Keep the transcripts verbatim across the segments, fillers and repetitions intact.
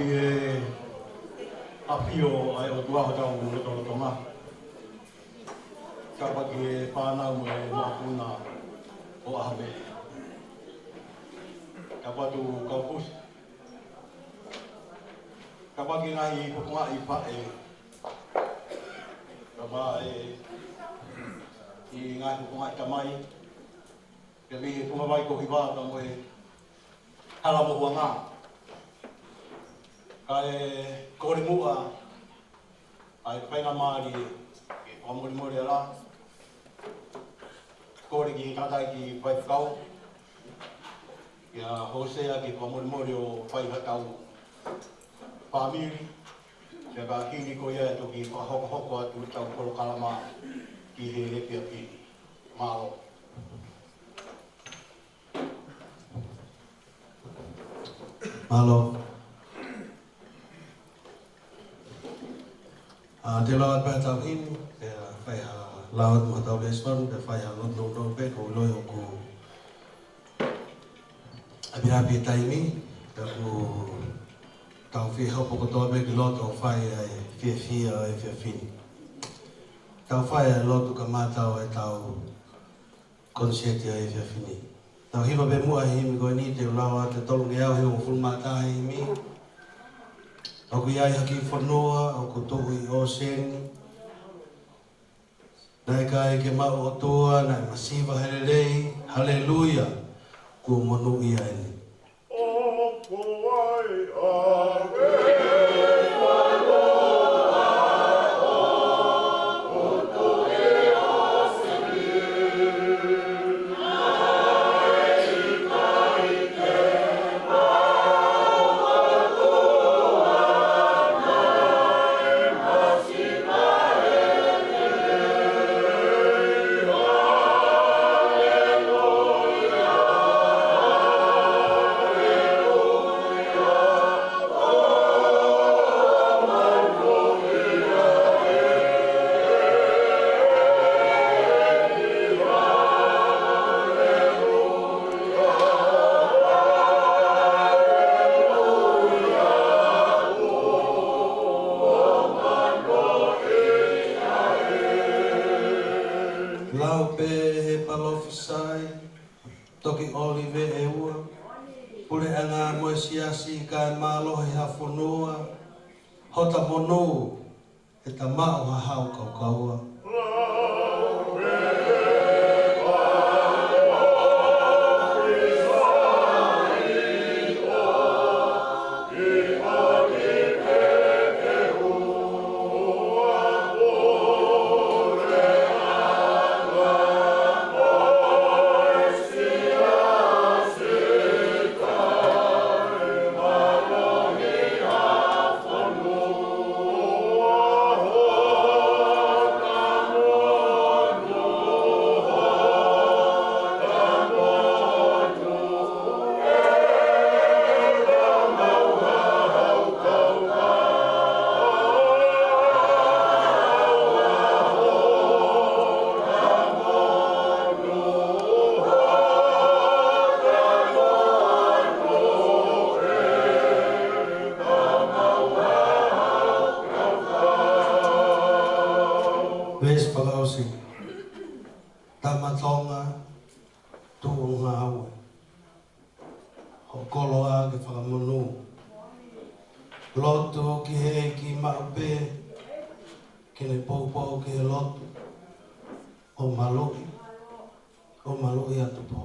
ʻI he ʻafio ʻa e ʻOtua ʻi hotau lotolotonga. Kapau ki he fānau mo e mokopuna ʻo ʻAme. Kapau ʻoku kau pusi. Kapau ki he ngaahi fofonga ʻi faʻē. Kapau ʻe, ki he ngaahi fofonga ʻi tamai. Pea mei he funga vai ko Hiva pea mo e hala mohuʻanga. Kae kole muʻa ʻa e faingamālie ke fakamolemole ʻa e lau. Kole ki he tangataʻeiki faifekau, ʻa Hōsea, ke fakamolemole ʻo fai haʻatau fāmili. Pea ka hili ko ia ʻe toki fakahokohoko atu ʻetau polokalama ki he efiafi ni. Mālō. Mālō. ʻA, te u lau atu pē ʻetau himi, pea fai ha lau atu mo ʻetau lēsoni, pea fai ha lotu nounou pē, ko e ʻiloa ʻoku ʻapiʻapi e taimi, pea ʻoku tau fie hopo kotoa pē ki loto ʻo fai ʻa e fiefia ʻo e efiafi ni. Tau fai ʻa e lotu kamata ʻo ʻetau konisēti ʻo e efiafi ni. Tau hiva pē muʻa he himi ko eni, te u lau atu e tolungeau hivangofulu mā taha e himi. ʻOku ʻi ai ha kiʻi fonua ʻoku tuʻu ʻi ʻōseni. Naʻe ʻikai ke maʻu ʻOtua, naʻe masiva he lelei. Haleluia. Kuo monūʻia eni. Lau pē he palōfisai, toki ʻOlive ʻe ua, puleʻanga mo e siasi kae mālohi ha fonua, hota monū, ʻe ta maʻu ha hau kaukaua. Veesi fakaʻosi. Tama Tonga, tuʻu ʻo ngāue. Hoʻo koloa ke fakamonū. Lotu ki he ʻEiki maʻu pē, ke ne poupou ki he lotu. ʻO maluʻi, ʻo maluʻi atu pō.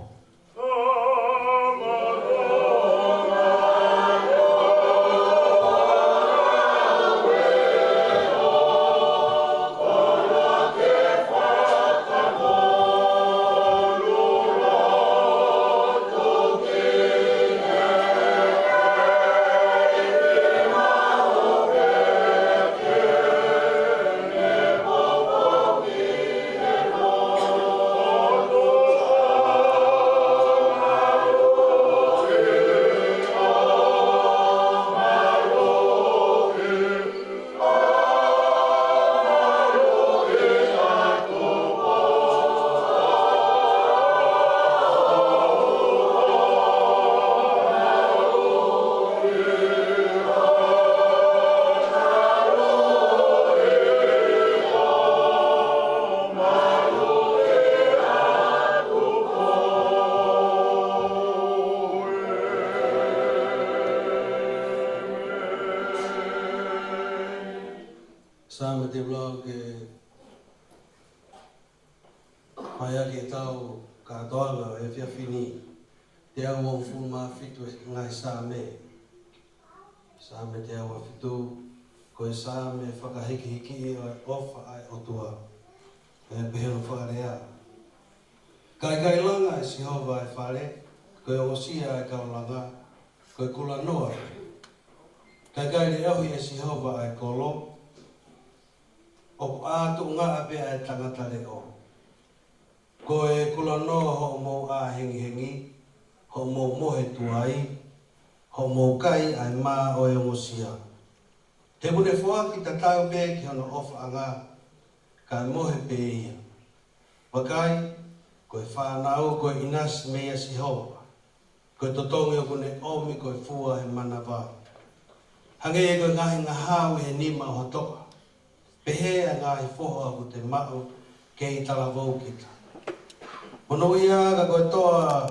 Saame te u lau ke fai ʻaki ʻetau kātoanga ʻo e efiafi ni, teau uofulu mā fitu ʻo e ngaahi Saame. Saame teau uofulu mā fitu, ko e Saame fakahīkihikiʻi ʻo e ʻofa ʻa e ʻOtua. ʻE pehē hono fakalea: Ka ʻikai langa ʻe Sihova ʻa e fale, ko e ongosia ʻa e kau langa, ko e kulanoa. Ka ʻikai leʻohi ʻe Sihova ʻa e kolo, ʻoku ʻā tuʻungaʻa pē ʻa e tangata leʻo. Ko e kulanoa hoʻomou ʻā hengihengi, hoʻomou mohe tuai, hoʻomou kai ʻa e mā ʻo e ongosia. He ʻoku ne foaki tatau pē ki hono ʻofaʻanga, kae mohe pē ia. Vakai, ko e fānau ko e ʻinasi meia Sihova, ko e totongi ʻoku ne ʻomi ko e fua he manava. Hangē ko e ngaahi ngahau he nima ʻo ha toʻa, pehē ʻa e ngaahi foha ʻoku te maʻu kei talavou kita. Monūʻia ka ko e toa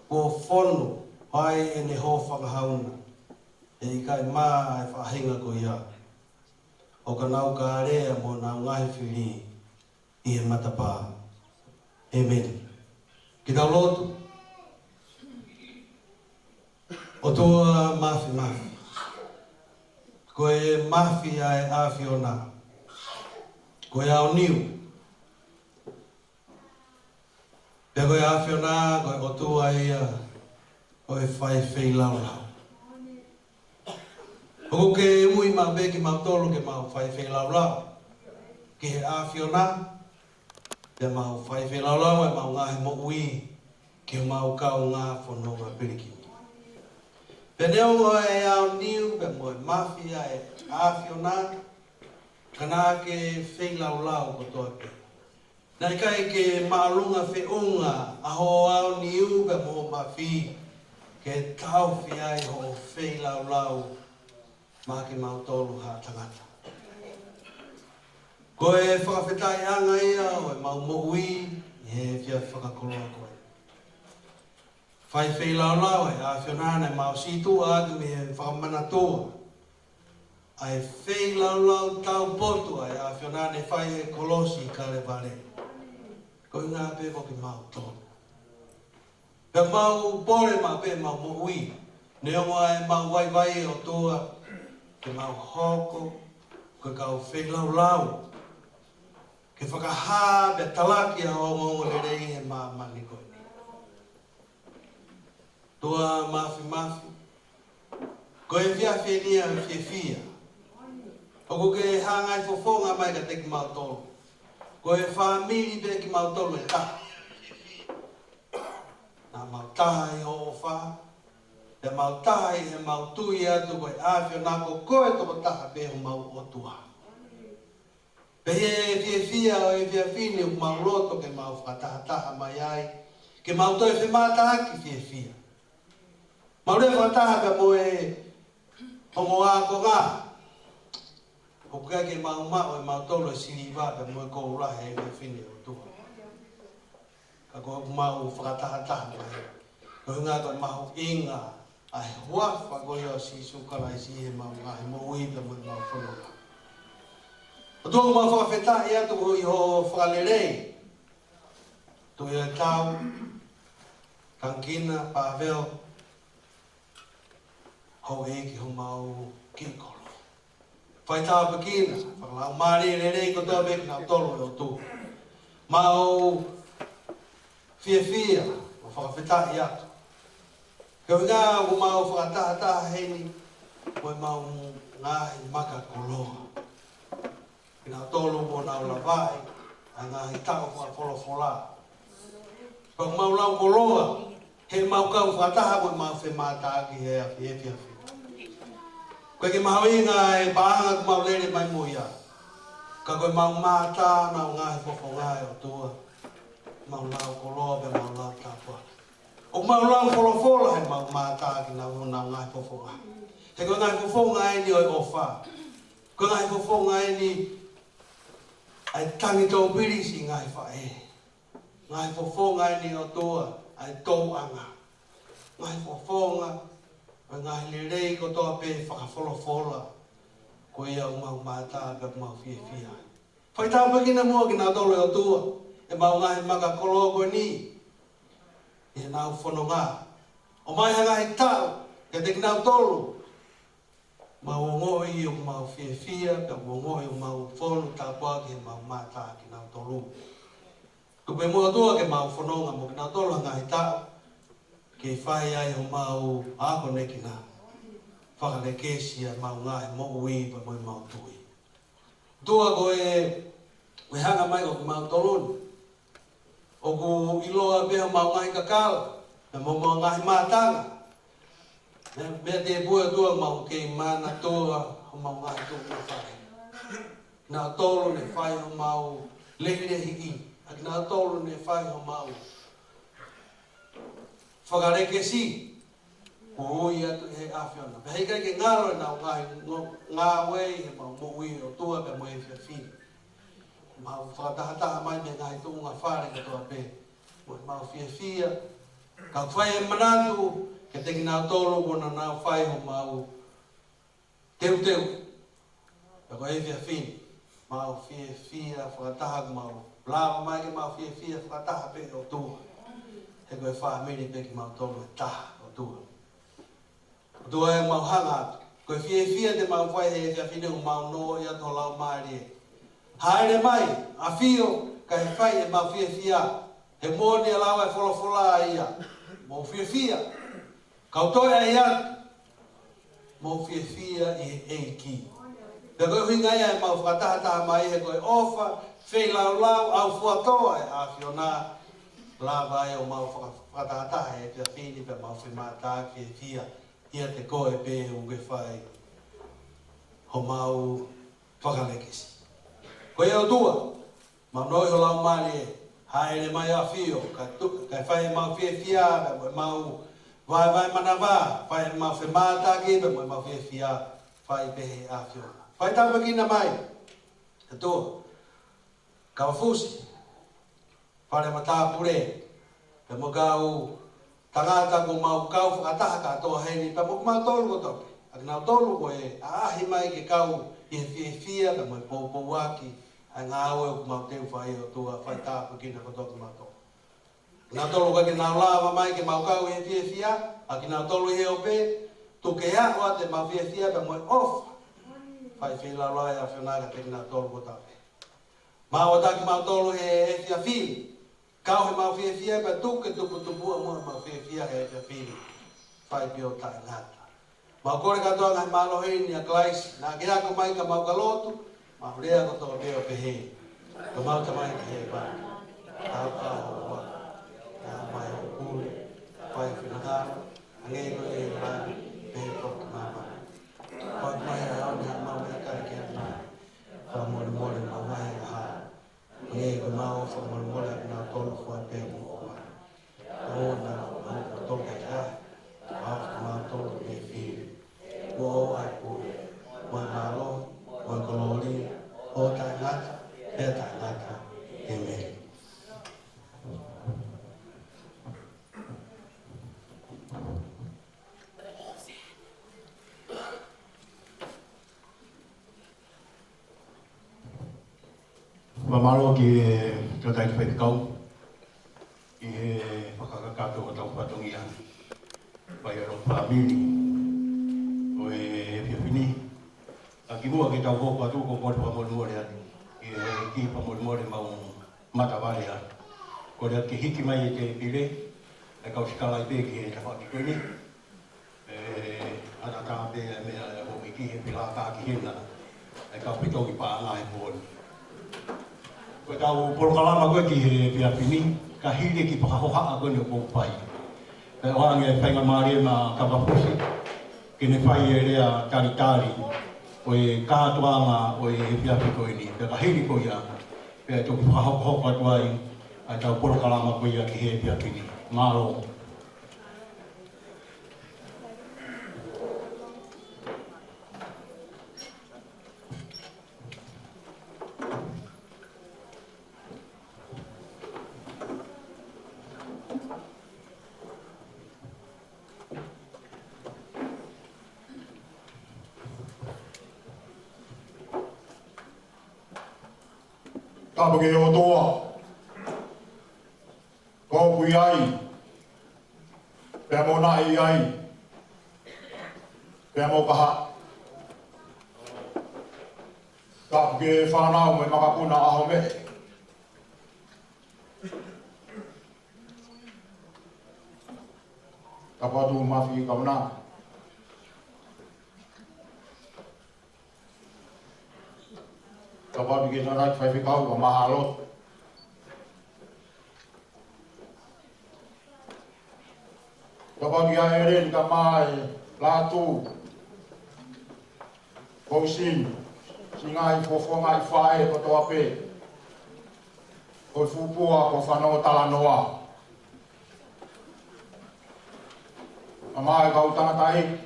kuo fonu ai ʻene hōfangahau na, ʻe ʻikai mā ʻa e faʻahinga ko ia. ʻO ka nau kālea mo ʻenau ngaahi fili ʻi he matapā. ʻĒmeni. Ke tau lotu. ʻOtua Māfimafi, ko e mafi ʻa e ʻAfiona, ko e aoniu. Pea ko e ʻAfiona, ko e ʻOtua ia ʻo e fai feilaulau. ʻOku ke ui maʻu pē kimautolu ke mau fai feilaulau ki he ʻAfiona, pea mau fai feilaulau ʻa ʻemau ngaahi moʻui ki homau kaungā fononga pilikimi. Pea neongo ʻa e aoniu pea mo e mafi ʻa e ʻAfiona, ka naʻa ke feilaulau kotoa pē. Naʻe ʻikai ke māʻolunga feʻunga ʻa hoʻo aoniu pea mo hoʻo mafi ke taʻofi ai hoʻo feilaulau maʻa kimautolu haʻa tangata. Ko e fakafetaʻiʻanga ia ʻo ʻemau moʻui ʻi he efiafi fakakoloa ko eni. Fai feilaulau ʻa e ʻAfiona, naʻa mau sītuʻa atu mei he fakamanatua ʻa e feilaulau taupotu ʻa e ʻAfiona naʻe fai he kolosi Kalevale. Ko e ʻuhinga pē ko kimautolu. Pea mau pole maʻu pē ʻemau moʻui, neongo ʻa ʻemau vaivai, ʻOtua, ke mau hoko ko e kau feilaulau, ke fakahā pea talaki ʻa hoʻo ongoongolelei he māmani ko eni. ʻOtua Māfimafi, ko e efiafi eni ʻa e fiefia. ʻOku ke hanga ʻo fofonga mai kiate kimautolu. Ko e fāmili pē kimautolu ʻe taha. Naʻa mau taha ʻi hoʻo ʻofa, pea mau taha ʻi heʻemau tui atu ko e ʻAfiona, ko koe tokotaha pē homau ʻOtua. Pea ʻi he fiefia ʻo e efiafi ni ʻoku mau loto ke mau fakatahataha mai ai, ke mau toe femātaaki fiefia. Mau lea fakataha pea mo e ongo ākonga. ʻOku ʻikai ke mau maʻu ʻe mautolu e siliva pea mo e koula he efiafi ni, ʻOtua. Ka ko ʻemau fakatahataha mai, ko e ʻuhinga ko e mahuʻinga ʻa e huafa ko ia ʻo Sīsū Kalaisi ʻi heʻemau ngaahi moʻui pea mo ʻemau fononga. ʻOtua, ʻoku mau fakafetaʻi atu ʻi hoʻo fakalelei. Tuʻi ʻo e tau, Tangikina Pāveo, houʻeiki homau kiʻi kolo. Fai tāpuekina, fakalaumālie lelei kotoa pē kinautolu, ʻe ʻOtua. Mau fiefia, mau fakafetaʻi atu. Ko e ʻuhinga ʻoku mau fakatahataha heni, ko ʻemau ngaahi maka koloa. Kinautolu ʻoku nau lavaʻi ʻa e ngaahi taʻu fakafolofola. Pea ʻoku mau lau koloa, heʻemau kau fakataha mo ʻemau femātaaki he efiafi ni. ʻOku ʻikai ke mahuʻinga e paʻanga ʻoku mau lele mai mo ia, ka ko ʻemau mātā honau ngaahi fofonga, ʻe ʻOtua. Mau lau koloa pea mau lau tāpuaki. ʻOku mau lau folofola heʻemau mātā ki honau ngaahi fofonga. He ko e ngaahi fofonga eni ʻo e ʻofa. Ko e ngaahi fofonga eni ʻa e tangi tōpilisi ngaahi faʻē. Ngaahi fofonga eni, ʻOtua, ʻa e tōʻanga. Ngaahi fofonga ʻo e ngaahi lelei kotoa pē fakafolofola. Ko ia ʻoku mau mātā pea ʻoku mau fiefia. Fai tāpuekina muʻa kinautolu ʻe ʻOtua, ʻemau ngaahi maka kolo ko eni, ʻi heʻenau fononga. ʻOmai ha ngaahi taʻu kiate kinautolu. Mau ongoʻi ʻoku mau fiefia, pea mau ongoʻi ʻoku mau fonu tāpuaki heʻemau mātā kinautolu. Tuku pē muʻa ʻOtua ke mau fononga mo kinautolu ha ngaahi taʻu, ke fai ai homau akonekina. Fakalekesi ʻemau ngaahi moʻui pea mo ʻemau tui. ʻOtua ko e, ko e hanga mai ko kimautolu ni. ʻOku ʻiloa pē homau ngaahi kakala, pea mo homau ngaahi mātanga. Meʻa, meʻa tēpū ʻOtua mau kei manatua homau ngaahi tuʻunga fale. Kinautolu ne fai homau lehilehiʻi, ʻa kinautolu ne fai homau fakalekesi, kuo ui atu ʻe he ʻAfiona. Pea heʻikai ke ngalo ʻenau ngaahi ngo-, ngāue ʻi heʻemau moʻui ʻOtua pea mo e efiafi ni. Mau fakatahataha mai mei he ngaahi tuʻunga fale kotoa pē. Mo ʻemau fiefia. Ka fai e manatu, kiate kinautolu kuo nau fai homau teuteu. Pea ko e efiafi ni, mau fiefia fakataha ʻoku mau lava mai ke mau fiefia fakataha pē ʻOtua. He ko e fāmili pē kimautolu ʻe taha ʻOtua. ʻOtua ʻemau hanga atu. Ko e fiefia te mau fai he efiafi ni ʻoku mau ongoʻi ʻa ho Laumālie. Hāʻele mai, ʻAfio, kae fai ʻemau fiefia. He moʻoni ʻa e lau ʻa e folofola ia. Mou fiefia. Kau toe ʻai atu. Mou fiefia ʻi he ʻEiki. Pea ko e ʻuhinga ia ʻemau fakatahataha mai he ko e ʻofa, feilaulau, ʻaufuatō ʻa e ʻAfiona. Lava ai ʻo mau faka-, fakatahataha he efiafi ni pea mau femātaaki fiefia. ʻIate koe pē ʻoku ke fai homau fakalekesi. Ko ia ʻOtua, mau ongoʻi ho Laumālie, hāʻele mai ʻAfio, kae tu-, kae fai ʻemau fiefia, kae mau vaevae manava, fai ʻemau femātaaki, pea mo ʻemau fiefia, fai pē he ʻAfiona. Fai tāpuekina mai, ʻOtua, kau fusi, fale matāpule, pea mo e kau tangata kuo mau kau fakataha kātoa heni, pea mo kimautolu kotoa pē. ʻA kinautolu ko e ʻaʻahi mai ke kau ʻi he fiefia, pea mo e poupouaki, ʻa e ngāue ʻoku mau teu fai ʻOtua, fai tāpuekina kotoa kimautolu. Kinautolu ʻoku ʻikai ke nau lava mai ke mau kau ʻi he fiefia, ʻa kinautolu ʻi he ope, tuku ke aʻu atu ʻemau fiefia, pea mo e ʻofa. Fai feilaulau ʻa e ʻAfiona kiate kinautolu kotoa pē. Mau ʻatā kimautolu he efiafi ni. Kau heʻemau fiefia pea tuku ke tuputupuʻa muʻa ʻemau fiefia he efiafi ni. Fai pē ʻo taʻengata. Mau kole kātoa ngaahi mālohi ni ʻa Kalaisi, naʻa ke ako mai ka mau ka lotu, mau lea kotoa pē ʻo pehē. Ko homau Tamai ʻoku ʻi hēvani. Taukaveʻi hoʻo huafa. Haʻu mai hoʻo pule. Fai ho finangalo. Hangē ko ia ʻi langi, pehē foki ʻi māmani. Foaki mai he ʻaho ni haʻamau meʻakai ke ʻanai. Fakamolemole ʻemau ngaahi angahala. Hangē ko ʻemau fakamolemole ʻa kinautolu ʻoku fai pehē mo ʻemau angahala. Tau ʻoua naʻa fakamolemole kinautolu ʻoku fai pehē mo ʻemau angahala. Kae fakamolemole kimautolu mei he fili. Pea ʻoua ʻe pule. Mo e mālohi, mo e kolōlia, ʻo taʻengata, pea taʻengata. ʻĒmeni. Fakamālō ki he tangataʻeiki faifekau, ʻi he fakakakato ʻo hotau fatongia, fai ʻa e lotu fāmili ʻo e efiafi ni. Ka kimuʻa ke tau hoko atu, ʻoku ou fakamolemole atu. ʻI he kiʻi fakamolemole mau matavale atu. Kole atu ke hiki mai e tēpile, ʻa e kau sikalaipe ki he tafaʻaki ko eni. ʻE, ʻatā atu pē ʻa e meʻa ʻoku ʻi he pilaka ki hena. ʻA e kau fetongi paʻanga he pō ni. Ko ʻetau polokalama ko ē ki he efiafi ni, ka hili e kiʻi fakahohaʻa ko eni ʻoku ou fai. Pea ʻoange e faingamālie maʻa Kavafusi, ke ne fai e lea talitali, ʻo e kātoanga ʻo e efiafi ko eni. Pea ka hili ko ia, pea toki fakahokohoko atu ai, ʻa ʻetau polokalama ko ia ki he efiafi ni. Mālō. Tapu ki he ʻOtua, ko ʻoku ʻi ai, pea mo naʻe ʻi ai, pea mo ka haʻu. Tapu ki he fānau mo e makapuna ʻAhomeʻe. Tapu atu Mafi Kauna. Tapu atu ki he tangataʻeiki faifekau, ka mahalo. Tapu atu ki he ʻeleni, ka mai Latu, Kousin, siʻi ngaahi fofonga ʻi faʻē kotoa pē ʻo e fuʻu pua ko Fanongo Talanoa. Ka mai kau tangataʻeiki,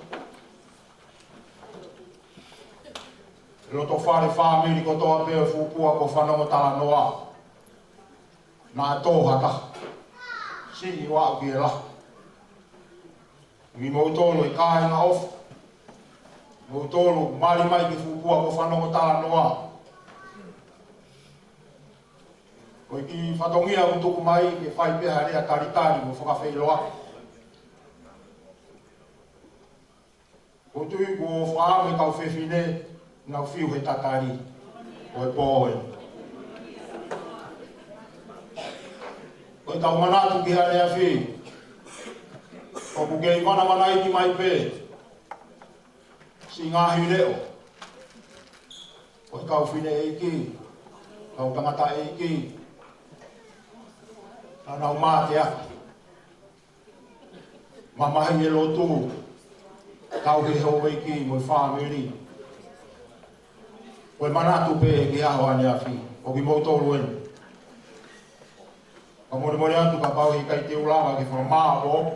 loto fale fāmili kotoa pē ʻo e fuʻu pua ko Fanongo Talanoa. Naʻa tō ha taha. Siʻi ʻo aʻu ki he lahi. Kimoutolu e kāinga ʻofa. Kimoutolu mali mai ki he fuʻu pua ko Fanongo Talanoa. Ko e kiʻi fatongia ʻoku tuku mai ke fai pē ha lea talitali mo fakafeʻiloaki. ʻOku ou tui kuo fai ʻe he kau fefine ʻenau fiu he tatali ʻo e pō ē. Ko e tau manatu ki he ʻaneafi, ʻoku kei manamanaiki mai pē siʻi ngaahi leʻo ʻo e kau fineʻeiki, kau tangataʻeiki, naʻa nau mateaki. Mamahi e lotu, tauhi e houʻeiki mo e fāmili. Ko e manatu pē ki he ʻaho ʻaneafi, ko kimoutolu eni. Ka molemole atu kapau he ʻikai te u lava ke fakamāʻopoʻopo,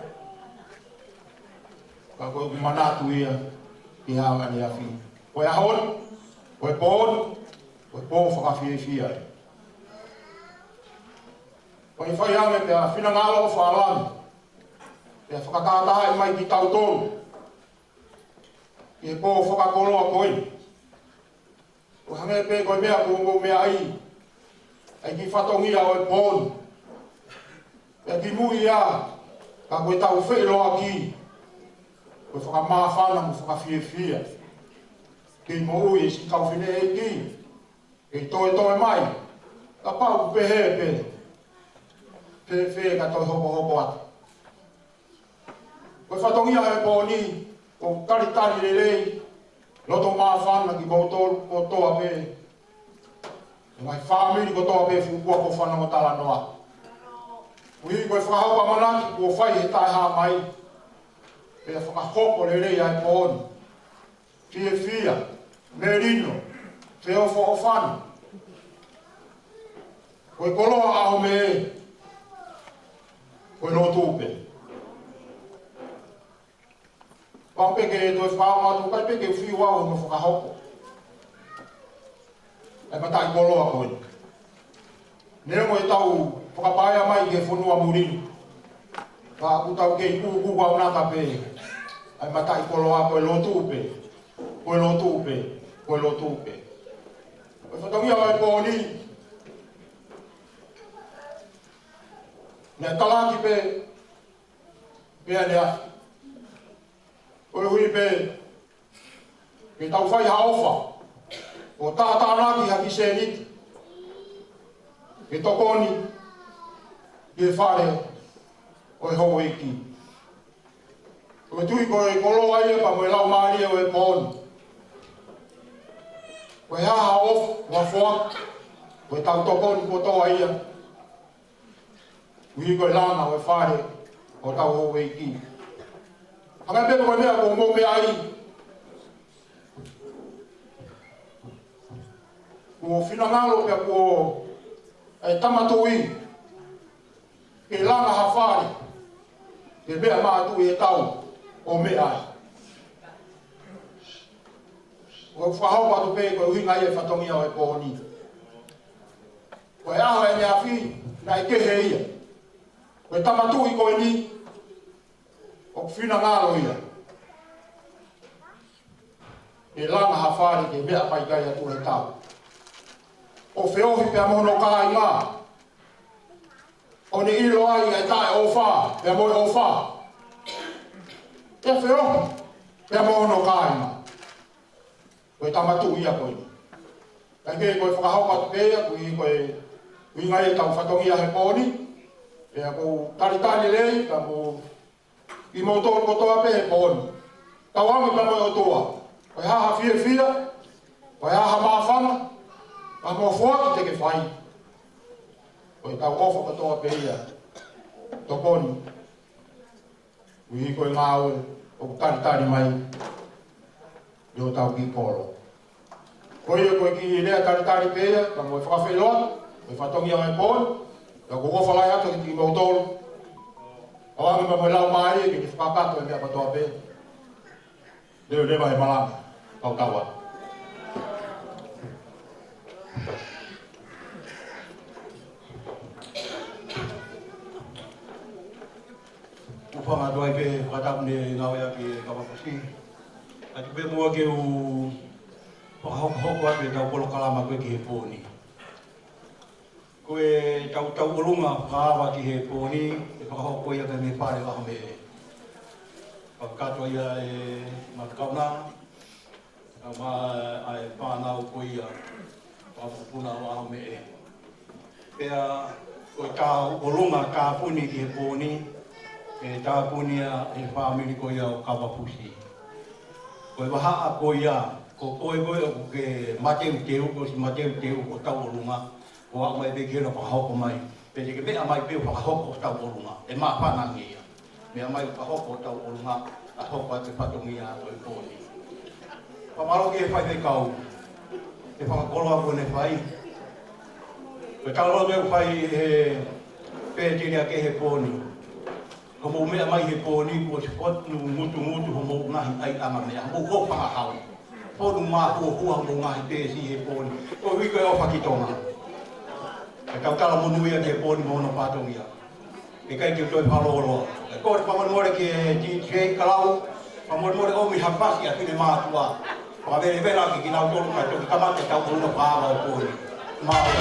ka ko ʻeku manatu ia ki he ʻaho ʻaneafi. Ko e ʻaho ni, ko e pō ni, ko e pō fakafiefia. Ko e fai ange pea finangalo ʻo fālangi, pea fakatahatahaʻi mai kitautolu ki he pō fakakoloa ko eni. ʻO hangē pē ko e meʻa kuo mou meaʻi, ʻa e kiʻi fatongia ʻo e pō ni. Pea kimuʻa ia, ka ko e tau feʻiloaki, ko e fakamāfana mo fakafiefia. Kei moʻui e siʻi kau fineʻeiki, kei toetoe mai, kapau ʻoku pehē pē, fēfē ka toe hokohoko atu. Ko e fatongia e pō ni, ʻoku talitali lelei, loto māfana kimoutolu kotoa pē, ngaahi fāmili kotoa pē fuʻu pua ko Fanongo Talanoa. Koeʻuhi ko e fakahoko ʻamanaki kuo fai he taʻehāmai, pea fakahoko lelei ʻa e pō ni. Fiefia, melino, feʻofoʻofani. Ko e koloa ʻAhomeʻe, ko e lotu pē. Pau pē ke toe fakaongo atu, ʻikai pē ke u fiu au hono fakahoko ʻa e mataʻikoloa ko eni. Neongo ʻetau fakapaea mai ki he fonua muli ni, ka ʻoku tau kei kūkū kaunaka pē ʻa e mataʻikoloa, ko e lotu pē, ko e lotu pē, ko e lotu pē. Ko e fatongia ʻo e pō ni, naʻe talaki pē, pea lea. Koeʻuhi pē ke tau fai ha ʻofa ʻo tātānaki ha kiʻi sēniti ke tokoni ki he fale ʻo e houʻeiki. ʻOku ou tui ko e koloa ia pea mo e laumālie ʻo e pō ni, ko e hā ha ʻofa ʻoku foaki, ko e tau tokoni kotoa ia. Koeʻuhi ko e langa ʻo e fale ʻo hotau houʻeiki. Hangē pē ko e meʻa kuo mou meaʻi, kuo finangalo pea kuo ʻai ʻe he Tama Tuʻi ke langa ha fale ke meʻa maʻa Tuʻi he tau ʻo meʻa ai. ʻOku ou fakahoko atu pē ko e ʻuhinga ia e fatongia ʻo e pō ni. Ko e ʻaho ʻaneafi naʻe kehe ia. Ko e Tama Tuʻi ko eni ʻoku finangalo ia ke langa ha fale ke meʻa mai ki ai ʻa Tuʻi he tau. ʻo feohi pea mo hono kāinga, ʻo ne ʻilo ai ʻa e taʻeʻofa pea mo e ʻofa. Pea feohi pea mo hono kāinga. Ko e tama tuʻu ia ko eni. Kae kehe ko e fakahoko atu pē ia, koeʻuhi ko e ʻuhinga ia ʻetau fatongia he pō ni. Pea ʻoku ou talitali lelei, ka mo kimoutolu kotoa pē he pō ni. Tauange pea mo e ʻOtua. Ko e hā ha fiefia, ko e hā ha māfana, ka mo foaki te ke fai. Ko ʻetau ʻofa kotoa pē ia. Tokoni. Koeʻuhi ko e ngāue ʻoku talitali mai ʻe hotau kiʻi kolo. Ko ia ko e kiʻi lea talitali pē ia, ka mo e fakafeʻiloaki, ko e fatongia mai pō ni, ka ʻoku ou ʻofa lahi atu kiate kimoutolu. Tauange pea mo e laumālie ke ne fakakakato e meʻa kotoa pē. Leveleva he malanga, kau tau atu. Hūfanga atu ai pē he fakatapu ne ngāueʻaki ʻe Kavapusi. Kae tuku pē muʻa ke u fakahokohoko atu ʻetau polokalama ko ē ki he pō ni. Ko ʻetau tauʻolunga fakaava ki he pō ni, ʻe fakahoko ia mei he Fale ʻo ʻAhomeʻe. Fakakakato ia ʻe Matukauna, kae ʻumaʻā e fānau ko ia, fakapuna ʻo ʻAhomeʻe. Pea ko e tauʻolunga tāpuni ki he pō ni, ʻe tāpuni ia ʻe he fāmili ko ia ʻo Kavapusi. Ko e vahaʻa ko ia, ko koe ko ē ʻoku ke mateuteu, ko e mateuteu ʻo tauʻolunga, ʻo aʻu mai pē ki hono fakahoko mai. Pea te ke meʻa mai pē ʻo fakahoko ʻo tauʻolunga. ʻE māfana ange ia. Meʻa mai ʻo fakahoko ʻo tauʻolunga, ʻa hoko atu e fatongia ʻo e pō ni. Fakamālō ki he faifekau he fakakoloa kuo ne fai. Ko e talaloto ʻoku fai ʻe he pēteliake he pō ni. Ko hoʻomou meʻa mai he pō ni, kuo ʻosi fotu ngutungutu hoʻomou ngaahi ʻaiʻanga meʻa, hoʻomou hōfangahau. Fonu māhuahua hoʻomou ngaahi peesi he pō ni. Koeʻuhi ko e ʻofa ki Tonga. Kae tau talamonū ia ki he pō ni mo hono fatongia. ʻE ʻikai ke u toe fakalōloa. Kae kole fakamolemole ki he D J Kalau, fakamolemole ʻomi ha fasi ʻa e finemātuʻa. Fakavelevela ke kinautolu kae toki kamata ʻetau ʻolunga fakaava ʻo e pō ni. Mālō.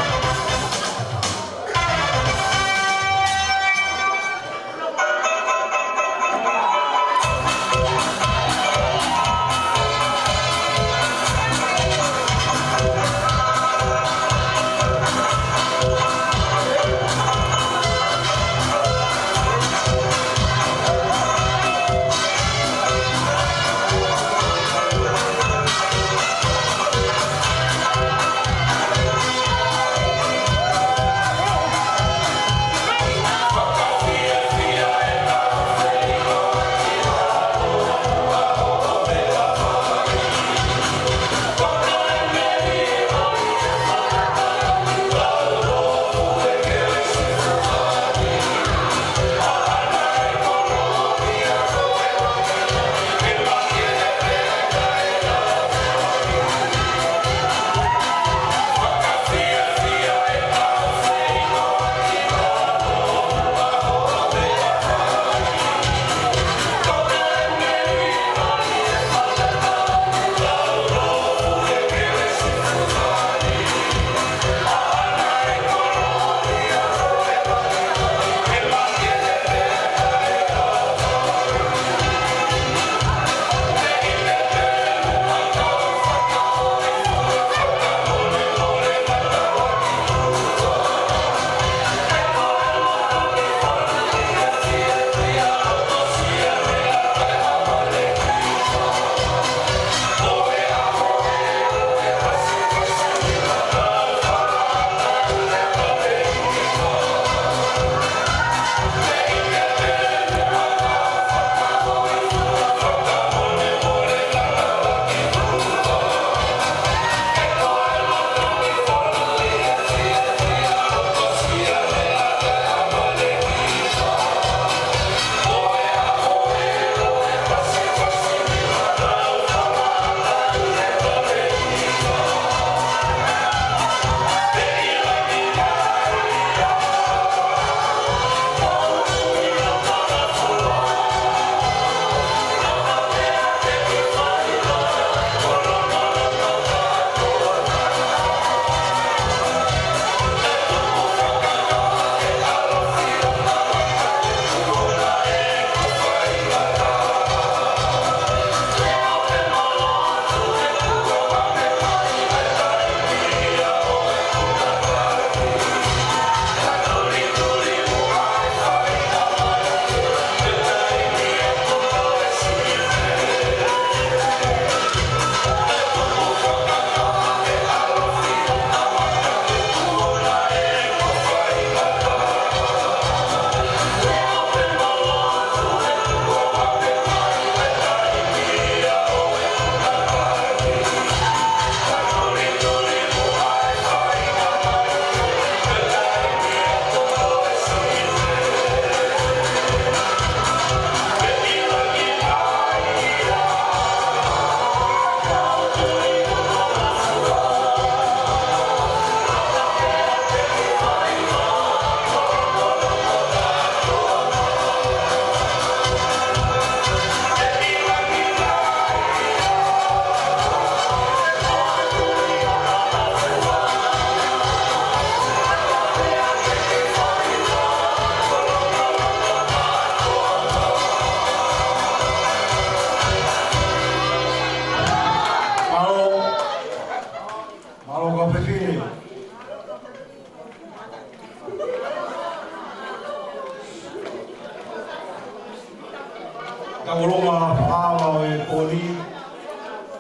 Tauʻolunga fakaava ʻo e pō ni,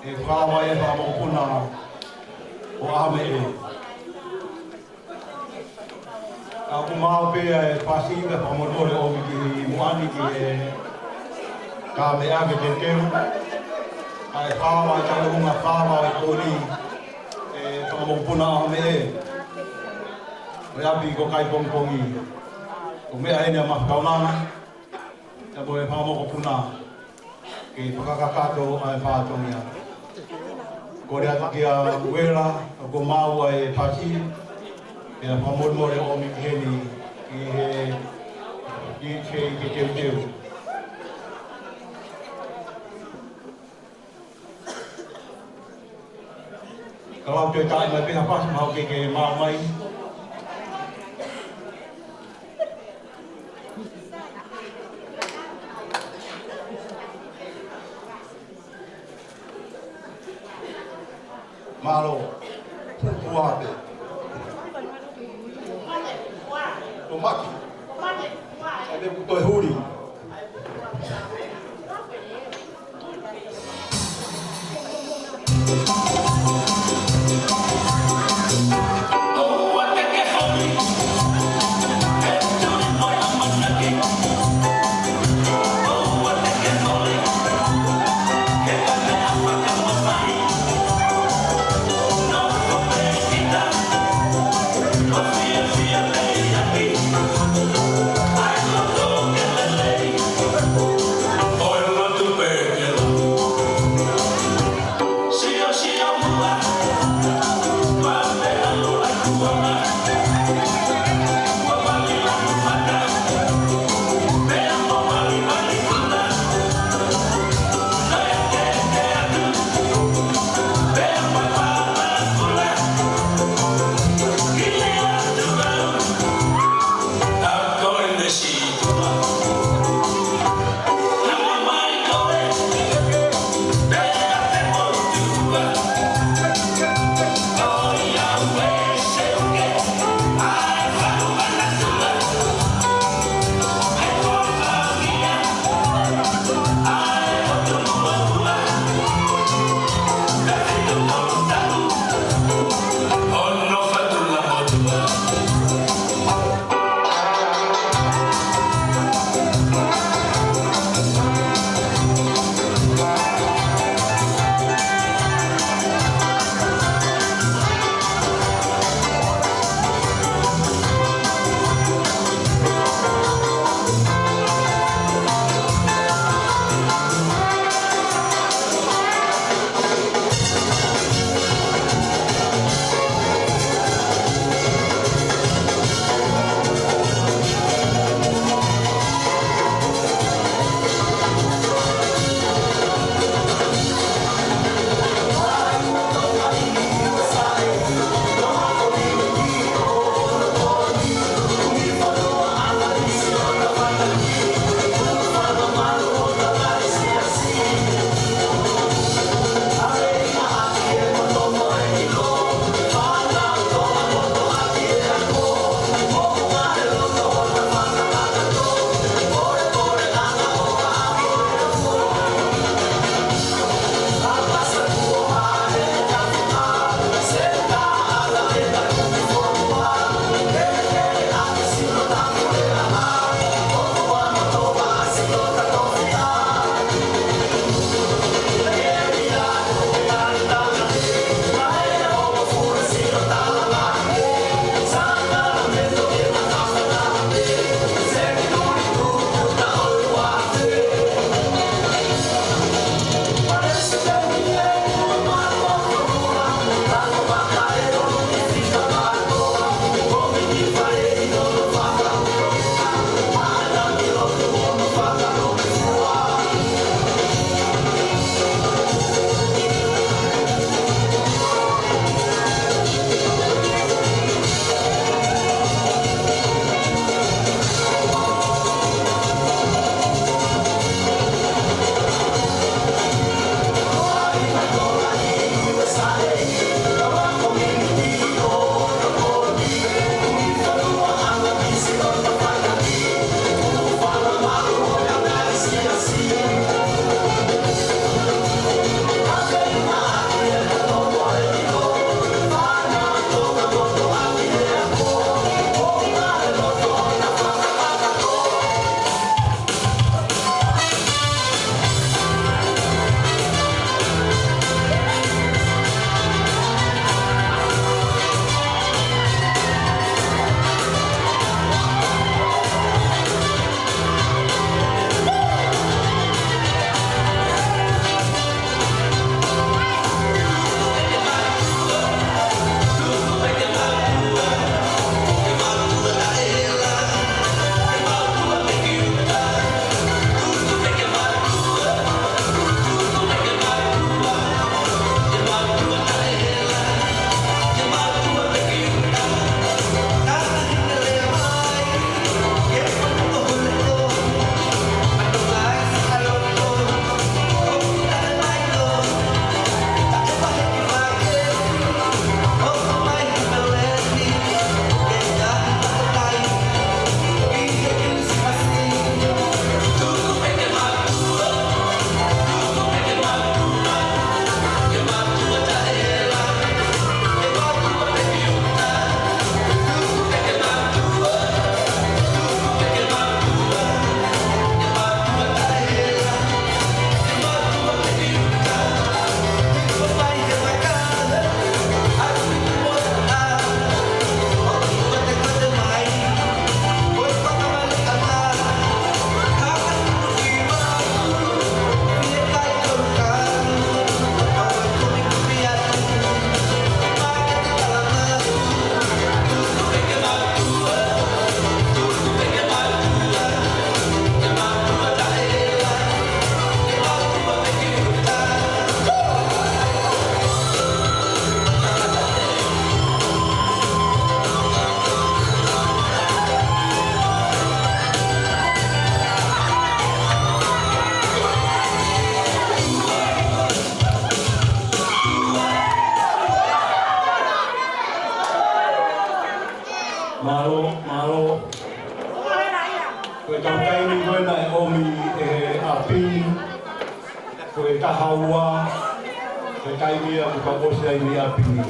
ʻe fakaava ʻe he fanga mokopuna ʻo ʻAhomeʻe. Ka ʻoku maau pē ʻa e pasi pea fakamolemole ʻomi ki muʻa ni ki he kāmeʻa ke teuteu. Kae fakaava ʻe tauʻolunga fakaava ʻo e pō ni, ʻe fanga mokopuna ʻAhomeʻe, ʻo e ʻapi ko Kaipongipongi. Ko e meʻa eni ʻa Mafakaunanga, pea mo e fanga mokopuna ke fakakakato ʻa e fatongia. Kole atu kia Uela, ʻoku maau ʻa e pasi, pea fakamolemole ʻomi ki heni ki he D J ke teuteu. Ka lau toe taʻi mai pē ha pasi, mahalo ke ke maau mai. Mālō. Pupuape. Ko Maki. ʻAi me ku toe huli. Mālō, mālō. Ko e taimi ko ē naʻe ʻomi ʻe he ʻapi ni, ko e taha ua, ko e taimi ia kuo ka ʻosi ai mei ʻapi ni.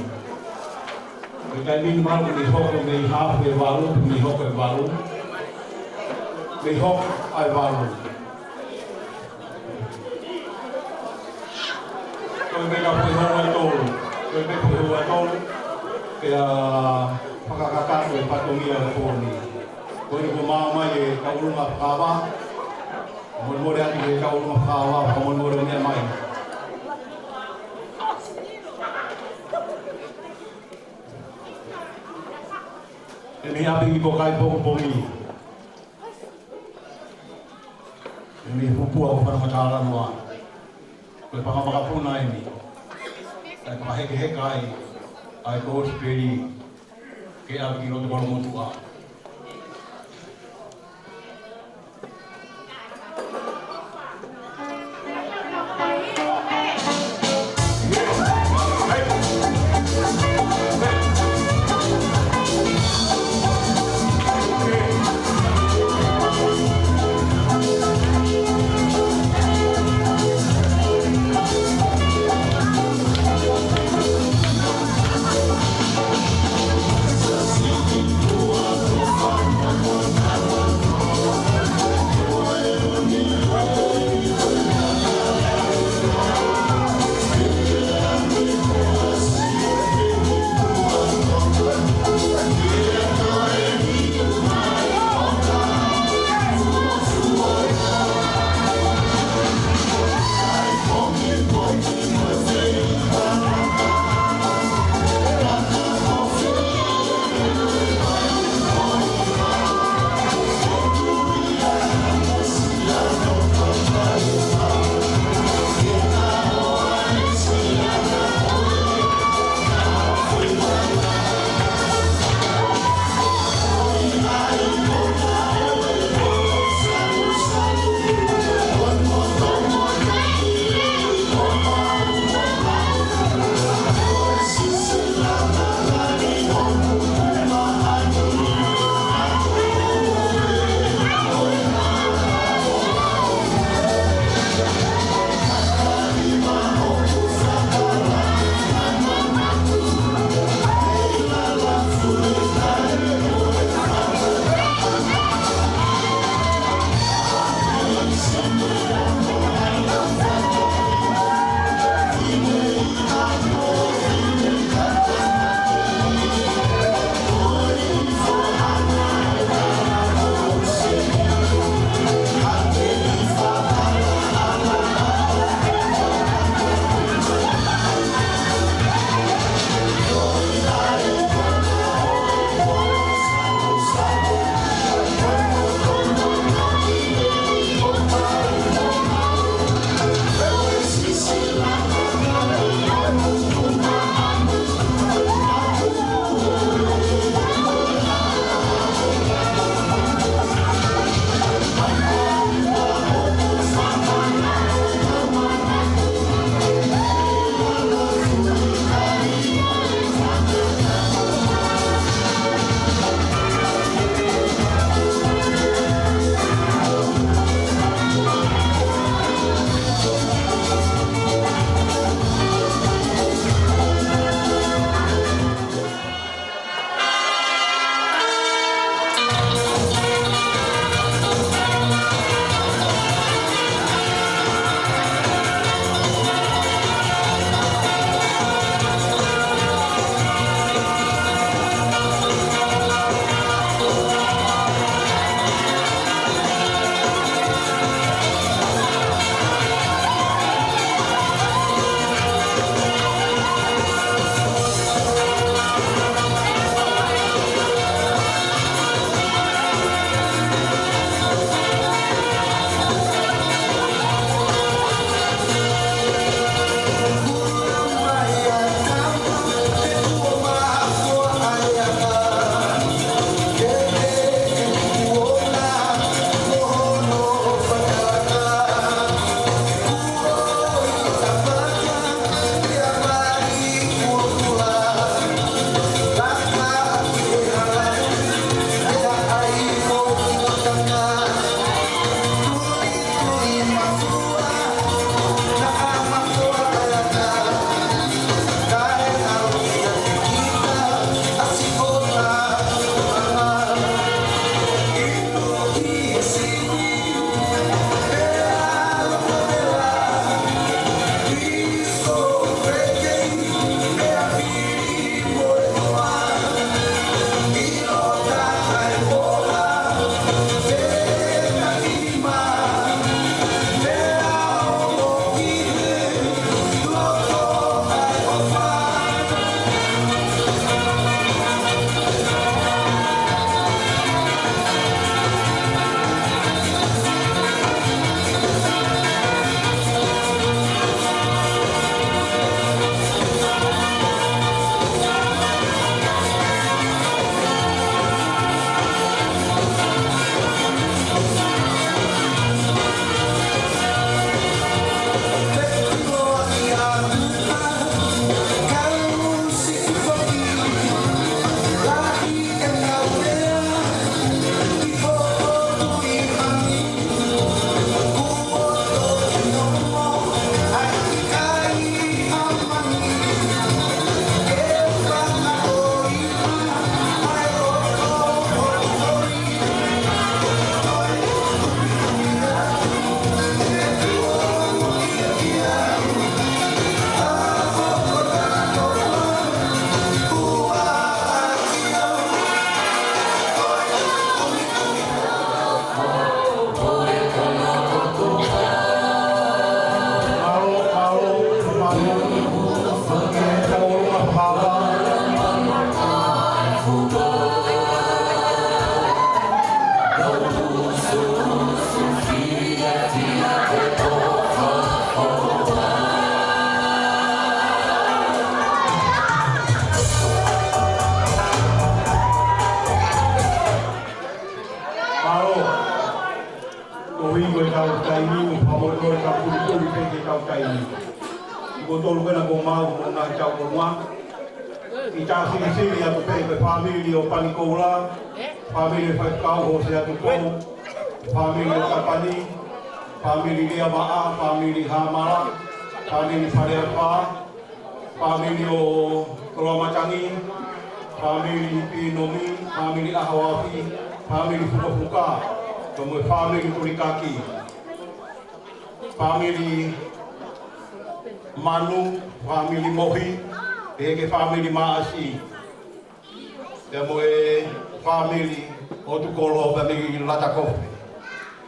Ko e taimi ni mahalo mei hoko mei hafu e valu, mei hoko e valu. Mei hoko ai valu. Ko e meʻa ko e hou ai tolu. Ko e meʻa ko e hou ai tolu. Pea fakakakato e fatongia e pō ni. Ko eni kuo maʻu mai e kau ʻulungaanga fakaava. Molemole atu ki he kau ʻulungaanga fakaava, fakamolemole meʻa mai. ʻE mei ʻapi ni ko kai pongipongi. ʻE mei Pupua ko Fanamatala noa. Ko e fanga makapuna eni. ʻE fakahekeheka ai ʻa e kosipeli ke ʻave ki loto Kolomotuʻa. Ko e tolu pē ena kuo maau mo e ngaahi tauʻolunga. ʻI he taha silisili atu pē ko e fāmili ʻo Panikoula, fāmili ʻo e faifekau Hōsea Tukou, fāmili ʻo Kapani, fāmili Leavaʻa, fāmili Hāmala, fāmili Falealofā, fāmili ʻo Koloamatangi, fāmili Pinomi, fāmili ʻAhoafi, fāmili Fukafuka, pea mo e fāmili Tulikaki. Fāmili Manu, fāmili Mohi, pehē ki he fāmili Maʻasi, pea mo e fāmili ʻo Tukolo, fāmili Latakofe.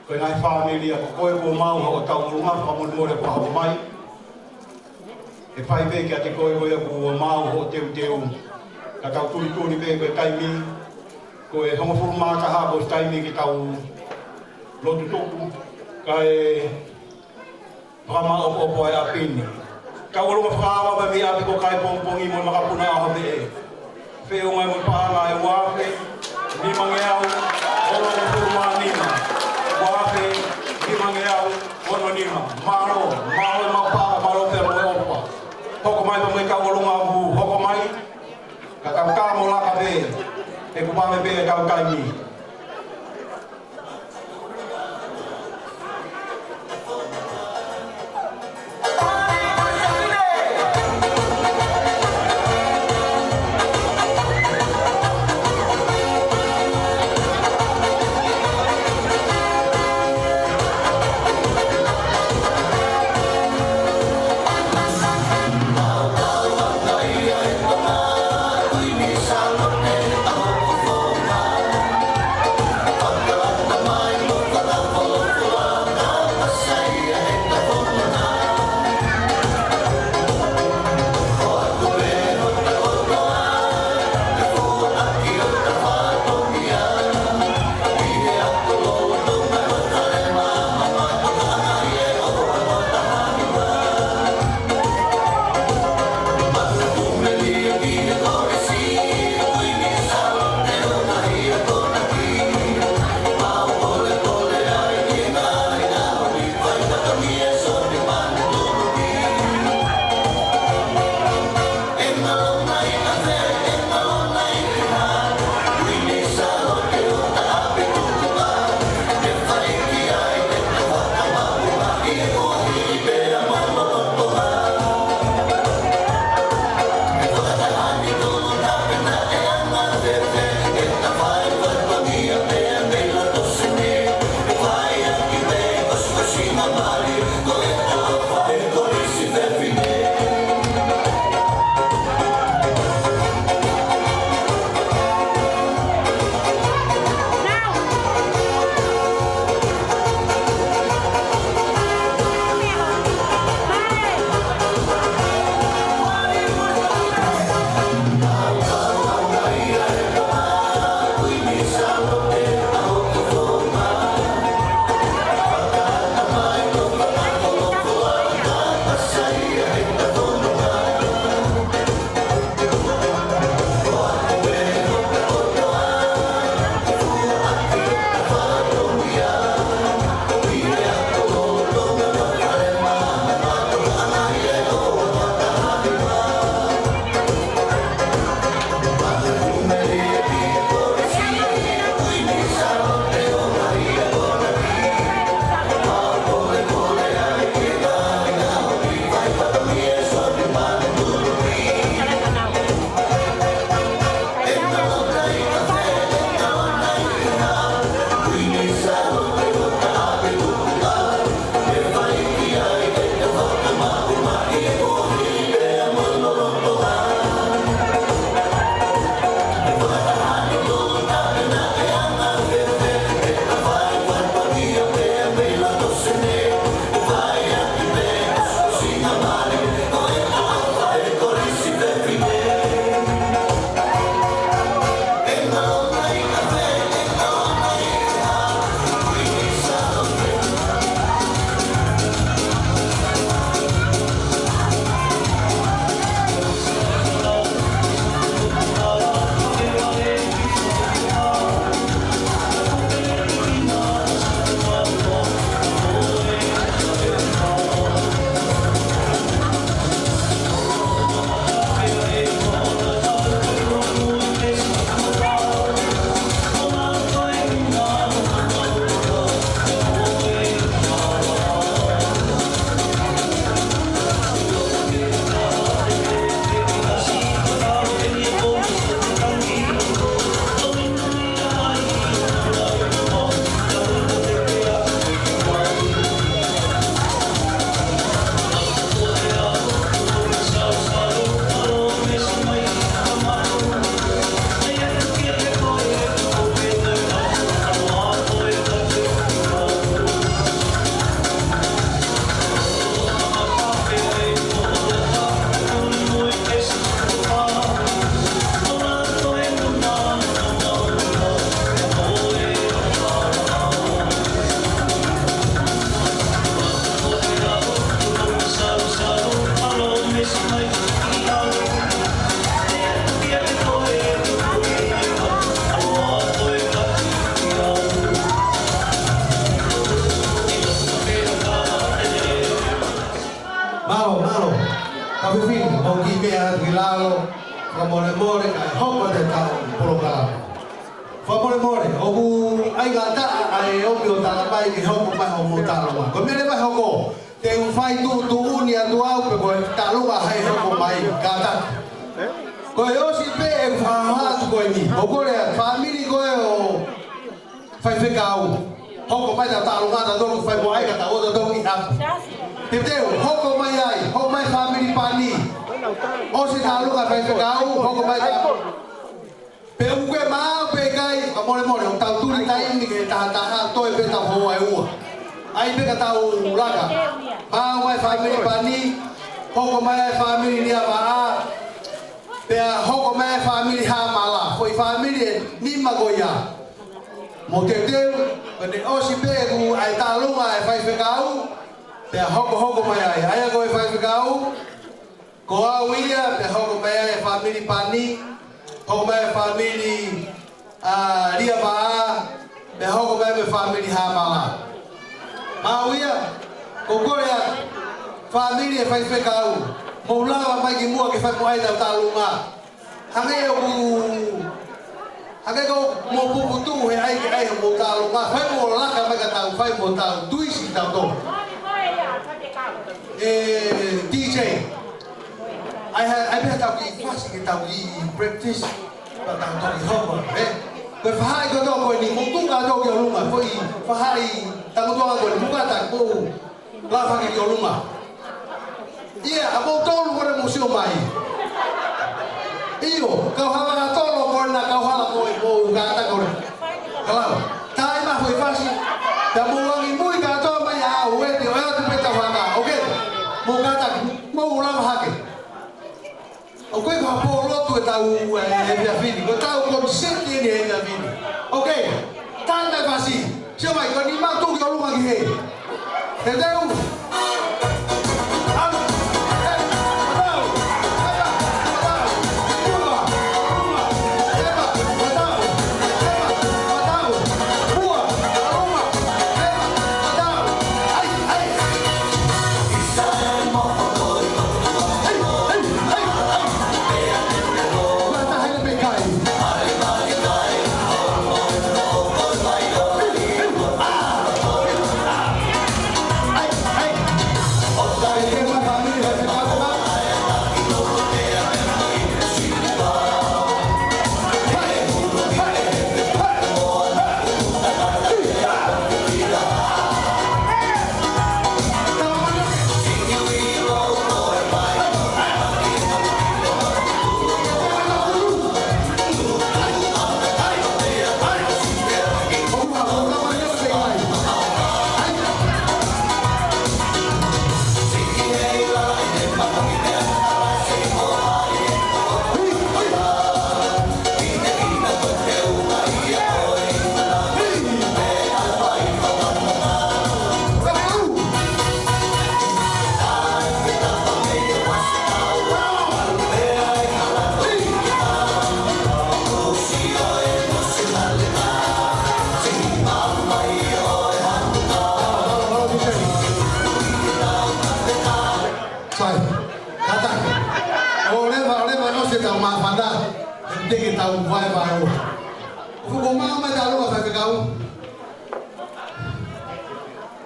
Ko e ngaahi fāmili ʻa ko koe kuo maau hoʻo tauʻolunga, fakamolemole ʻoku hoko mai. ʻE fai pē kiate koe ko ia kuo maau hoʻo teuteu. Ka tau tulituli pē ko e taimi, ko e hongofulu mā taha ko e taimi ke tau lotu tuku, kae fakamaʻopoʻopo e ʻapi ni. Tauʻolunga fakaava pē mei ʻapi ko Kaipongipongi mo e makapuna ʻAhomeʻe. Feʻunga mo e paʻanga ʻe ua afe nimangeau onongofulu mā nima. Ua afe nimangeau ono nima. Mālō, mālō e maʻu paʻanga, mālō pē mo e ʻofa. Hoko mai pē mo e tauʻolunga ʻoku hoko mai. Ka tau ka mo laka pē, he kuo pau pē ʻetau taimi. Molemole, kae hoko atu e tau polokalama. Fakamolemole, ʻoku ʻai ngataʻa ʻa e ʻomi ʻo talamai ke hoko mai hoʻomou taʻalonga. Ko e meʻa leva ʻe hoko, te u fai tuʻutuʻuni atu au pe ko e taʻalonga ʻa hai ʻe hoko mai, kātaki. Ko e ʻosi pē ʻeku fakahā atu ko eni. ʻOku ou kole atu, fāmili ko ē ʻo Faifekau. Hoko mai ʻetau taʻalonga ʻatautolu, fai mo ai ka tau ō ʻatautolu ki ʻapi. Teuteu, hoko mai ai, hoko mai fāmili Pani. ʻOsi taʻalonga Faifekau, hoko mai ka. Pe ʻoku ke maau pe ʻikai, fakamolemole, ʻoku tau tuli taimi ke tahataha, toe pē tau hoa ʻe ua. ʻAi pē ka tau laka. Maau mai fāmili Pani, hoko mai ai fāmili Liavaʻa. Pea hoko mai e fāmili Hamala, foʻi fāmili ʻe nima ko ia. Mou teuteu, ko ʻene ʻosi pē ʻeku ʻai taʻalonga e Faifekau, pea hokohoko mai ai. ʻA ia ko e Faifekau, ko au ia, pea hoko mai ai e fāmili Pani, hoko mai e fāmili ʻa Liavaʻa, pea hoko mai mo e fāmili Hamala. Maau ia, ʻoku ou kole atu, fāmili e Faifekau, mou lava mai ki muʻa ke fai mo ai ʻetau taʻalonga. Hangē ʻoku, hangē ko hoʻomou puputuʻu he ʻai ke ʻai hoʻomou taʻalonga, fai mo laka mai ka tau fai mo tau tuisi tautolu. ʻE, D J. ʻAi ha, ʻai pē ha tau kiʻi fasi ke tau kiʻi practice. Pea tau toki hoko, ē? Ko e faʻahi kotoa ko eni, mou tuʻu kātoa ki ʻolunga, ko e faʻahi takotoa ko eni, mou kātaki, mou lava hake ki ʻolunga. ʻIa, ʻa moutolu ko ē mou sio mai. ʻIo, kau hala kātoa ko ena, kau hala ko ē, mou kātaki ko ē. Kalau, taimi ʻe foʻi fasi, pea mou angimui kātoa mai ʻa au, ē, te u ʻoatu pē ʻetau haka, okay? Mou kātaki, mou lava hake. ʻOku ʻikai ko ha pōlotu ʻetau, ē, efiafi ni. Ko ʻetau concert eni he efiafi ni. Okay. Tana fasi. Sio mai, ko eni mou tuʻu ki ʻolunga ki hē. Teuteu. ʻAlu. Ē, ʻatau. Ē, ʻatau. Ua. Ua. Ē, ʻatau. Ē, ʻatau. Ua. Ua. Ē, ʻatau. ʻAi, ʻai. Sai, kātaki. ʻOleva, ʻoleva, no se tau mafana. Te ke tau vai vai o. Fuko mama tau lo sa ke kau.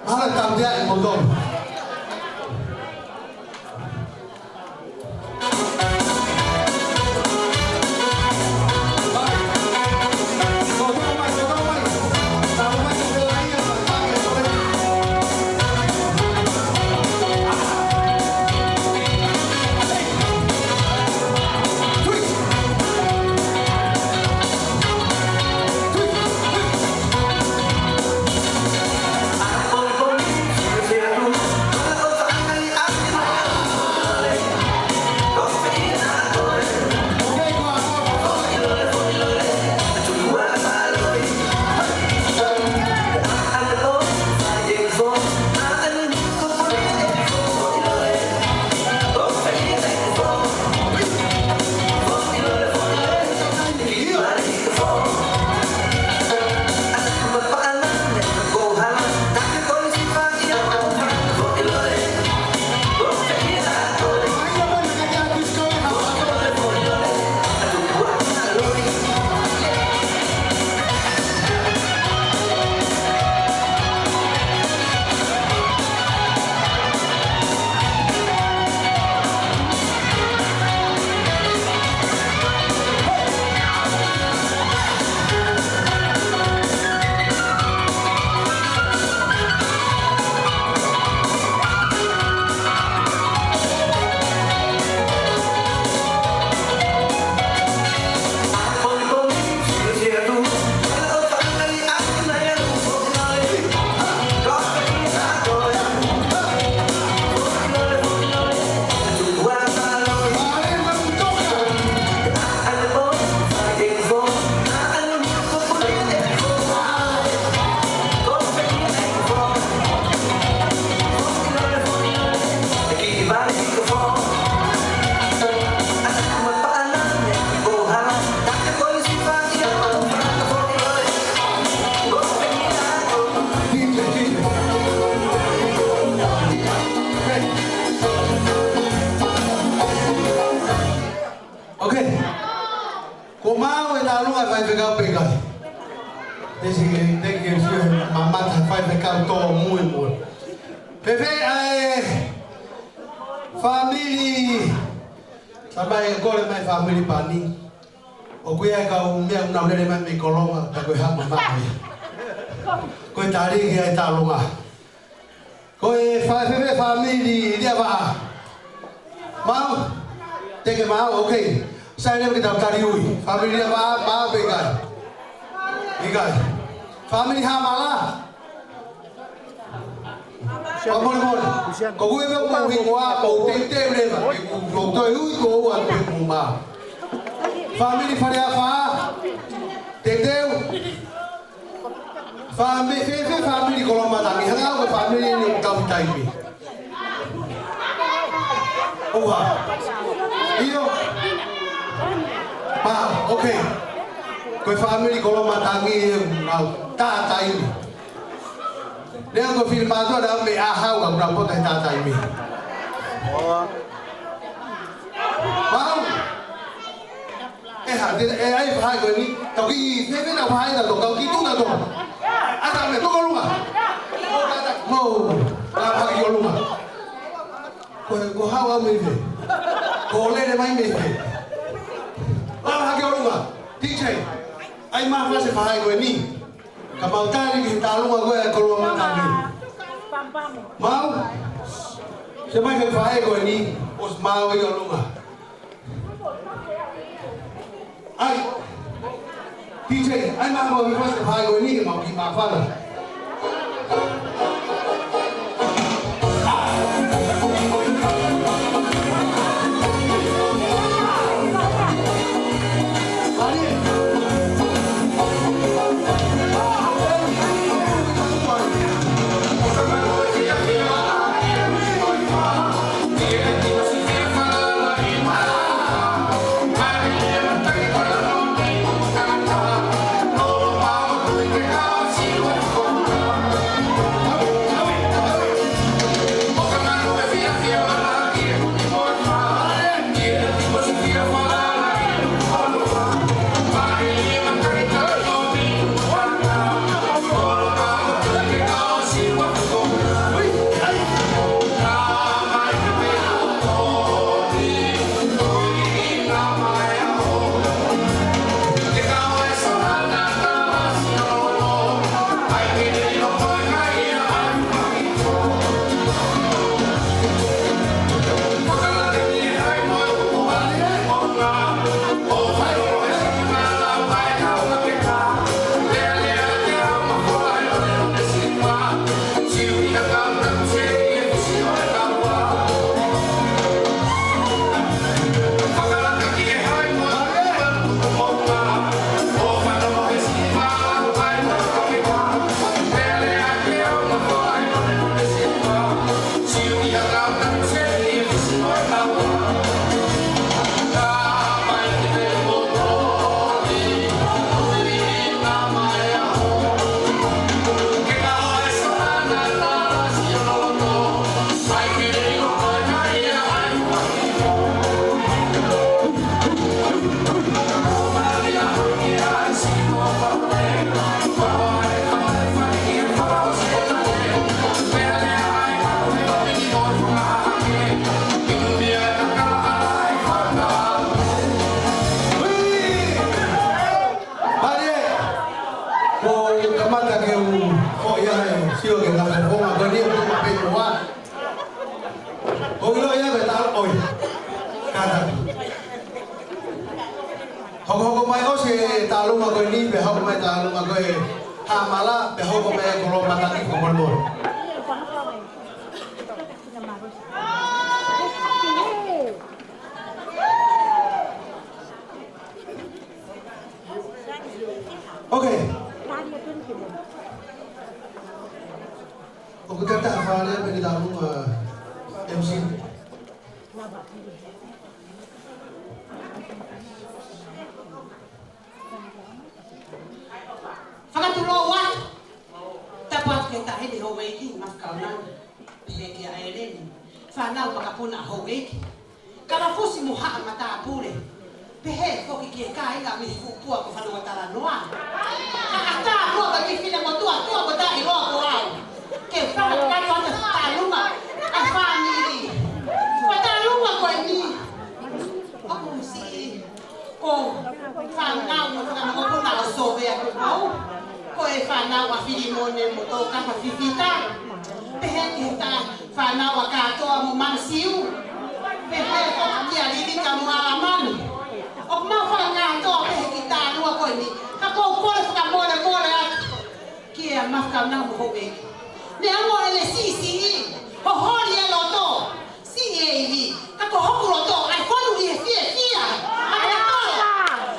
Mahalo tau te ai mo tau. Tesi ke, teki ke sio he mamata fai pe kau tō muimui. Fēfē ʻa e fāmili, sa mai kole mai fāmili pani. ʻOku ʻi ai e kau meʻa ʻoku nau lele mai mei Kolonga, ka ko e hama mai. Ko e tali ki ai e taʻalonga. Ko e fā-, fēfē fāmili Liavaʻa? Maau? Teke maau, okay. Sai leva ke tau tali ui. Fāmili Liavaʻa, maau pe ʻikai? ʻIkai. Fāmili Hamala? Fakamolemole. Ko ue pe ko hingoa, ko teuteu leva. Ke ku, ku toe ui, ko ua pe ku maau. Fāmili Faleafa? Teuteu? Fāmi-, fē-, fēfē fāmili Koloamatangi, hanga au ko e fāmili ni ʻoku tau taimi. ʻOua. ʻIo. Pā, okay. Ko e fāmili Koloamatangi ʻoku nau tā taimi. Lea ko e fili mātuʻa na me a hau ka kuna pota he tā taimi. Maau? ʻE ha, te, ʻe ʻai faʻahi ko eni, tau ki, fēfē nau faʻahi na tō, tau ki tuna tō. ʻAta me, tō ko lunga. Mo, lava hake ʻo lunga. Ko, ko hau au mei fē? Ko lele mai mei fē? Lava hake ʻo lunga. D J, ʻai maʻu ha faʻahi ko eni. Ka mau tali ki he taʻalonga ko ē ʻa Koloamatangi. Maau? Se mai ke faʻahi ko eni, ʻosi maau ia ʻo lunga. ʻAi. D J, ʻai maʻu ha faʻahi ko eni ke mau kiʻi māfana. Pale, ko kamata ke u foʻi ai, sio ke na ko fonga ko ni ko pe kua. Ko ilo ia ke tau oi. Kata. Hokohoko mai ʻosi e taʻalonga ko eni, pea hoko mai taʻalonga ko e Hamala, pea hoko mai e Koloamatangi ko Molemole. Okay. ʻOku tata fale pene tamu, uh, M C. Fakatulou atu. Tapu atu ki he taʻahine houʻeiki, Mafakaunani. Pehē kia ʻEleni. Fānau makapuna houʻeiki. Kalafusi mo haʻa matāpule. Pehē foki ki he kāinga mei he fuʻu kua ko Fanongotalanoa. Ka ʻatā muʻa ki he finemotuʻa tuʻa ko Taʻiloa ko au. Ke fakakakato atu e fakalunga ʻa e fāmili. Ko e fakalunga ko eni. ʻOku siʻi ko e fānau mo e fakamokopuna ʻo Sovea Tupou. Ko e fānau ʻa Filimone mo Tōkapa Fifita. Pehē ki he taha fānau ʻa Kātoa mo Manasiu. Pehē foki kia Lilika mo ʻAlamani. ʻOku mau fakakātoa pē he kiʻi talanoa ko eni. Ka ʻoku ou kole fakamolemole atu kia Mafikanau mo Houʻeiki. Neongo ʻene siʻisiʻi, hoholi e loto, siʻi e ivi. Ka ko hoku loto, ʻai fonu ʻi he fiefia. ʻA e loto.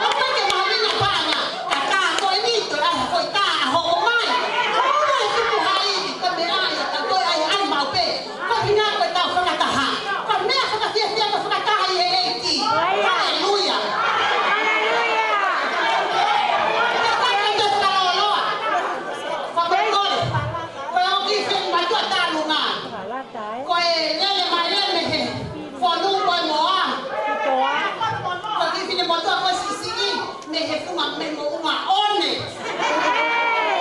ʻOku ʻikai ke mahuʻinga paʻanga. Ka tā ko eni toe ʻai ha foʻi tā ʻa hoʻo mai. Ko e tupu ha ivi, ko e meʻa ia, ka toe ʻai ʻai maʻu pē. Ko e hina ko e tau fakataha. Ko e meʻa fakafiefia ko e fakataha ʻi he ʻEiki. Haleluia. Ka ko e tau fakalōloa. Fakakole. Ko e ʻoki feni matua talunga. Ko e lele mai ʻene he fonu ko e moa. Ko e kiʻi finemotuʻa ko e siʻisiʻi mei he funga mei mo unga one.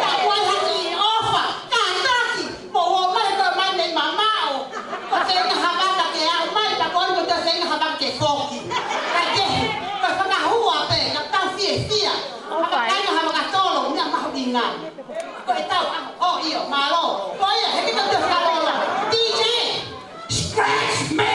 Ka ko e haʻi ʻofa, kātaki, mo ō mai ko e mai mei mamaʻo. Ko e feinga ha vaka ke aʻu mai, ka ko e ko e feinga ha vaka ke foki. Ka ke, ko e fakahua pē, ka tau fiefia. Ka feinga ha vaka tolo, meʻa mahuʻinga. Ko e tau, ʻa, ʻo ʻio, mālō. Ko ia, he kita te fakalōloa. D J, scratch me!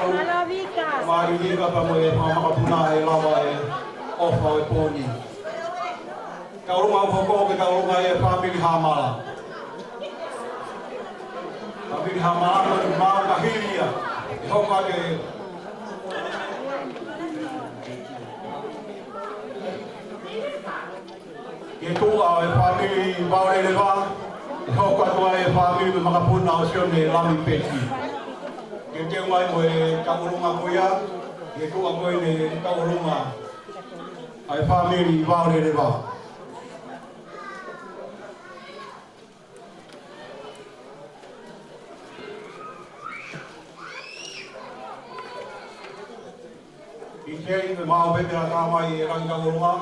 Mālō Vika. Mālō Vika pea mo e fanga makapuna he lava e ʻofa ʻo e pō ni. Tauʻolunga ʻoku hoko ke tauʻolunga e fāmili Hamala. Fāmili Hamala ko e mau ka hili ia. ʻE hoko atu e ke tuʻa e fāmili Vaoleleva, ʻe hoko atu ai e fāmili makapuna ʻo Sione Lami Peti. Ke teu mai mo e tauʻolunga ko ia, ke tuʻa ko eni e tauʻolunga ʻa e fāmili Vaoleleva. ʻIkai ke mau pehē ʻe talamai e langi tauʻolunga.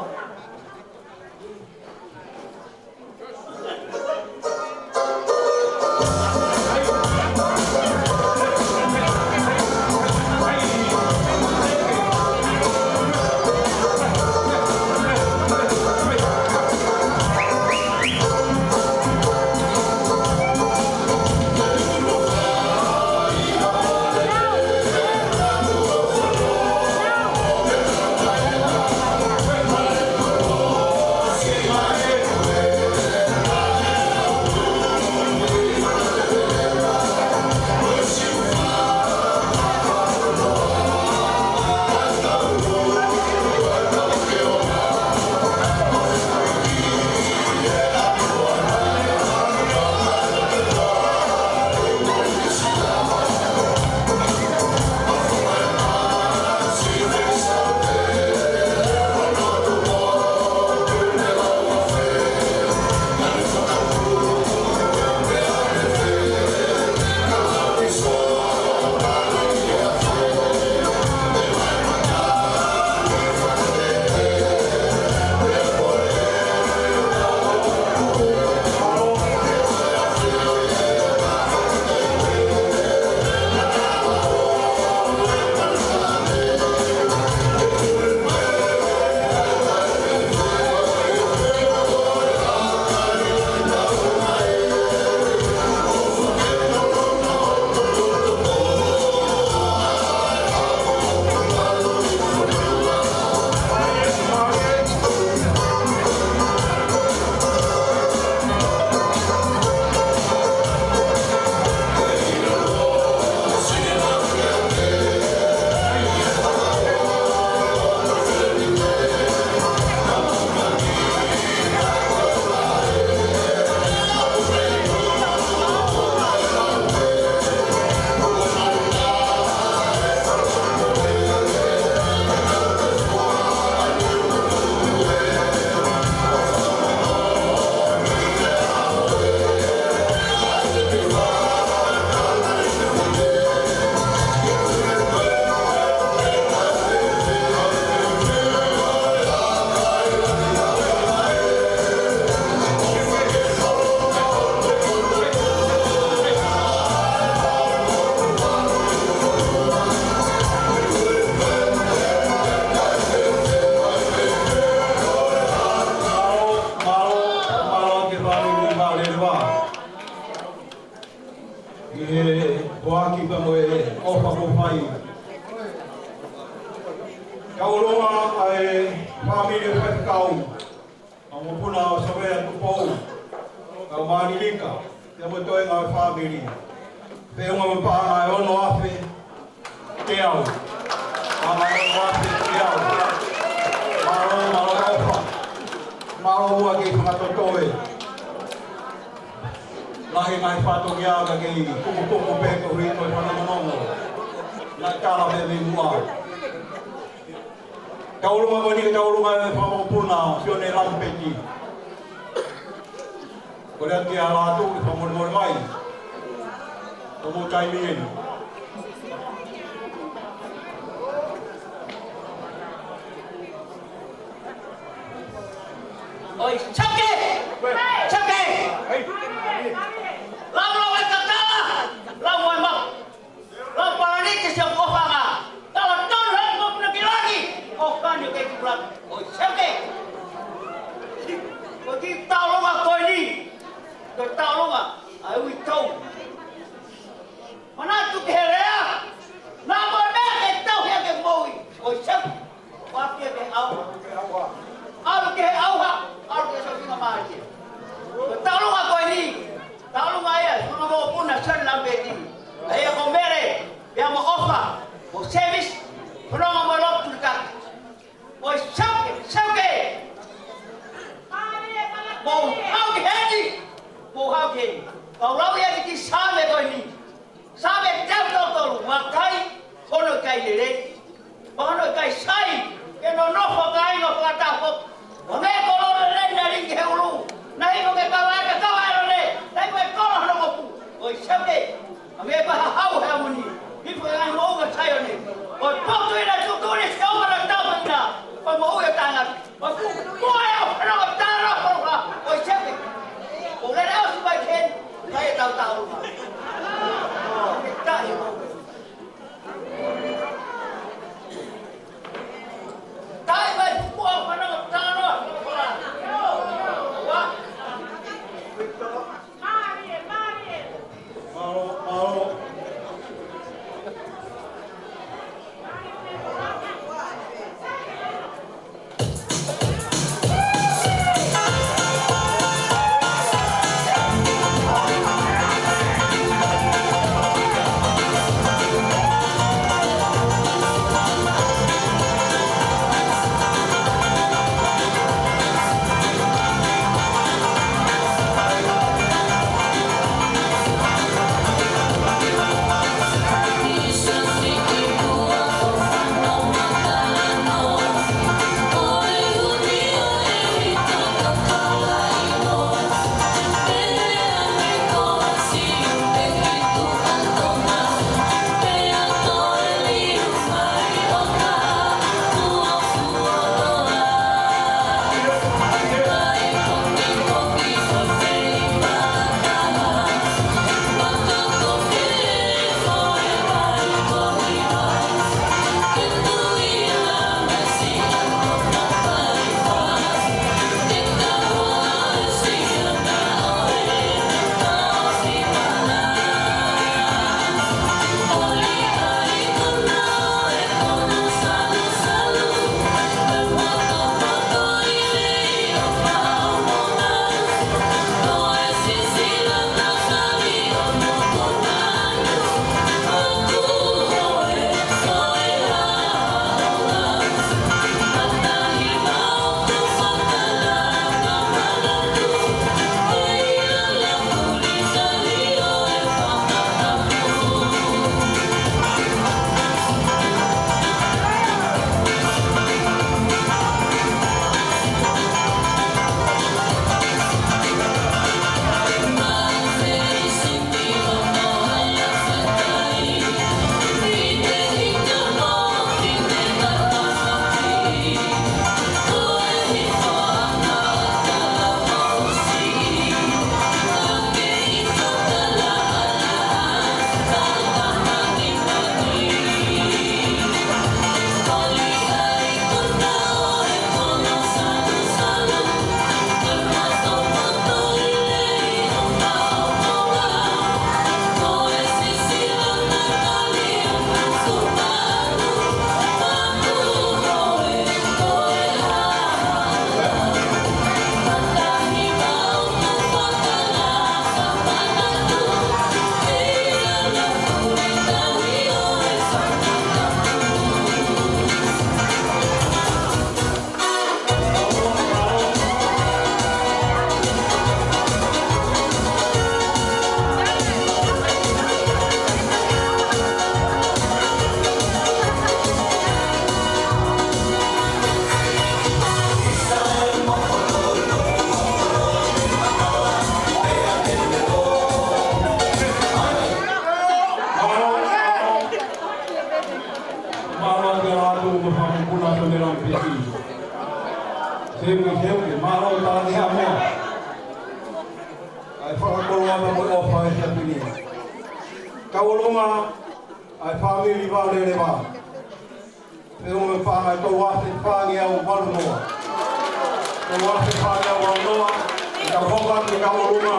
Mālō, mālō ki he fāmili Vaoleleva. ʻI he foaki pea mo e ʻofa kuo fai. Tauʻolunga ʻa e fāmili Faifekau, ʻa e mokopuna ʻo Savea Tupou, kau Mālilika, pea mo e toenga ʻo e fāmili. Feʻunga mo e paʻanga ʻe ono afe teau. Paʻanga ʻe ono afe teau. Mālō, mālō ʻofa. Mālō muʻa ki he fanga totoe. Lahi e ngaahi fatongia ka kei kukukuku pē koeʻuhi ko e fanongonongo. Naʻe tala pē mei muʻa. Tauʻolunga ko eni, tauʻolunga e fanga mokopuna ʻo Sione Lami Peti. Kole atu ki he ʻalu atu, ke fakamolemole mai. Ko hoʻomou taimi eni. ʻOi, Sake! Sake! Lau, lau e kakala! Lau e mau! Lau palani ke se ʻoku ʻofa ange. Tala tonu he mokopuna ki langi. ʻOfa ni ke ki langi. ʻOi, Sake! Ko e kiʻi tauʻolunga ko eni. Ko e tauʻolunga ʻa e uitou. Manatu ki he lea. Naʻa mo e Ko hono ʻikai sai ke nonofo kāinga fakataha foki. Ko e meʻa ko lolo lena lingi he ʻulu. Naʻe hifo ke kava ʻa e kava ʻa e lolo. Naʻe hifo ke kolo hono kopu. ʻOi Siaoke, ʻa e meʻa ko e hahau he ʻaho ni. Hifo ke ngai moʻunga Saione. Ko e potu ʻena tuʻutuʻuni Sihova ʻo tāpuekina. Ko e moʻui ʻo e tangata. Ko e fuʻu koe ʻo fana ʻo tālo ʻo fana. ʻOi Siaoke. Ko lele ʻo sipai ken. Kai e tau tau. Ko e tahi ʻo Mālō ʻaupito mo e fanga mokopuna ʻo Tonga Lampi. Siaoke, Siaoke, mālō tala ki Haʻamoa. ʻA e fakakoloa mo e ʻofa he efiafi ni. Kau ʻolunga, ʻa e fāmili Vaoleleva. Pea mo e fānau, tolu afe fāngeau valu noa. Tolu afe fāngeau valu noa, ʻi he kau hoko atu e kau ʻolunga.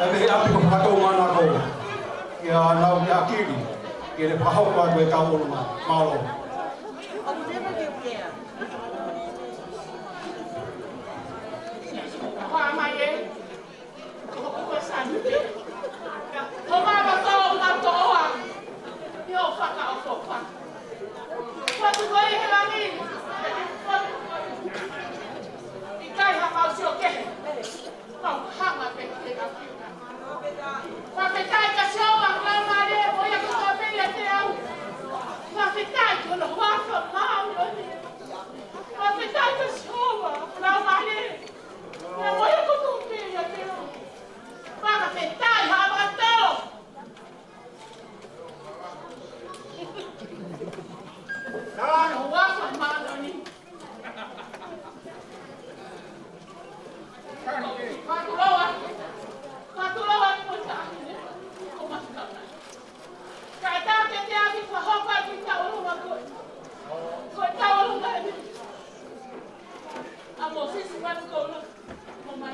ʻE meʻa atu ko e fakatō manako. Kia nau ki Akili, ke ne fakahoko atu e kau ʻolunga. Mālō. Fakafetaʻi ki hono huafa māʻoniʻoni. Fakafetaʻi kia Sihova, lau male. Ia mo ia ko tupe ia te o. Fakafetaʻi ha makatolo. Ka hono huafa māʻoniʻoni. Fakatuloa. Fakatuloa mo e taʻahine. Ko Masikana. Ka e taʻe te afi fakahoko ai ki tauʻolunga ko. Ko tauʻolunga eni. ʻA Mōsese Manukoula. Mo ma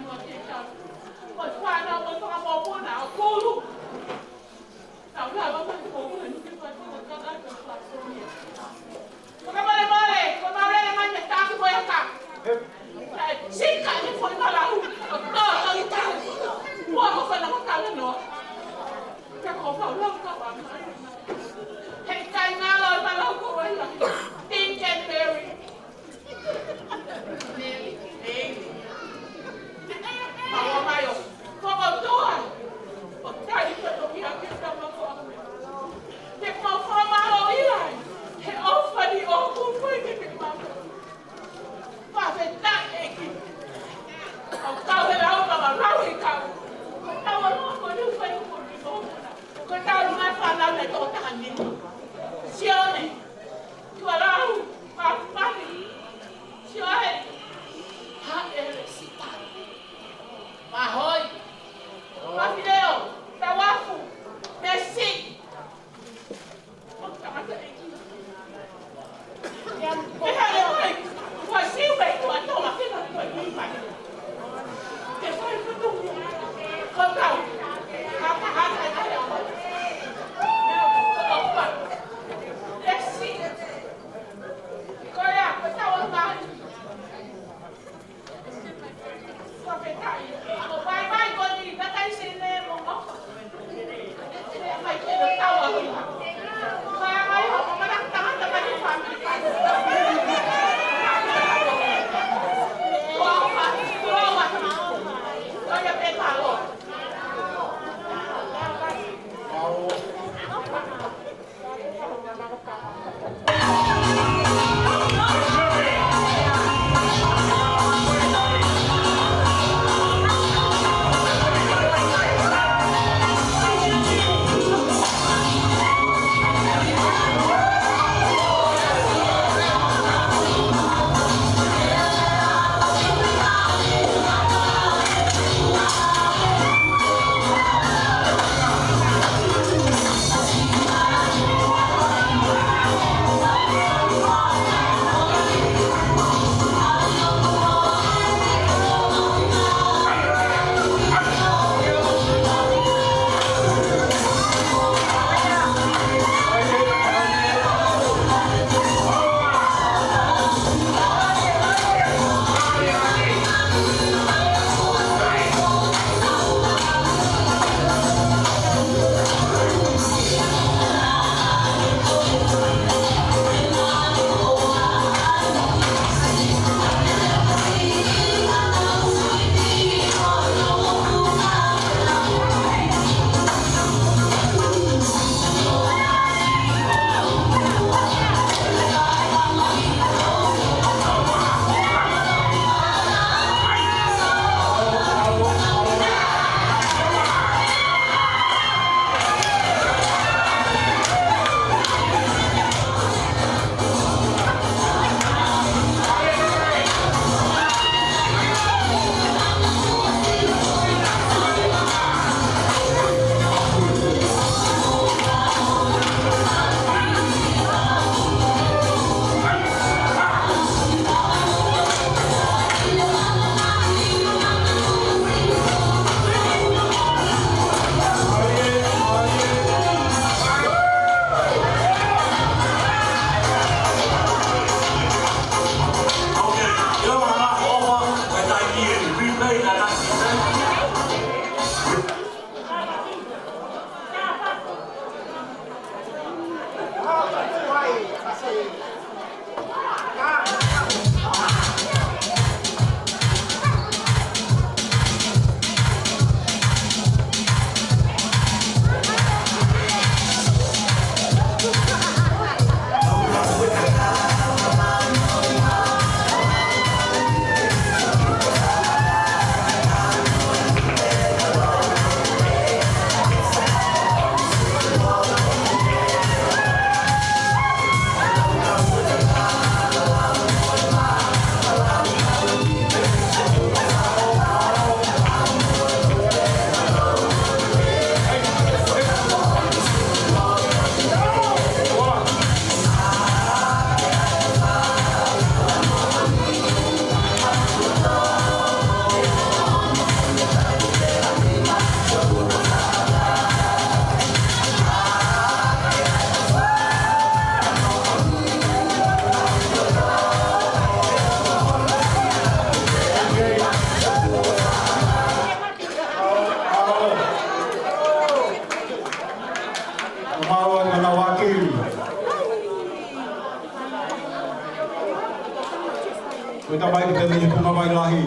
Ko e tamai ki he meʻi punga mai lahi.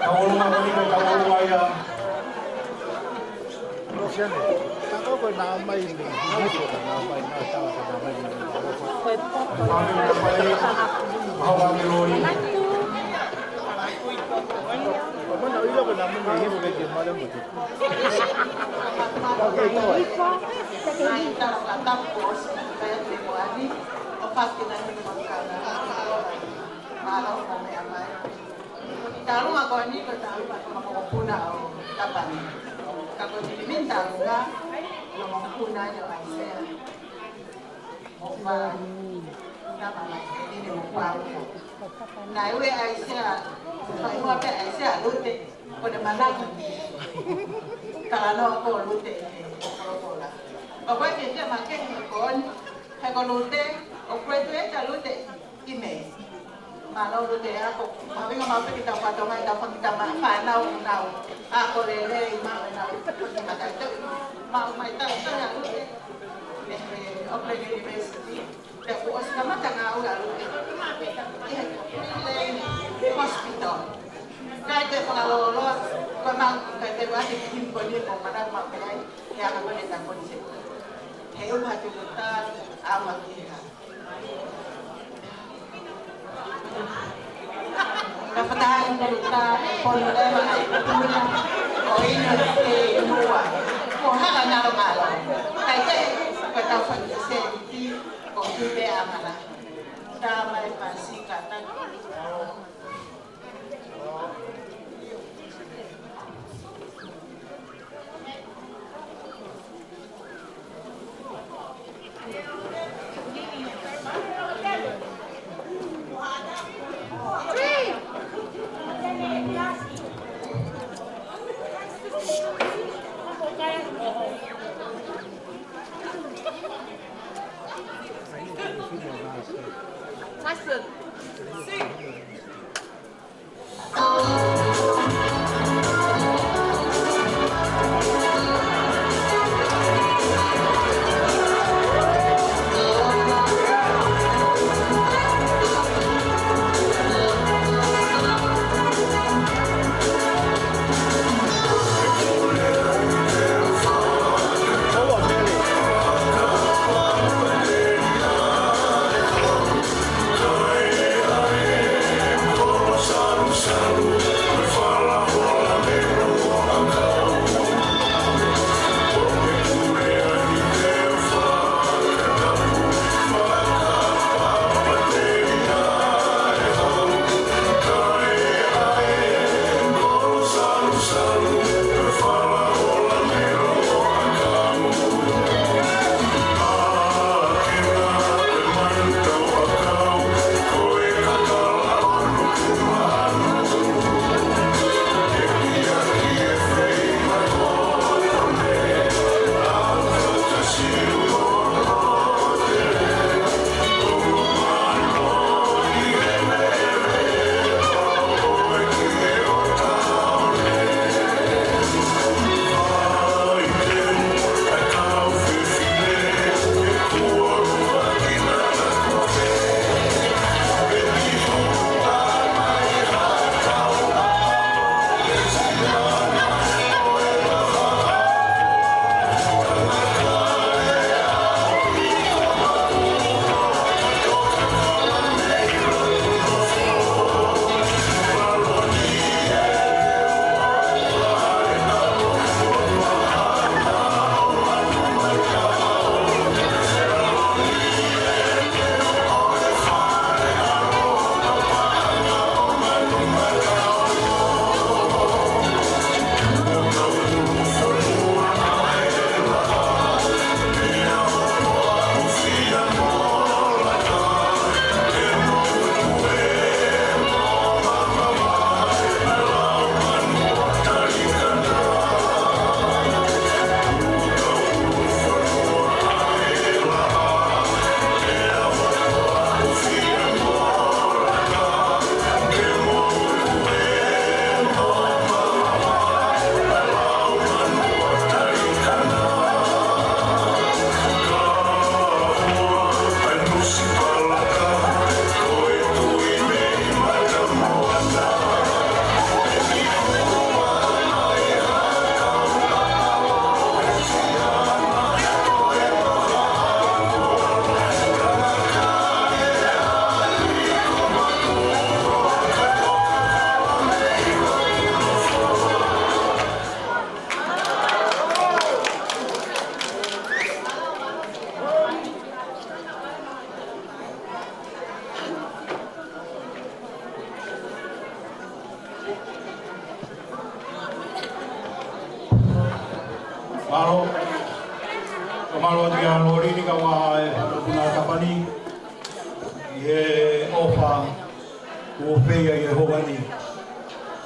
Tauʻolunga ko eni, ko e tauʻolunga ia. Rosiane, ka ko e naʻa mai ni, ni ko e naʻa mai, naʻa tala ko e naʻa mai ni. Ko e pō. Fāmili tamai, mahalo ʻa e loi. Mana ʻilo ko e naʻa mai ni, ko e ke male mo te. Ifo, te ke ifo. Mālō, mālō, mālō, mālō. Talu ko eni ko e talu ko e mokopuna ʻo Tapani. Ka ko e timi talu ko e mokopuna ʻo ʻAisea. Mo Fā. Tama mai ke ni mo Fā. Naʻe ui ʻAisea, ko e ua pē ʻAisea Lute, ko e manako. Talanoa ko Lute he kolokola. Ko e ke ke make he ko eni, he ko Lute, ʻo graduate ʻa Lute ʻi Mē. Mālō Lute, ʻa ko, mahuʻinga maʻu pē ke tau kātoa mai, tau fanga kiʻi tama fānau nau. ʻA ko lelei maʻu ʻenau. Maʻu mai tau, tau ʻa Lute. Mei he Auckland University. Pea kuo ʻosi kamata ngāue ʻa Lute. ʻI he Green Lane Hospital. Kai te fakalōloa, ko e mau, kai te wati ki him ko ni ko mana ma kai, he anga ko ne ta ko ni se. He u hatu ko ta, a ma ki ha. Ka fataha ko ta, ko ni le ma ai, ko tuna, ko ina ke mua. Ko haka ngalo ngalo. Kai te, ko ta fa se ti, ko tu pe a mala. Ta mai pa si ka ta. Tyson. Sing. Mālō. Ka mālō atu kia Lolini kae ʻumaʻā e fanga puna Kapani ʻi he ʻofa kuo fai ʻi he ʻaho ni.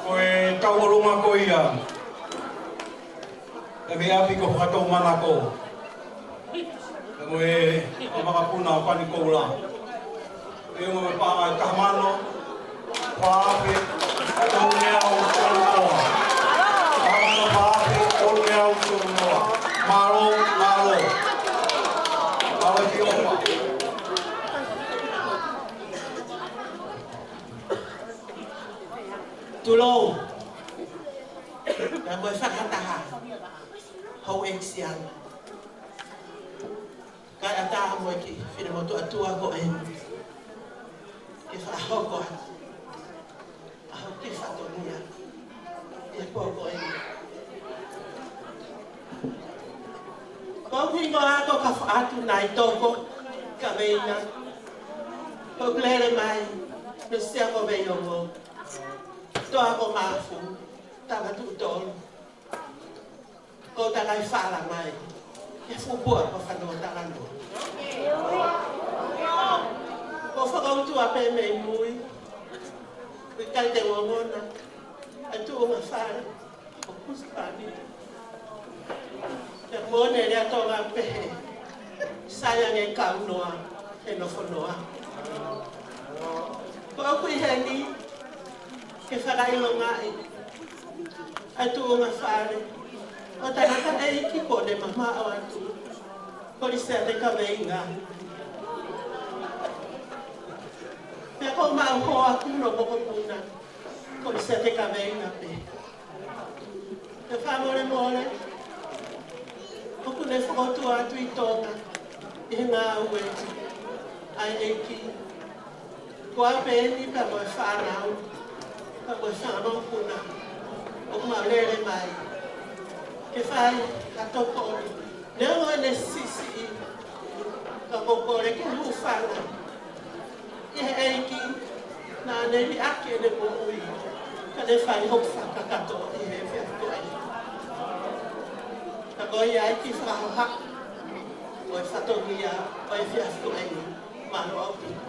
Ko e tauʻolunga ko ia ʻa e meʻa ʻapi ko Fakatoumanako, pea mo e fanga puna ʻo Panikoula. Pea mo e paʻanga ʻe taha mano fā afe tolungeau tolu noa. Taha mano fā afe tolungeau tolu noa. Mālō, mālō. Mālō e ʻofa. Tulou. Pea mo e fakataha. Houʻeiki Siana. Kae ʻatā mo e kiʻi finemotuʻa ʻotua ko eni ke fakahoko atu ʻa hoku kiʻi fatongia ʻi he pō ko eni. Ko hoku hingoa ko Kafoatu Naitoko Kaveinga. Ko ʻeku lele mai mei Siakoveiongo, Toa ko Mafu, Tavatuʻutolu. Ko e tala ʻi Fala mai, ʻi he fuʻu pua ko Fanoa Talanoa. Ko e fakautua pē mei mui, ʻoku ʻikai te u ongona ʻa e tuʻunga fale ʻo Kusipani. Pea mo e lea Tonga pehē, sai ange kau noa he nofo noa. Ko ʻeku ʻi heni ke fakaʻilongaʻi ʻa e tuʻunga fale ʻo e tangataʻeiki kuo ne mamaʻo atu, Kolisiate Kaveinga. Pea ko homau hoa kuo mokopuna, Kolisiate Kaveinga pē. Pea fakamolemole, ʻoku ne fakautua atu ʻi Tonga ʻi he ngāue ʻa e ʻEiki. Ko au pē eni pea mo e fānau, pea mo e fanga mokopuna ʻoku mau lele mai ke fai ha tokoni. Neongo ʻene siʻisiʻi, ka ʻoku ou kole ke hūfanga ʻi he ʻEiki, naʻa ne liʻaki ʻene moʻui, ka ne fai hoku fakakakato ʻi he efiafi ko eni. Ka ko ia ai ki he fakahoha ʻo e fatongia ʻo e efiafi ko eni. Mālō ʻaupito.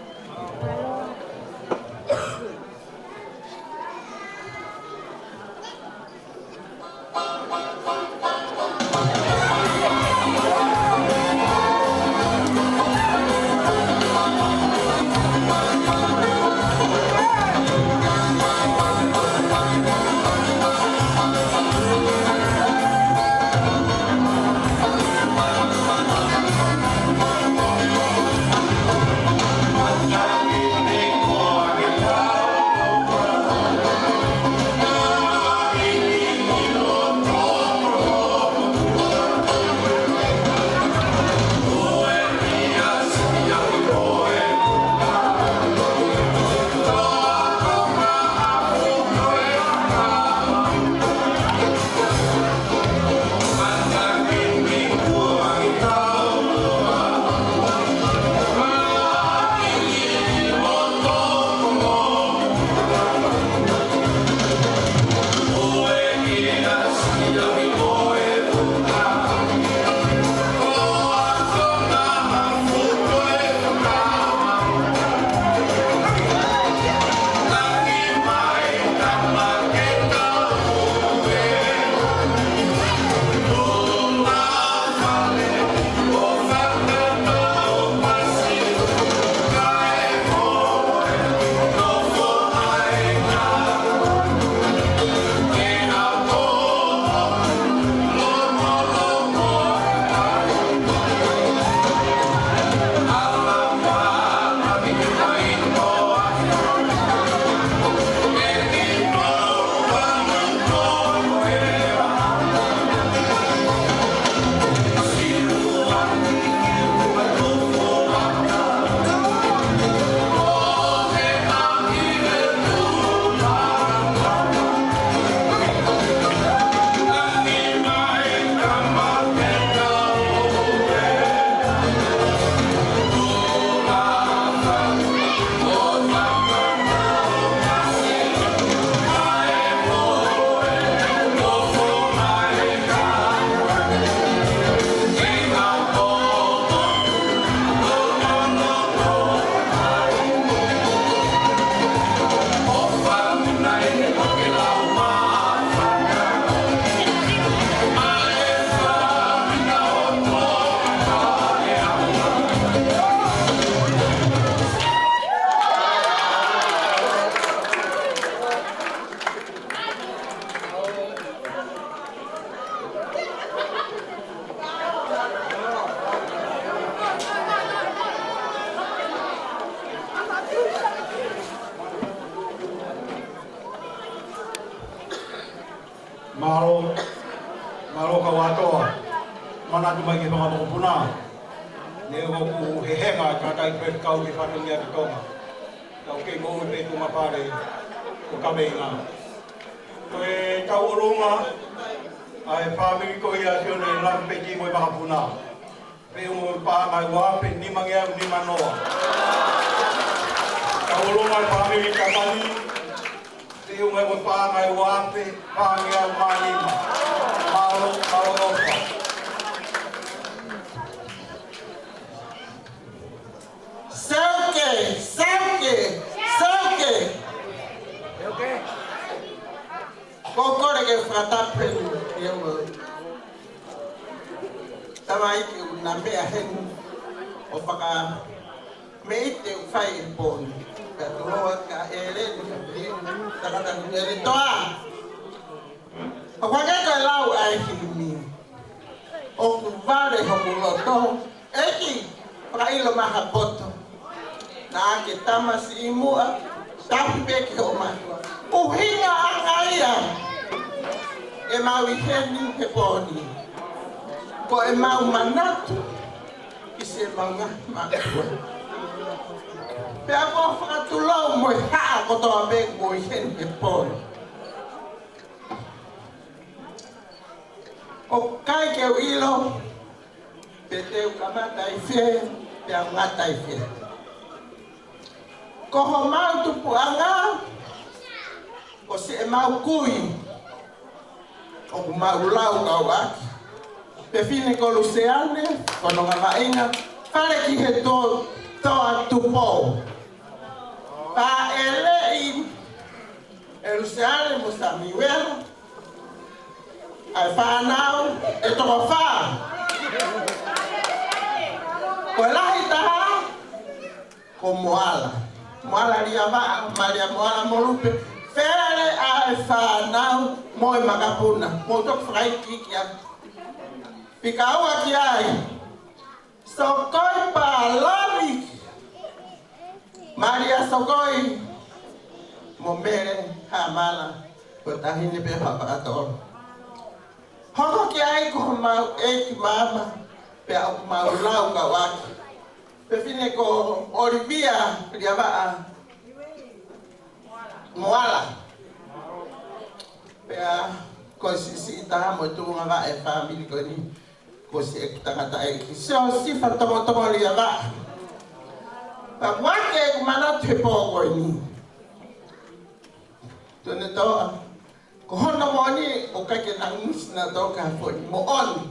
Ko Kauatoa, manatu mai ki he fanga mokopuna. Neongo ʻoku hehenga e tangataʻeiki faifekau ki he fatongia ʻo Tonga. Ka ʻoku kei moʻui pē ʻi Tonga pale, ko Kaveinga. Ko e tauʻolunga ʻa e fāmili ko ia ʻa Sione Lamipeti mo e makapuna. Feʻunga mo e paʻanga ʻe ua afe nima ngeau nima noa. Tauʻolunga e fāmili Tatani. Feʻunga mo e paʻanga ʻe ua afe fāngeau mā nima. Mālō, mālō ʻofa. Sauke, sauke, sauke. Ko e kole ke fakatapu heni ʻi he ua. Tamaiki ʻoku na meʻa heni ʻo faka- meʻa ʻi he ʻū fai ʻi he pō ni. Ka tuloa ka ʻEleni, ka pili, tangata ni ʻEleni toa. ʻOku hangē ko e lau ʻa e himi. ʻOku vale hoku loto, ʻEiki, fakaʻilo mai ha poto. Naʻa ke tamasiʻi muʻa, tapu pē ki hoʻo mātuʻa. ʻUhinga ʻanga ia ʻemau ʻi heni he pō ni. Ko ʻemau manatu ki siʻemau ngaahi mātuʻa. Pea ʻoku ou fakatulou mo e haʻa kotoa pē ʻoku ʻi heni he pō ni. ʻOku ʻikai ke u ʻilo pe te u kamata ʻi fē, pe te u ngata ʻi fē. Ko homau tupuʻanga, ko siʻemau kui ʻoku mau laukauʻaki. Fefine ko Luseane Fononga Vaʻinga, fale ki he to-, toa Tupou. Pea ʻe lelei ʻe Luseane mo Samiuela ʻa e fānau ʻe toko fā. Ko e lahi taha, ko Moala. Moala Liavaʻa, Malia Moala mo Lupe. Fele ʻa e fānau mo e makapuna. Mou toki fakaikiiki atu. Fika ua ki ai, Sokoi Palani. Malia Sokoi mo Mele Hamala. Ko e taʻahine pē ʻo Haʻapaʻatolo. Hoko ki ai ko homau ʻeiki maama, pea ʻoku mau laukauʻaki. Fefine ko ʻOlivia Liavaʻa Moala. Pea ko e siʻisiʻi taha mo e tuʻunga vaʻe e fāmili ko eni, ko siʻeku tangataʻeiki Siosifa Tongotongo Liavaʻa. Pea ʻoku ʻikai ke u manatu he pō ko eni. Tone toa. Ko hono moʻoni ʻoku ʻikai ke na ngusi na toka foʻi moʻoni.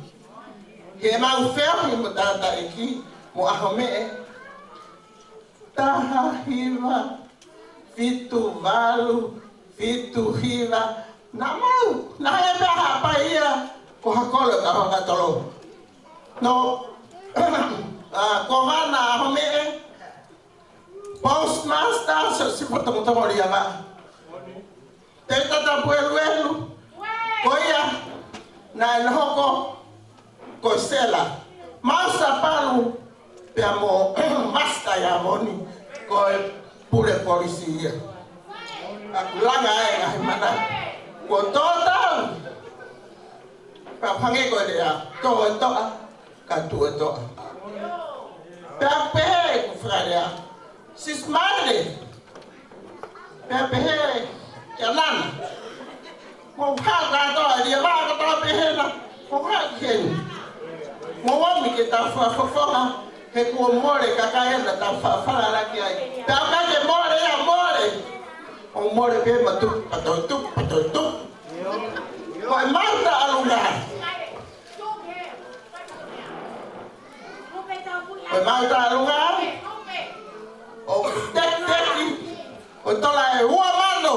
Ke mau feohi mo tangataʻeiki mo ʻAhomeʻe. Taha hiva, fitu valu, fitu hiva. Naʻa mau, naʻe pē Haʻapai ia, ko Hakolo ka Haʻapaʻatolo. No, ʻa, ko Vana ʻAhomeʻe, Postmaster, Siosifa Tongotongo Liavaʻa. Tēvita Tapueluelu, ko ia, naʻe hoko ko Sela. Masa Palu, pea mo Masita ia moni, ko e pule polisi ia. ʻA e langa ʻa e ngaahi mana. Ko Totau, ka hangē ko e lea, Toʻotoʻa, ka Tuʻotoʻa. Pea pehē ʻeku fakalea, Sis Male. Pea pehē kia Nana. Mou haʻu kātoa, Liavaʻa kātoa pehē na. Mou haʻu ki heni. Mou ōmi ke tau fakafofonga, he kuo mole kakai ena tau fakafalalaki ai. Tau ka ke mole ia mole. ʻO mole pē matu, pato tu, pato tu. Ko e mau taʻalunga. Ko e mau taʻalunga. ʻO tekiteki. ʻO tola e ua mano.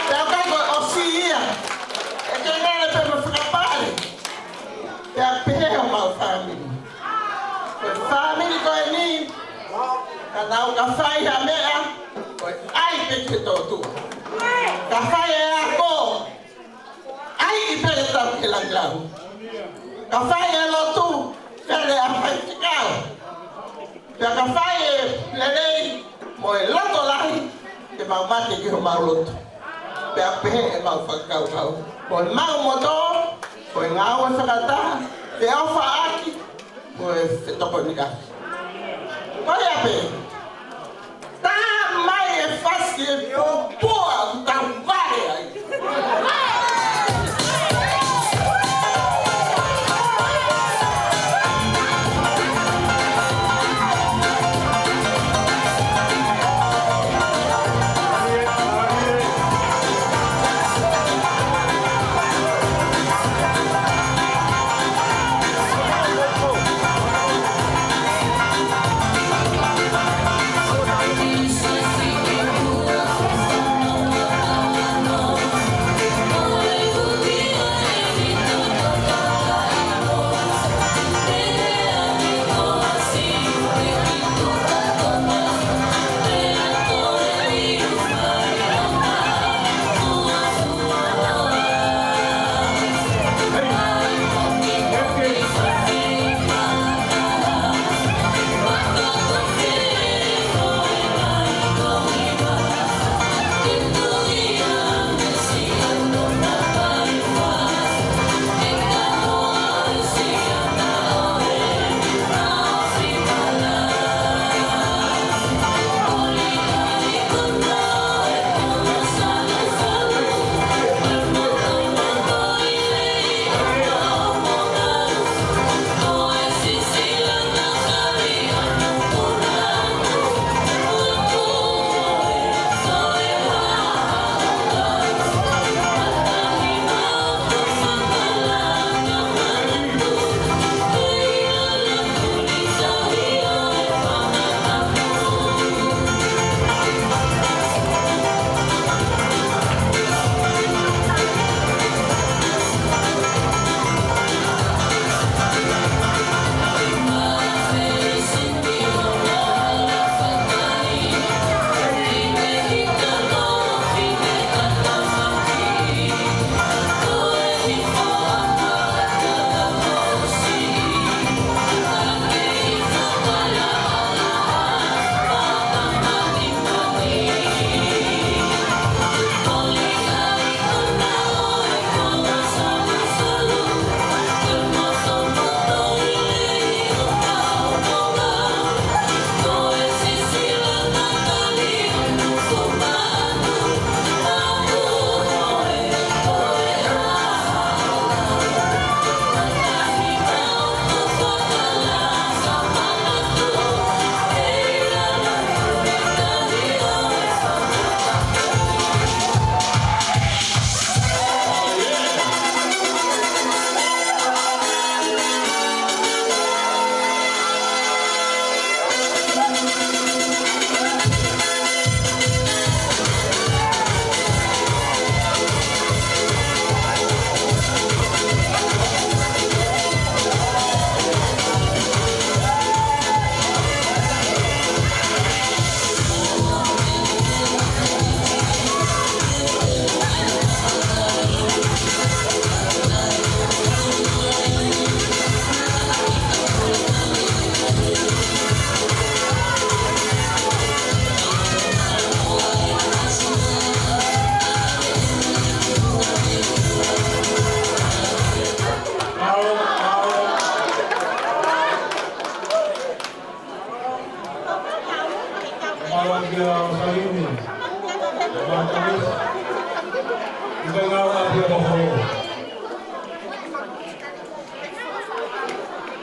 Pea ʻikai ko e ʻosi ia. ʻE ke ngale pē mo fakapale. Pea pehē homau fāmili. Ko e fāmili ko eni. Ka nau ka fai ha meʻa. Ko e ʻai pē ki he tōtua. Ka fai e ako. ʻAi pē ke tau ke langilangi. Ka fai e lotu, fele ʻa e faifekau. Pea ka fai e lelei, mo e loto lahi, ke mau mate ki homau lotu. Pea pehē ʻemau fakakaukau. Ko e maʻu motuʻa, ko e ngāue fakataha, feʻofaʻaki, ko e fetokoniʻaki. Ko ia pē, tā mai e fasi e pōpoa ʻoku tau vale ai.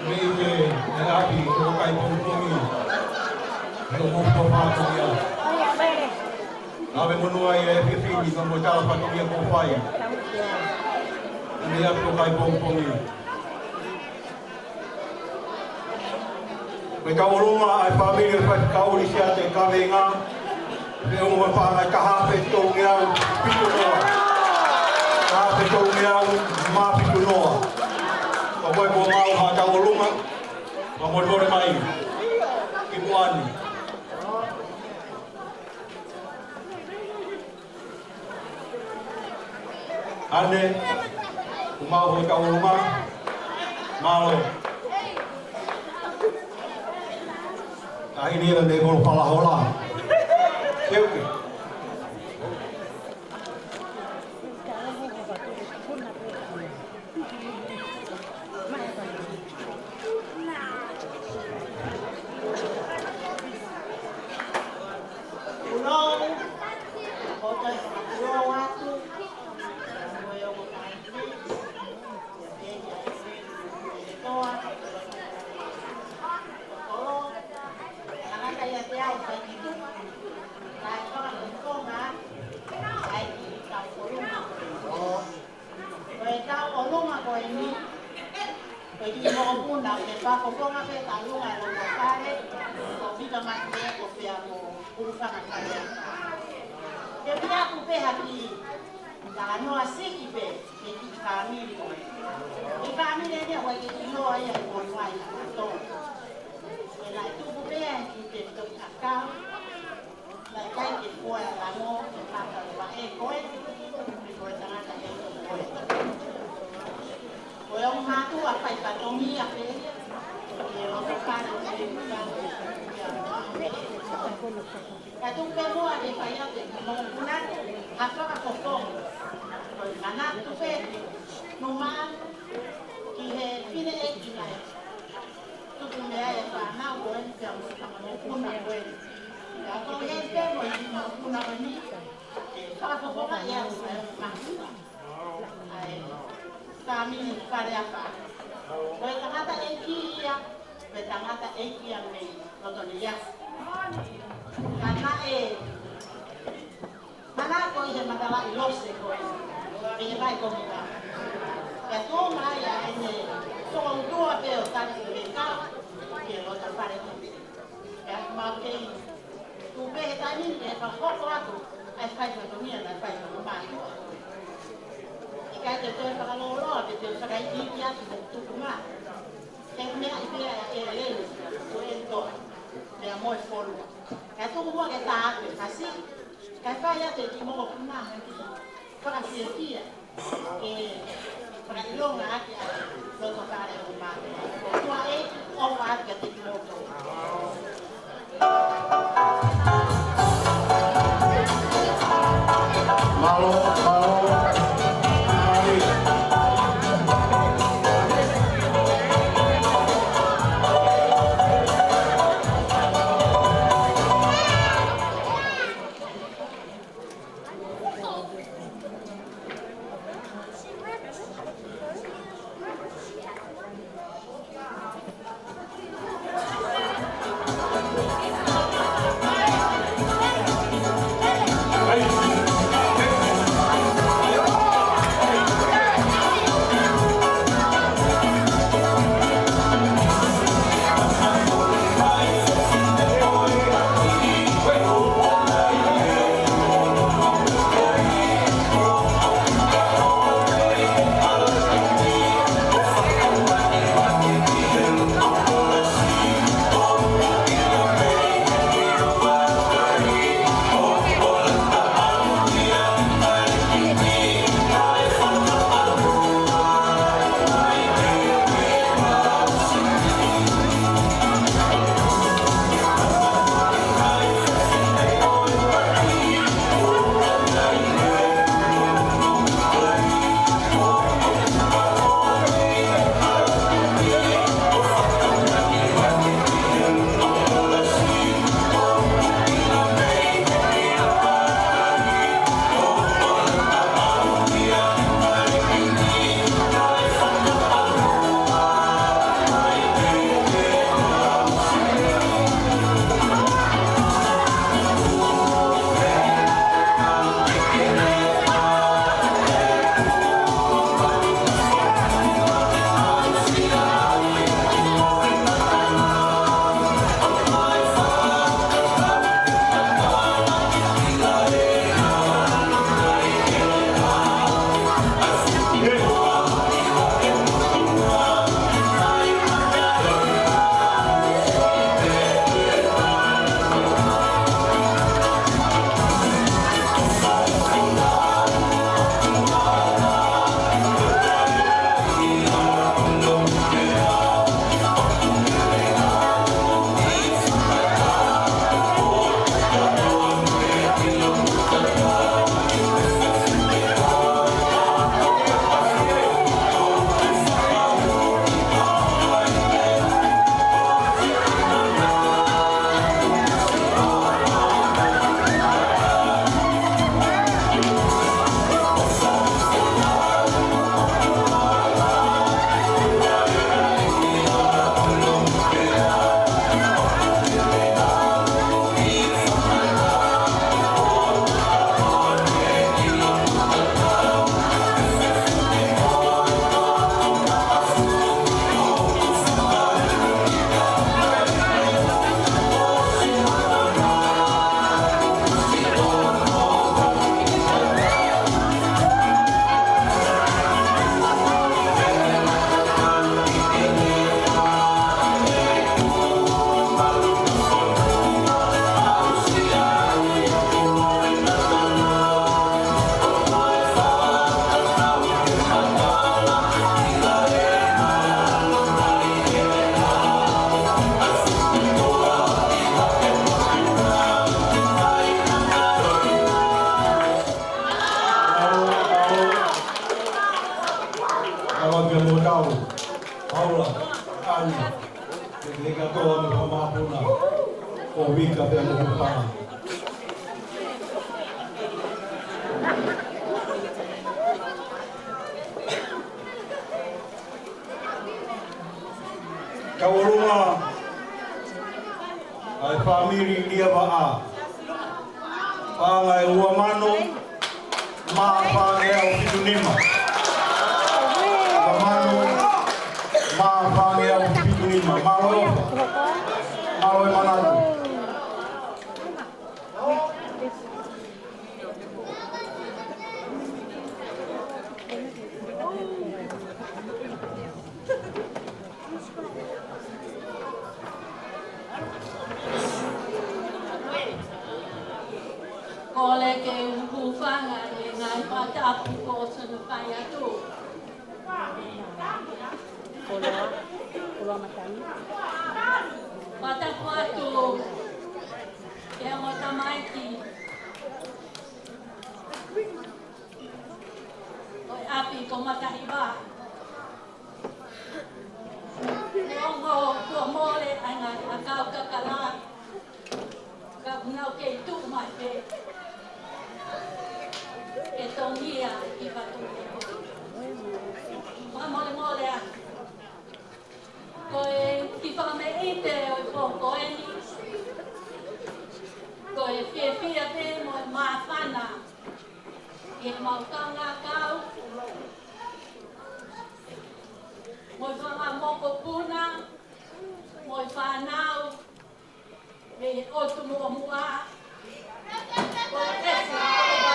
Mei he ʻapi ʻo Kaipongipongi, ʻi hoʻomou fatongia. Ngāue monū ai e efiafi ni ka mo e tala fatongia kuo fai. Mei he ʻapi ʻo Kaipongipongi. Mei he tauʻolunga ʻa e fāmili ʻo e faifekau Lisiate Kavenga. Mei he ongo paʻanga ʻe taha afe tolungeau fitu noa. Taha afe tolungeau mā fitu noa. Ko koe kuo maʻu ha tauʻolunga, fakamolemole mai ki muʻa ni. ʻAne, kuo maʻu hoʻo tauʻolunga, mālō. Taʻahine ia mei Kolofola. Keuke. ʻOlunga ko eni, ko e kiʻi mokopuna, ke fakafofonga pē ʻi ʻolunga e loto fale, ko Pita Mate ko pea mo Kulufanga Fale. Ke pia ku pē ha kiʻi talanoa siʻi pē, ke kiʻi fāmili ko ē. Kiʻi fāmili eni ʻoku ʻikai ke ʻiloa ia he fonua ʻi Haʻato. Ko e naʻe tupu pē ia he kiʻi tefitoʻi ʻakau. Naʻe ʻikai ke fua e lango, ke pata e vaʻe ko ē, pe ko e tangata ʻeiki ko ē. Ko e ongo mātuʻa fai fatongia pē, ke loto fale ko ē, ka tuku pē muʻa ke fai atu e kiʻi mokopuna, ha fakafofonga. Ko e manatu pē, numa, ki he fineʻeiki naʻe tuku mei ai e fānau ko ē, pea mo e fanga mokopuna ko ē. Pea ko e hē pē mo e kiʻi mokopuna ko eni, ke fakafofonga ia ʻo e mātuʻa. ʻA e fāmili Faleafa. Ko e tangataʻeiki ia, ko e tangataʻeiki ia mei loto Niuasi. Ka naʻe manako ʻi he matalaʻi lose ko ē, ʻi he vai ko ē. Pea tuʻu mai ʻa ʻene tokoutua pē ʻo tali e veka, ke loto fale ko ē. Pea mau kei tuʻu pē he taimi ni ke fakahoko atu ʻa e fai fatongia naʻe fai ʻe he mātuʻa. ʻIkai te toe fakalōloa pe te fakaikiiki atu mo tuku mā. Ke meʻa ʻi pea e leni, ko e toa, pea mo e fonua. Kae tuku muʻa ke tā atu e fasi, kae fai atu e kiʻi mokopuna, he kiʻi fakafiefia, ke fakaʻilonga ʻaki ʻa e loto fale ʻo e mātuʻa. Tuʻa ē, ʻofa atu kiate kimoutolu. Mālō, mālō. Kau ke mo tau. Paula, Ani, ke ke katoa mo ka mapuna. Ko Vika pea mo Kupanga. Kau ʻolunga ʻa e fāmili Liavaʻa. Paʻanga ʻe ua mano, mā fāngeau fitu nima. Ua mano, mā fāngeau fitu nima. Mālō e ʻofa. Mālō e manatu. Kole ke u hūfanga he ngaahi fakatapu kuo ʻosi hono fai atu. Koloa, koloa matangi. Fakatapu atu ki he ongo tamaiki ʻo e ʻapi ko Matahiva. Neongo kuo mole ʻa e ngaahi ʻakau kakala, ka ʻoku nau kei tuʻu mai pē ke tongia ki fatongia. Fakamolemole ā. Ko e kiʻi fakameʻite ʻo e pō ko eni, ko e fiefia pē mo e māfana ʻi he mau kaungā kau, mo e fanga mokopuna, mo e fānau mei he ʻotu muʻomuʻa. Ko e ʻesi, ko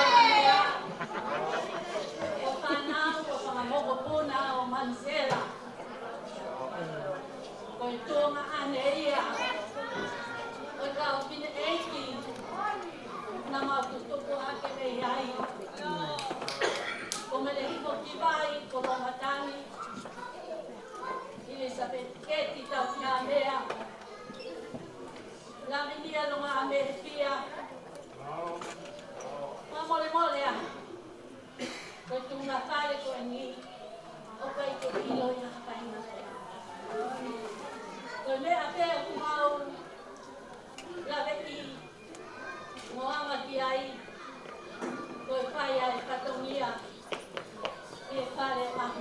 e fānau, ko e fanga mokopuna ʻo Manisela. Ko e tuongaʻane ia ʻo e kau fineʻeiki naʻa mau tutuku hake mei ai. Ko Mele Hifo ki Vai, ko Longatangi, ʻIlisapeti Keti Taukihamea, Lavinia Longaʻamehefia. Fakamolemole ā. Ko e tuʻunga fale ko eni, ʻoku ʻikai ke ʻilo ia ha faʻahinga. Ko e meʻa pē ʻoku mau laveʻi mo anga ki ai, ko e fai ʻa e fatongia ʻi he fale ʻaho.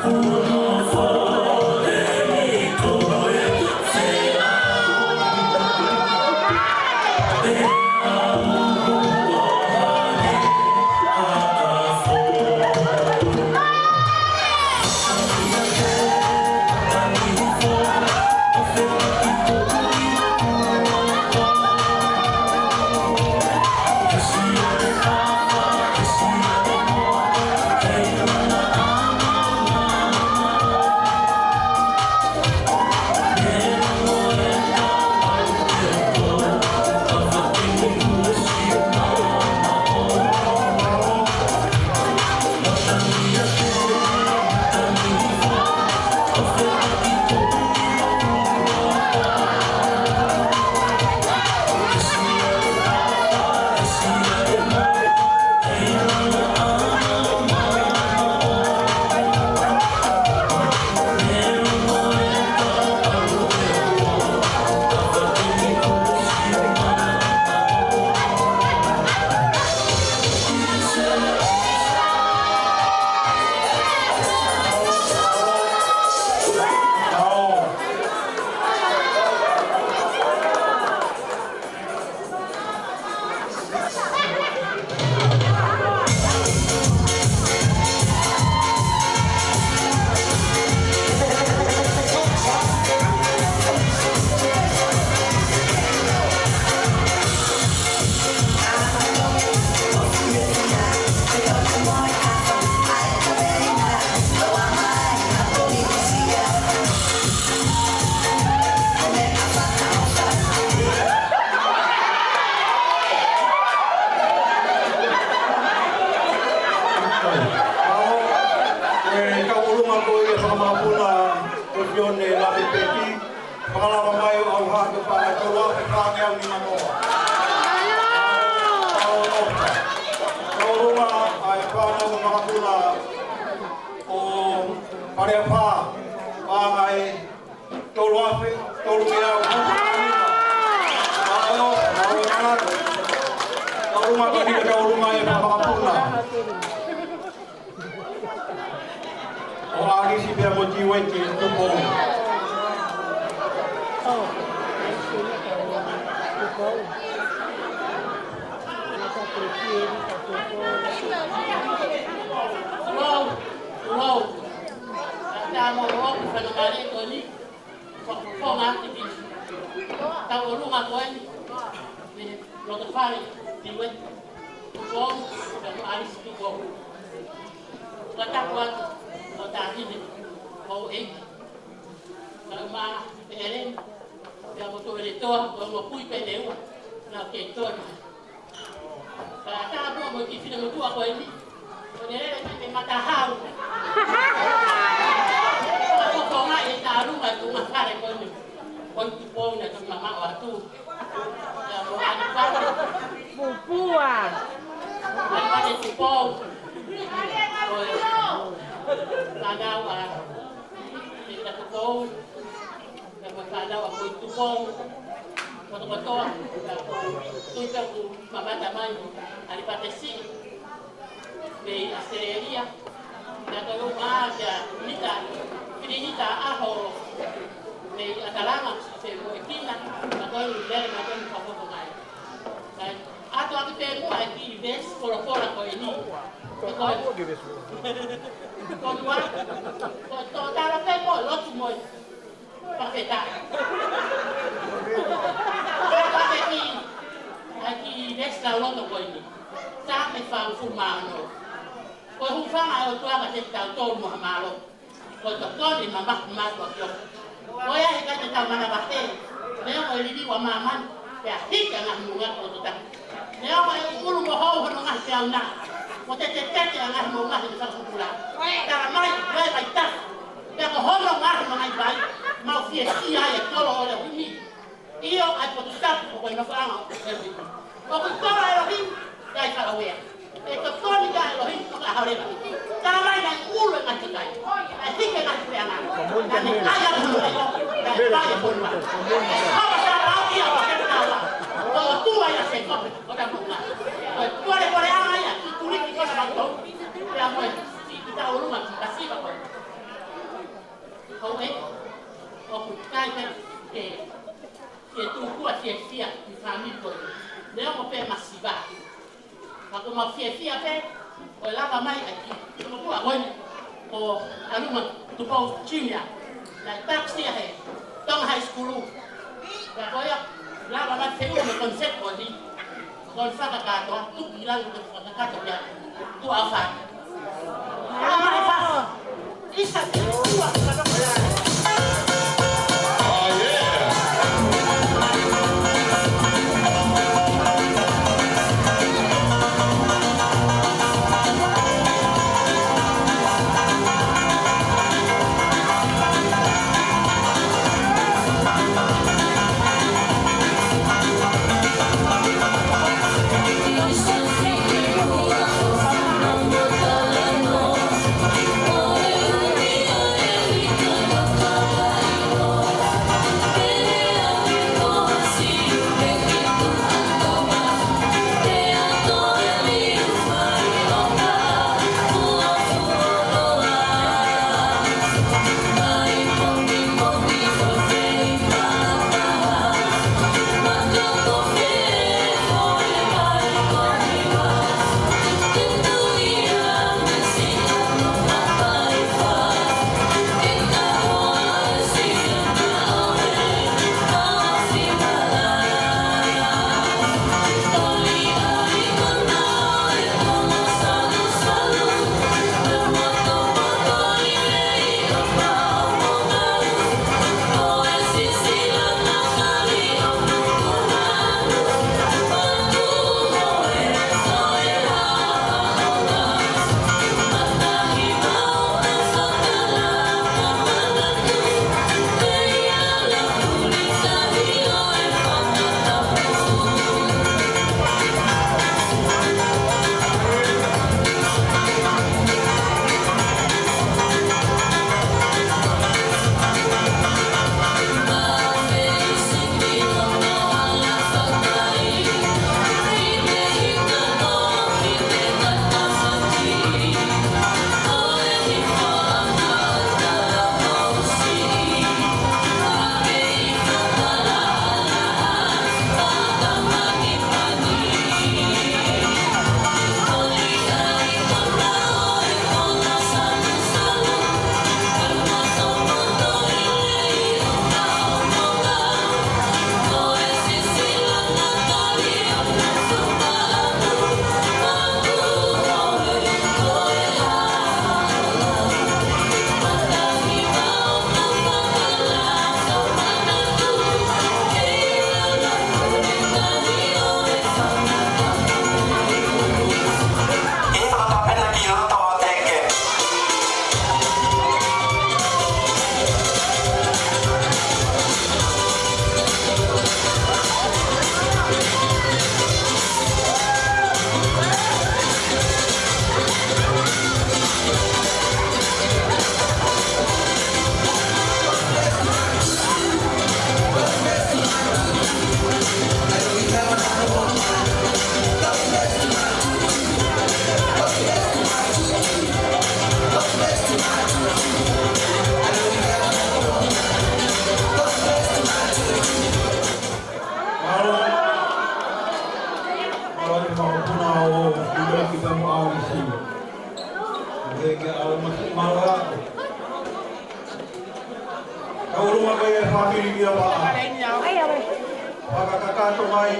Ko e tauʻolunga ko ia ʻa e fanga makapuna ko Sione Lave Peti, fakalava mai ʻo ʻauha ki he paʻanga ʻe tolu afe fāngeau nimanoa. Tauʻolunga ʻa e fanga makapuna ʻo Faleʻapā, paʻanga ʻe tolu afe, tolungeau, tolungeau. Tauʻolunga ko eni, tauʻolunga ʻa e fanga makapuna ʻo ʻAlisi pea mo Tiueti Tupou. Hello, hello. Tamo o ku fana mare ko ni. Ko, ko ngā ki ki. Tauʻolunga ko eni. Mei he loto fale Tiueti Tupou, pea mo ʻAlisi Tupou. Ko e tapu atu, ko Tāhine, ko ʻEiki. Ka ma pe elen, pea mo Tō Eletoa, ko mo Pui Peneua, na ke tona. Ka tā pō mo ki fina mo tua ko eni. Ko ne lele ki te matahau. Ka ko ko ngai e tā lunga tu ma fare ko eni. Ko i Tupou na tu ma ma o atu. Ka ko ani pare. Pupua. Ani pare Tupou. Ko e. Ka nau a. Te ka Tupou. Pea mo e fānau ʻa Koe Tupou, Kotokotoa, pea ko Tui pea kuo mamata mai, ʻAlipate Siʻi, mei ʻAositelēlia, pea ko Luma, pea Nita, Pilinita ʻAho, mei ʻAtalanga, se mo e kina, pea ko Lele, pea ko Fakoko mai. Sai, ʻato ake pē muʻa e kiʻi veesi folofola ko eni. Ko e, ko e ua, ko e tō tala pē mo e lotu mo e Fakafetaʻi. Fakafetaʻi ki he kiʻi veesi lauloto ko eni. Saame fāngofulu mā ono. Ko e hūfanga ʻa e ʻOtua kiate kitautolu mo ha mālō. Ko e tokoni mamafa mātuʻaki ʻoku. Ko ia he ʻikai te tau manavahē. Neongo e liliu ʻa māmani. Pea hiki ʻa e ngaahi moʻunga ko e totaki. Neongo e ʻuʻulu mo hou hono ngaahi peau na. Mo tetetete ʻa e ngaahi moʻunga he fakapupula. Tala mai, ʻoku ʻi ai e vaitafe. Pea ko hono ngaahi mangai vai, mau fie ki ai e kolo ʻo e ʻElohimi. ʻIo, ʻa e potu tapu ʻoku ʻi ai e nofoʻanga ʻo e ʻElohimi. ʻOku kolo ʻa e ʻElohimi, ʻi ai e kalauea. ʻE tokoni ʻa e ʻElohimi ʻo ka hore la. Tala mai naʻe ʻulu e ngaahi kakai. ʻAi hiki e ngaahi peau na. Naʻe ʻai ʻa e ʻulu e ʻo, naʻe ʻai e fonua. Hava sa lau ia ʻo ke taua. ʻOtua ia Sēkope, ʻo ta moʻunga. ʻOtua le kole anga ia, ki tuliki kona mautolu. Pea mo e, ki, ki tauʻolunga, ki ka siva ko. Ka mai ai ki, ko ʻAoani, ko ʻAluma Tupou Junior, naʻe tax ia he Tonga High School. Ka ko ia, lava mai te ua me concept ko ni. Ko ni fakakātoa, tuku ʻi langi ko fakakātoa ia. Tuʻa fa. Lava e fa. Isa, tuʻa, tuʻa, tuʻa. Oh, yeah. Mālō. Mālō e mokopuna ʻo Niuloki pea mo ʻAonisi. Ke ke ʻalu mai, mālō. Ka ʻolunga ko e fāmili kia Paʻa. Fakakakato mai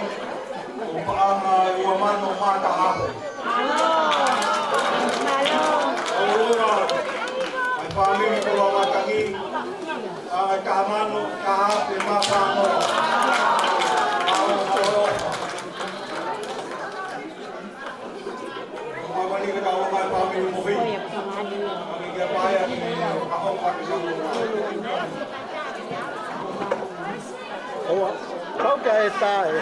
ʻo Paʻanga ʻi ua mano mā taha afe. Ka ʻolunga mai fāmili ko Lamatangi. ʻAi taha mano, taha afe mā fā noa. ʻOua, kau ka e tā e.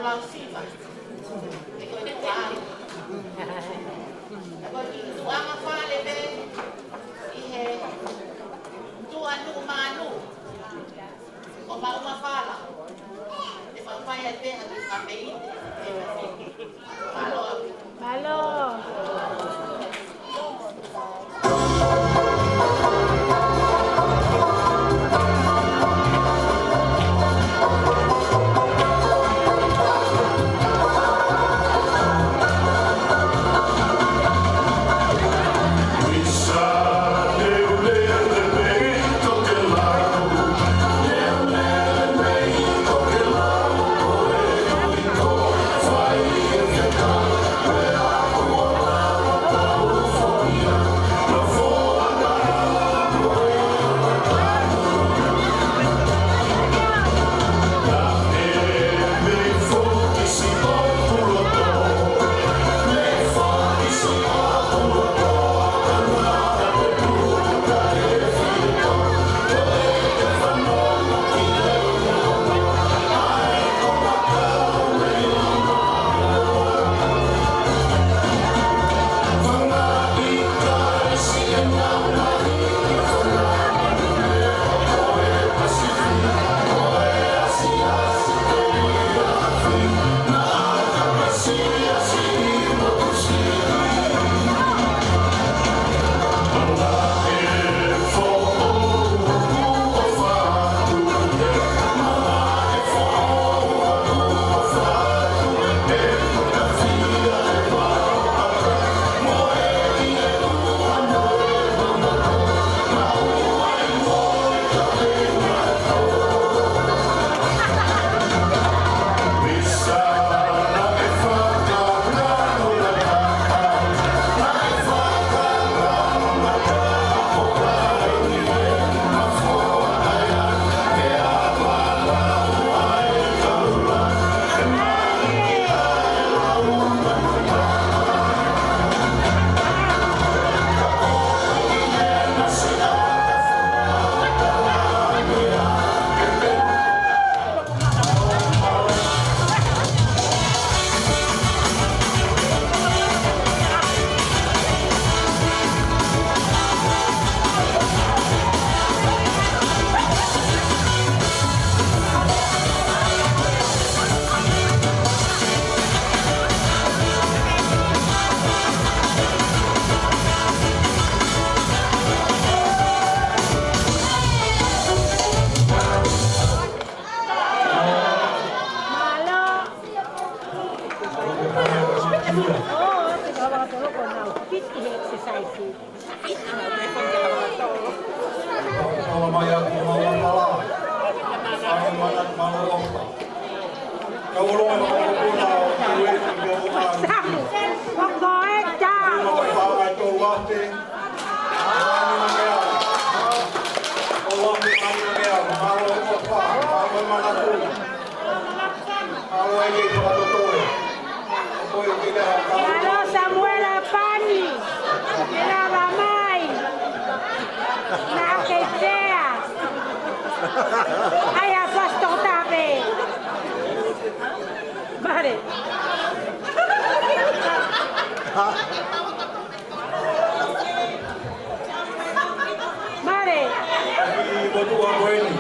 Siva. Ko e tuʻa. Ko e tuʻa fale pē ʻi he tuʻa Nuʻumanu. Ko Maumafala. Te mau fai ai pē ha kiʻi kape ʻi te. Mālō. Mālō. Samu, ʻo ko e tā? Mālō Samuela Pani, ke lava mai. Naʻa ke fea. ʻAi ʻa Pastor Tape. Mare. Mare. Ki motuʻa ko eni.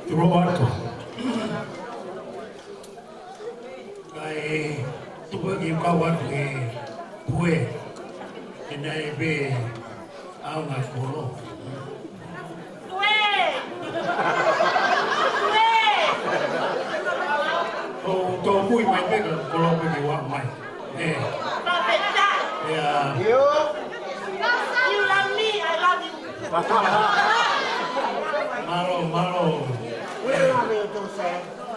Tulo atu. Kae tuku ke u kau atu ki he pue. Ke nau pē ʻaonga kolo. Tue! Tue! ʻO tōmui mai pē ka kolo pē ke ua mai. ʻE. Fakafetaʻi. ʻIo. You love me, I love you. Mālō, mālō.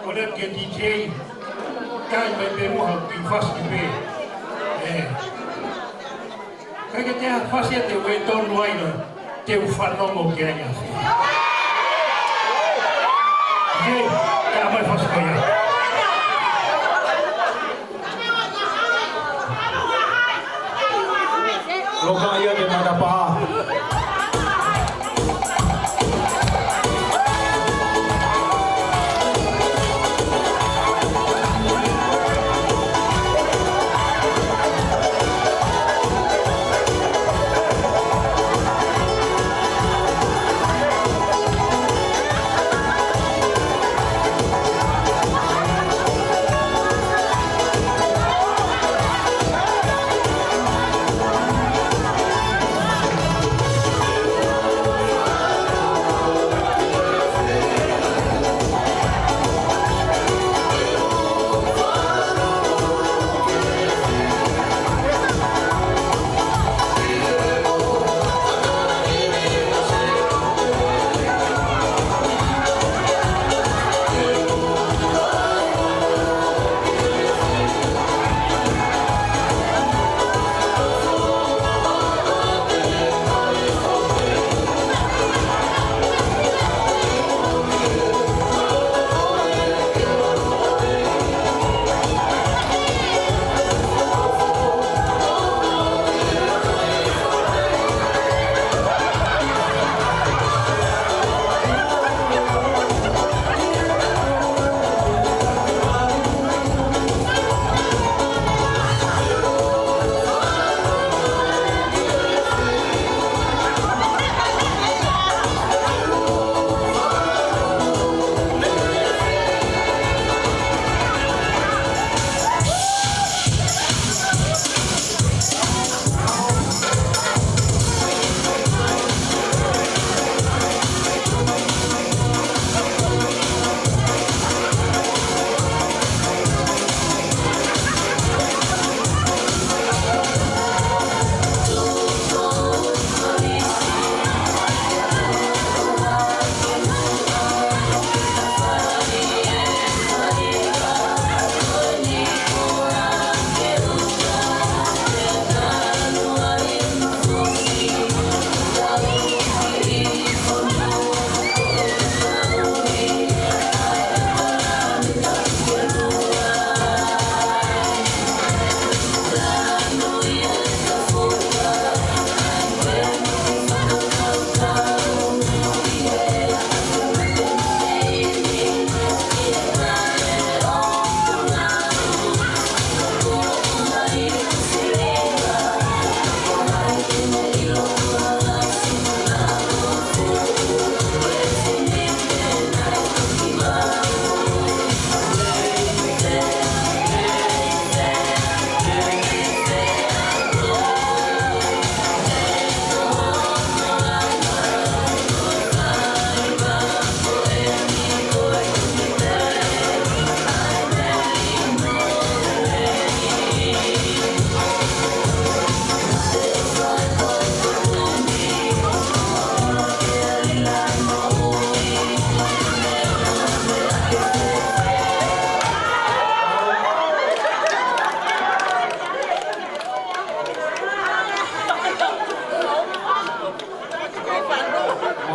Ko e ke D J, kai mai pē muʻa ki fasi pē. ʻE. Kai ke te a fasi ʻa te ue tonu ai na. Ke u fanongo ki ai ʻaho. Ke, ʻe ʻomai fasi ko ia. Loka ia ke matapā.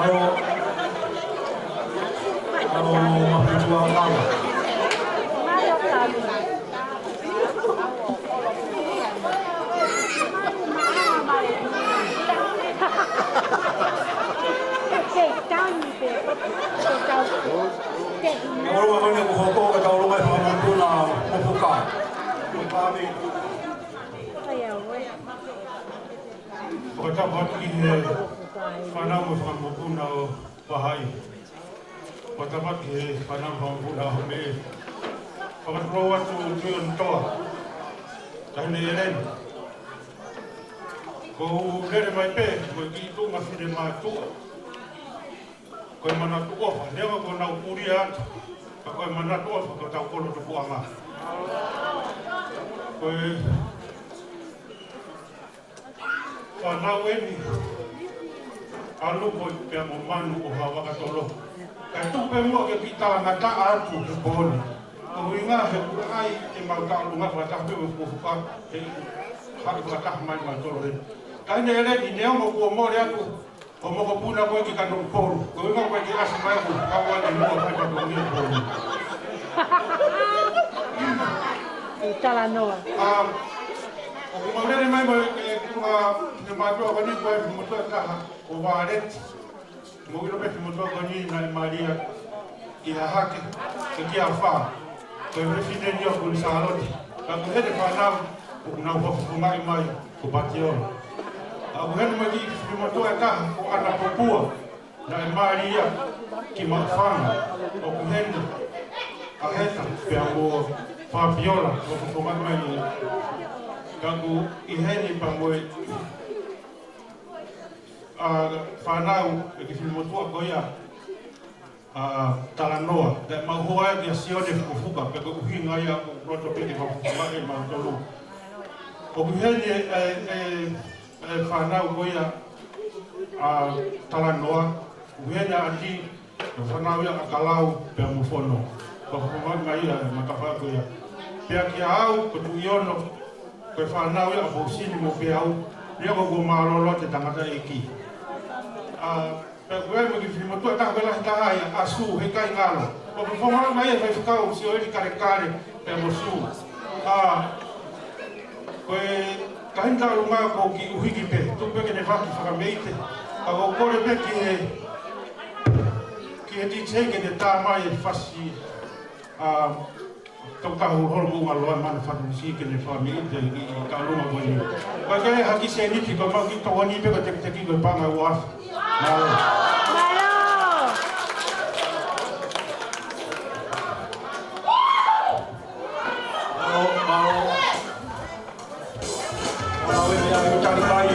Mālō. Mālō, mālō. Mālō, mālō, ko hoʻo ka tau ʻolunga e fanga mokopuna mo Fuka. Mo Pami. Fakatapu atu ki he fānau mo e fanga mokopuna ʻo Vahaʻi. Fakatapu atu ki he fānau mo e fanga mokopuna ʻo Haʻamea. Fakatulou atu ki Tionitoa, Taʻahine ʻEleni. Ko u lele mai pē, ko e kiʻi tuʻunga finemātuʻa. Ko e manatu ʻofa, neongo ko ʻenau pulia atu, ka ko e manatu ʻofa ko ʻetau kolo tupuʻanga. Ko e fānau eni ʻa Luko pea mo Manu ʻo Haʻavakatolo. Kae tuku pē muʻa ke u kiʻi talangataʻa atu he pō ni. Ko e ʻuhinga he ʻoku ʻi ai ʻemau tauʻolunga fakataha pē mo Fuka, he haʻu fakataha mai mautolu eni. Taʻahine ʻEleni, neongo kuo mole atu ʻo mokopuna ko ē ki Kanokupolu. Ko e ʻuhinga ko ē ke ʻasi mai ʻoku kau ai ʻi muʻa mai ka ko e polu. ʻI Talanoa. ʻA, ʻoku mau lele mai mai ke kuha ne mātuʻa ko eni ko e finemotuʻa ʻe taha ko Vāleti. Mou ʻilo pē finemotuʻa ko eni naʻe mali ia ʻi Hahake, ʻi he kia Fā. Ko e peresiteni ia ʻo Kuini Sālote. Ka ʻoku ʻi heni e fānau, ʻoku nau fakafofongaʻi mai ko Patiola. ʻA, ʻoku ʻi heni mai e kiʻi finemotuʻa ʻe taha ko ʻAna Popua, naʻe mali ia ki Maʻufanga. ʻOku ʻi heni ʻa Heta pea mo Fabiola, ʻoku fakafofongaʻi mai ia. Ka ʻoku ʻi heni pea mo e, ʻa, fānau ʻa e kiʻi finemotuʻa ko ia, ʻa, Talanoa. Naʻe mau hoa ia kia Sione Fukofuka, pea ko e ʻuhinga ia ʻoku ou loto pē ke fakafofongaʻi ʻe mautolu. ʻOku ʻi heni e, e, e, e fānau ko ia, ʻa, Talanoa. ʻOku ʻi heni ʻa ʻAti, ko e fānau ia ʻa Kalau pea mo Fono. Fakafofongaʻi mai ia ʻe he matafaʻa ko ia. Pea kia au, ko Tuʻiono, ko e fānau ia ʻa Pousini mo Peau, ʻio ko e kuo mālōlō ʻa e tangataʻeiki. ʻA, pea ko e mo e kiʻi finemotuʻa ʻe taha ko e lahi taha ia, ʻa Sū, heʻikai ngalo. Fakafofongaʻi mai ia ʻe he faifekau, Sioeli Kalekale, pea mo Sū. ʻA, ko e kakai ʻoku tau ʻalu mai ko e kiʻi ʻuhiki pē, tuku pē ke ne faki fakameite. Ka ʻoku ou kole pē ki he, ki he D J ke ne tā mai e fasi, ʻa, Tau kahu holo mo ua loa mana fatu si ke ne fami te i ka luma ko ni. Ko ke haki se ni ti ko mau ki to ni pe ko te te ki ko panga ua. Mālō. Mālō. Mālō, mālō. Mālō, e ia, e tali mai.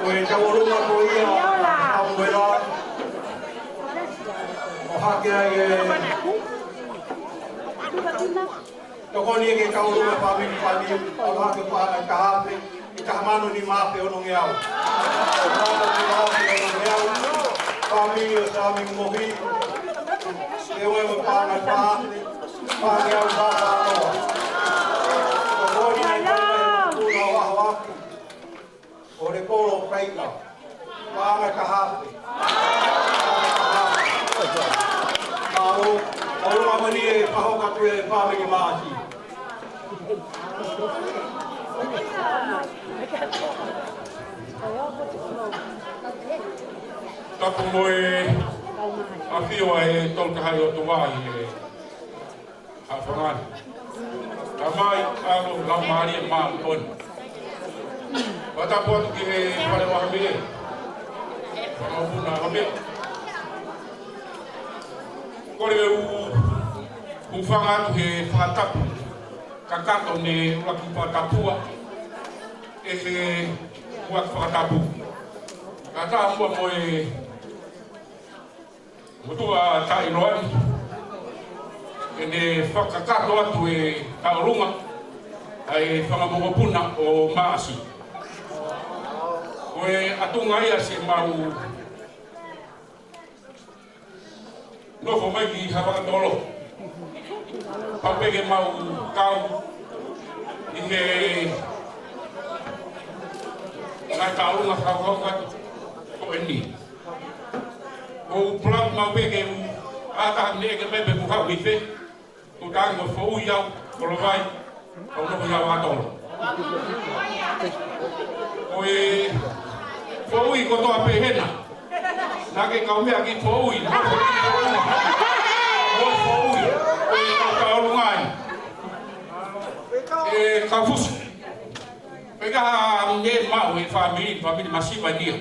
Ko e tauʻolunga ko ia ʻa Samuela, ʻo hake ai e, tokoni e ke tauʻolunga fāmili pani, ʻo hake paʻanga ʻe taha afe, ʻe taha mano nima afe onongeau. Mano nima afe onongeau, fāmili ʻo Sami Mohi, ʻe ue mo paʻanga ʻe taha afe, fāngeau vavanoa. Tokoni nai kona e tuna ʻo aho aki. ʻO le kolo kaika. Paʻanga ʻe taha afe. Mālō, ʻo lua mani e pahoka tu e fāmili Maʻasi. Tapu mo e ʻafio ʻa e Tolu Tahaʻi ʻOtua ʻi he ʻa Fangani. Tamai, ʻAlo, Laumālie Māʻoniʻoni. Fakatapu atu ki he fale ʻo Haʻamea. Fanga mokopuna Haʻamea. Kole ke u, u hūfanga atu he fakatapu kakato ne ʻuluaki fakatapua ʻe he ʻuluaki fakatapu. Kae ʻatā muʻa mo e Motuʻa Taʻiloani, ke ne fakakakato atu e tauʻolunga ʻa e fanga mokopuna ʻo Maʻasi. Ko e ʻatunga ia siʻemau nofo mai ki Havakatolo. Pau pē ke mau kau ʻi he ngaahi tauʻolunga fakahoko atu ko eni. ʻOku ou pulau maʻu pē ke u ʻatā ne ke mepe ku hau i fe, ko tango foʻui au, ko Lovai, ko nofo ia Havakatolo. Ko e foʻui kotoa pē hena. Naʻa ke kau meʻa ki foʻui, nofo ki foʻui. Ko e foʻui, ko e kau tauʻolunga ʻeni. ʻE kau fusi. Pea ka ne maʻu e fāmili, fāmili masiva ʻeni ia.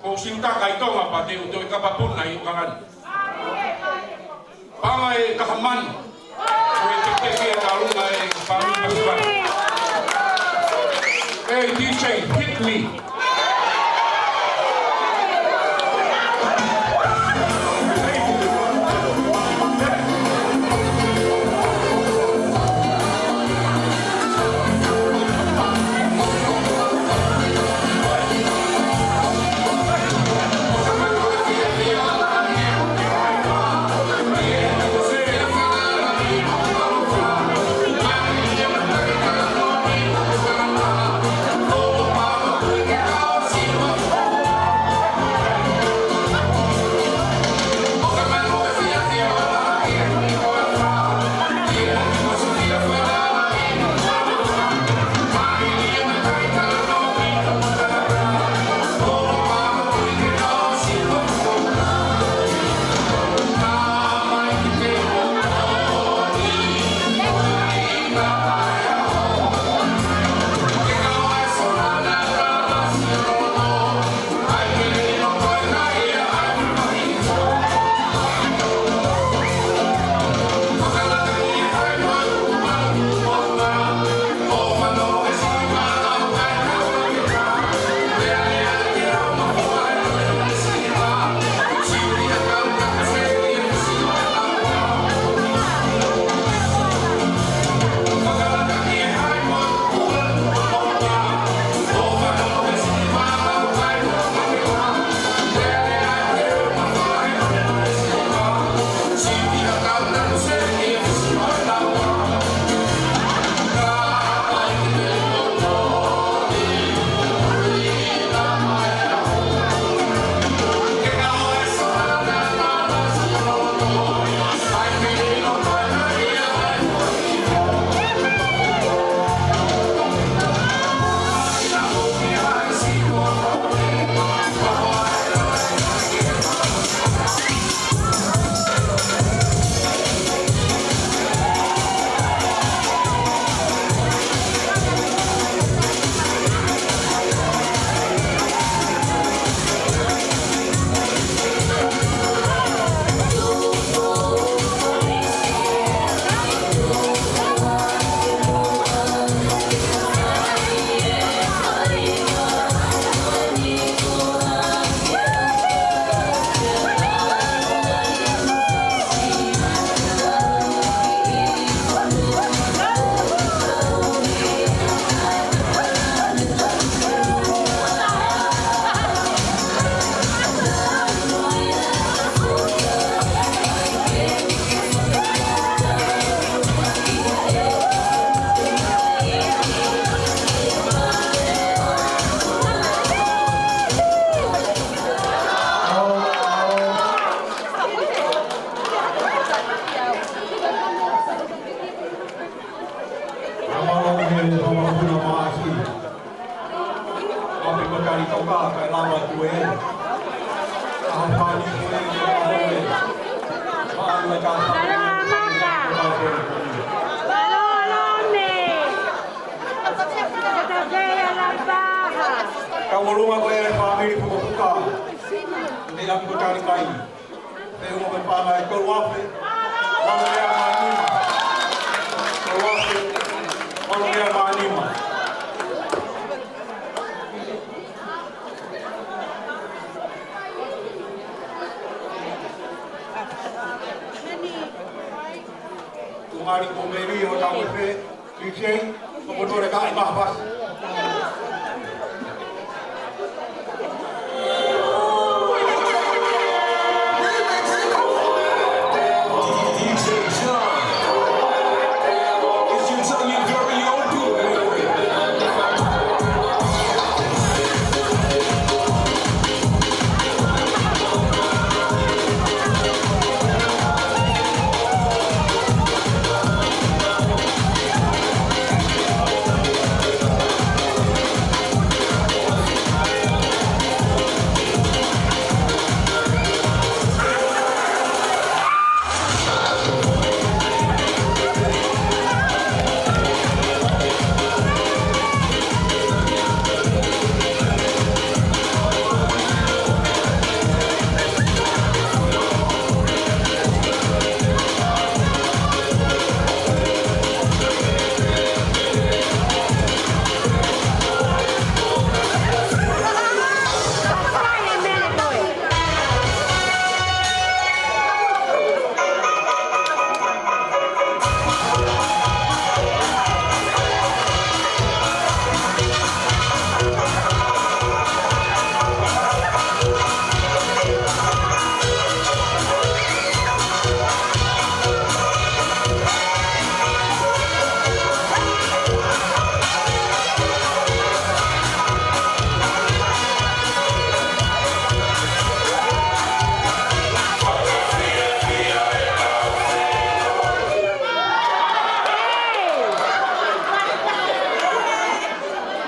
Ko siutaka ʻi Tonga pea te u toe kapapuna ʻi ʻOkalani. Paʻanga ʻe taha mano. Ko e teke e tauʻolunga e fāmili masiva. Hey, D J, hit me. Makali toka, kae lava atu ē. ʻAho pani ko ē, ko e ʻaho ē. Mālō e kātaki. Mālō Maka. Mālō Lome. Tavea Lapaha. Kau mālō Maka ko e fāmili Pukapuka. Te api ko tali mai. Pea ua me panga e tolu afe, valu ngeau mā nima. Tolu afe, valu ngeau mā nima. Tuʻunga ko Meli ʻo tau e pē. D J, ko e tole ka i maha pasi. D J John, it's your time, your very own dude.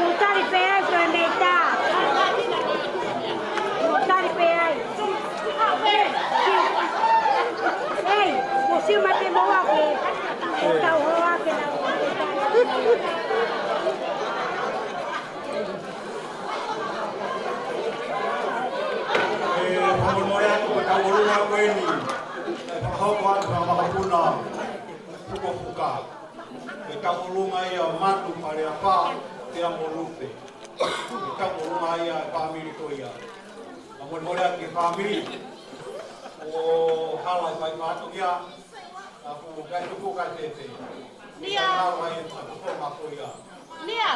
Kuo tali pē ai ko e meta. Kuo tali pē ai. Ei, kuo siu mai pē mo ake. Kuo tau hoa ke nau. ʻE, fakamolemole atu ko e tau ʻolunga ko eni. ʻE, fakahoko atu ʻa e makapuna Pukapuka. Ko e tau ʻolunga ia ʻo Matu, Faleafa, pea mo Lupe. Ko e tau ʻolunga ia ʻa e fāmili ko ia. Fakamolemole atu ki he fāmili. ʻO hala ʻi fai fatongia. ʻA ku kai tuku kai pepe. Nia. Nia.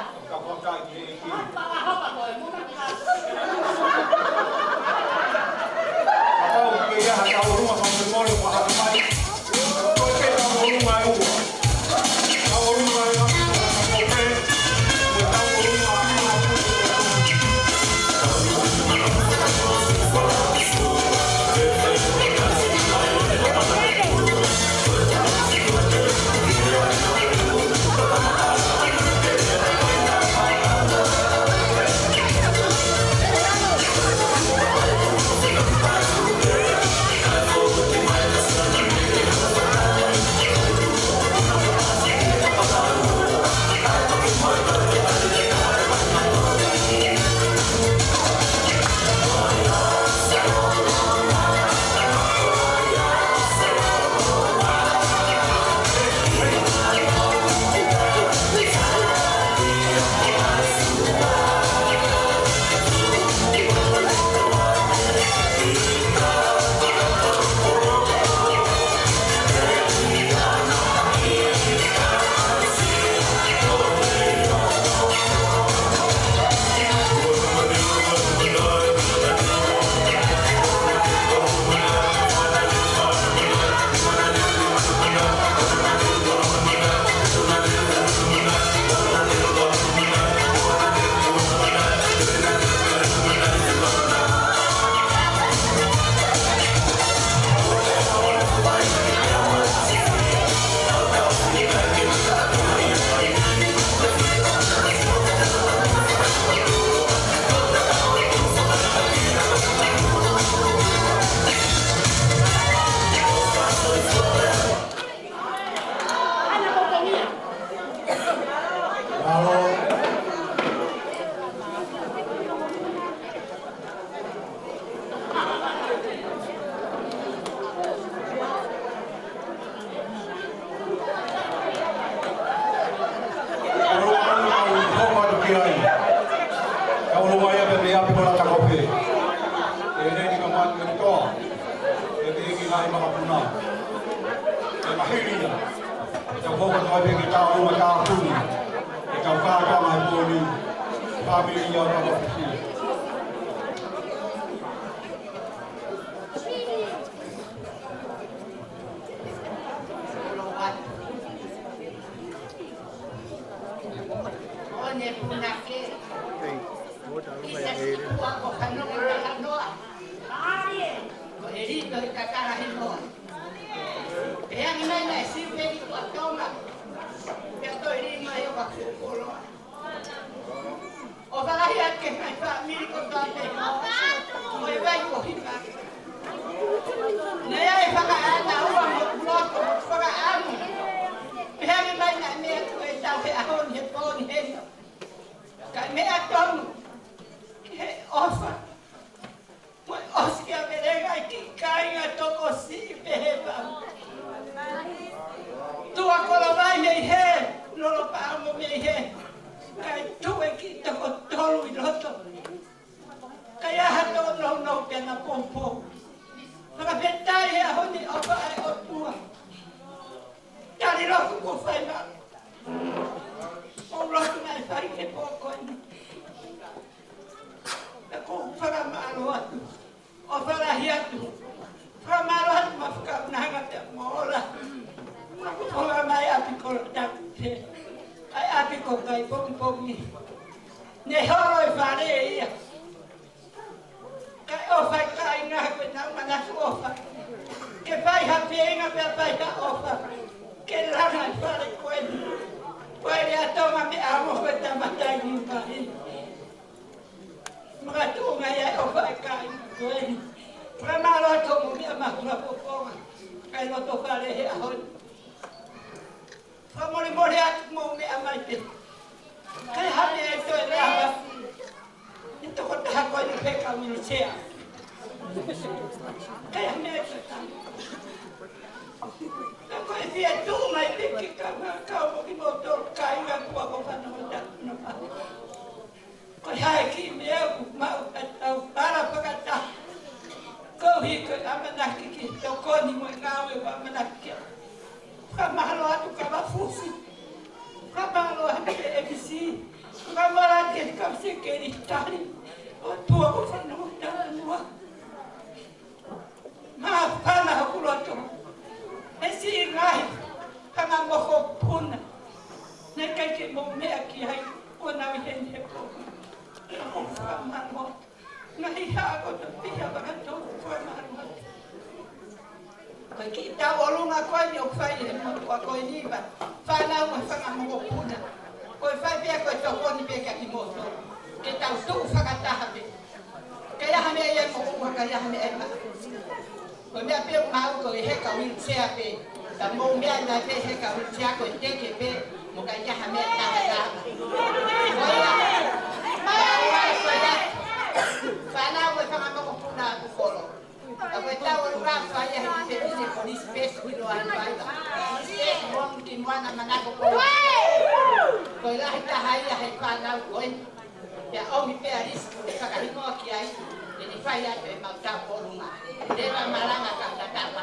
Makapuni, e kau kākā mai pōni, fāmili ʻo Kapapisi. ʻO ne punake. Ki se sipua ko Fanoa, Talanoa. Ko e lito i Kakala Hinoa. Pea ngi mai na e siu pē ki Tuʻa Tonga. Pea toe lima ʻi ʻOka Fuʻu Koloa. ʻOfa lahi atu ki he ngaahi fāmili kotoa pē. Ko e vai ko hiva. Naʻe ʻi ai e fakaʻānaua mo e loto fakaʻamu. Pea ngi mai na e meʻa ko ē ʻoku tau he ʻaho ni he pō ni heni. Ka e meʻa tonu ki he ʻofa. Mo e ʻosi kia Melenga ʻi he kāinga tokosiʻi pehē pau. Tuʻa Kolovai mei hē, Lolo Paʻamo mei hē. Kae tuʻu e kiʻi toko tolu ʻi loto. Kae ʻi ai ha tōnounou pea na poupou. Fakafetaʻi he ʻaho ni ʻofa ʻa e ʻOtua. Tali lotu kuo fai maʻa. ʻOku ou lotu naʻe fai ke pō ko eni. Pea ʻoku ou fakamālō atu. ʻOfa lahi atu. Fakamālō atu mo e fakaʻunaʻanga pea mo e ola. Mo e fakaʻumaʻā ʻa e ʻapi kolo tapu te. ʻA e ʻapi ko Kaipongipongi. Ne holo e fale ia. Kae ʻofa e kāinga ko e tau manatu ʻofa. Ke fai ha feinga pea fai ha ʻofa. Ke langa e fale ko eni. Ko e lea Tonga meʻa mo ko e tamatai ni mai. Makatuʻunga ia e ʻofa e kāinga ko eni. Fakamālō atu mo e meʻa mahula poponga. Kae loto fale he ʻaho ni. Fakamolemole atu mo e meʻa mai pē. Kae hane ai toe lava. ʻI he tokotaha ko eni pē ka wheelchair. Kae hane ai toe lava. Ka ko e fie tuʻu mai pē ke kau ngā kau mo kimoutolu kāinga kuo ko fana o taku na pa. Ko e hā e kiʻi meʻa ʻoku maʻu ʻa e tau pala fakataha. Koeʻuhi ko e ʻamanaki ke tokoni mo e ngāue ʻoku ʻamanaki ke. Fakamālō atu Kavafusi. Fakamālō atu ki he M C. Fakamālō atu ki he kau sekelitali. ʻOtua ko fana o taku na. Māfana hoku loto. He siʻi ngaahi fanga mokopuna naʻe ʻikai ke mou meʻa ki ai, kuo nau ʻi heni he pō. ʻOku ou fakamālō atu. Ngaahi haʻa kotoa pē ʻa e fanga tau fakamālō atu. Ko e kiʻi tauʻolunga ko eni ʻoku fai he motuʻa ko eni pea fānau mo e fanga mokopuna. Ko e fai pē ko e tokoni pē kia kimoutolu. Ke tau tuʻu fakataha pē. Ka ʻi ai ha meʻa ia mo ua ka ʻi ai ha meʻa ia ma. Ko e meʻa pē ʻoku maʻu ko e heka wheelchair pē. Ka mou meʻa nai pē heka wheelchair ko e teke pē. Mo ka ʻi ai ha meʻa taha ia. Ko ia. Ka ua ko ia. Fānau mo e fanga mokopuna ʻapi kolo. Ka ko e tauʻolunga fai ia he kiʻi pēpise ko Lisipesi ki loa ʻi Vaiva. Lisipesi mo ki Moana Manako ko. Ko e lahi taha ia he fānau ko eni. Pea ʻomi pē ʻa Lisi ko e fakahingoa ki ai, ʻe ne fai atu ʻemau tauʻolunga. Leva malanga ka tatapa.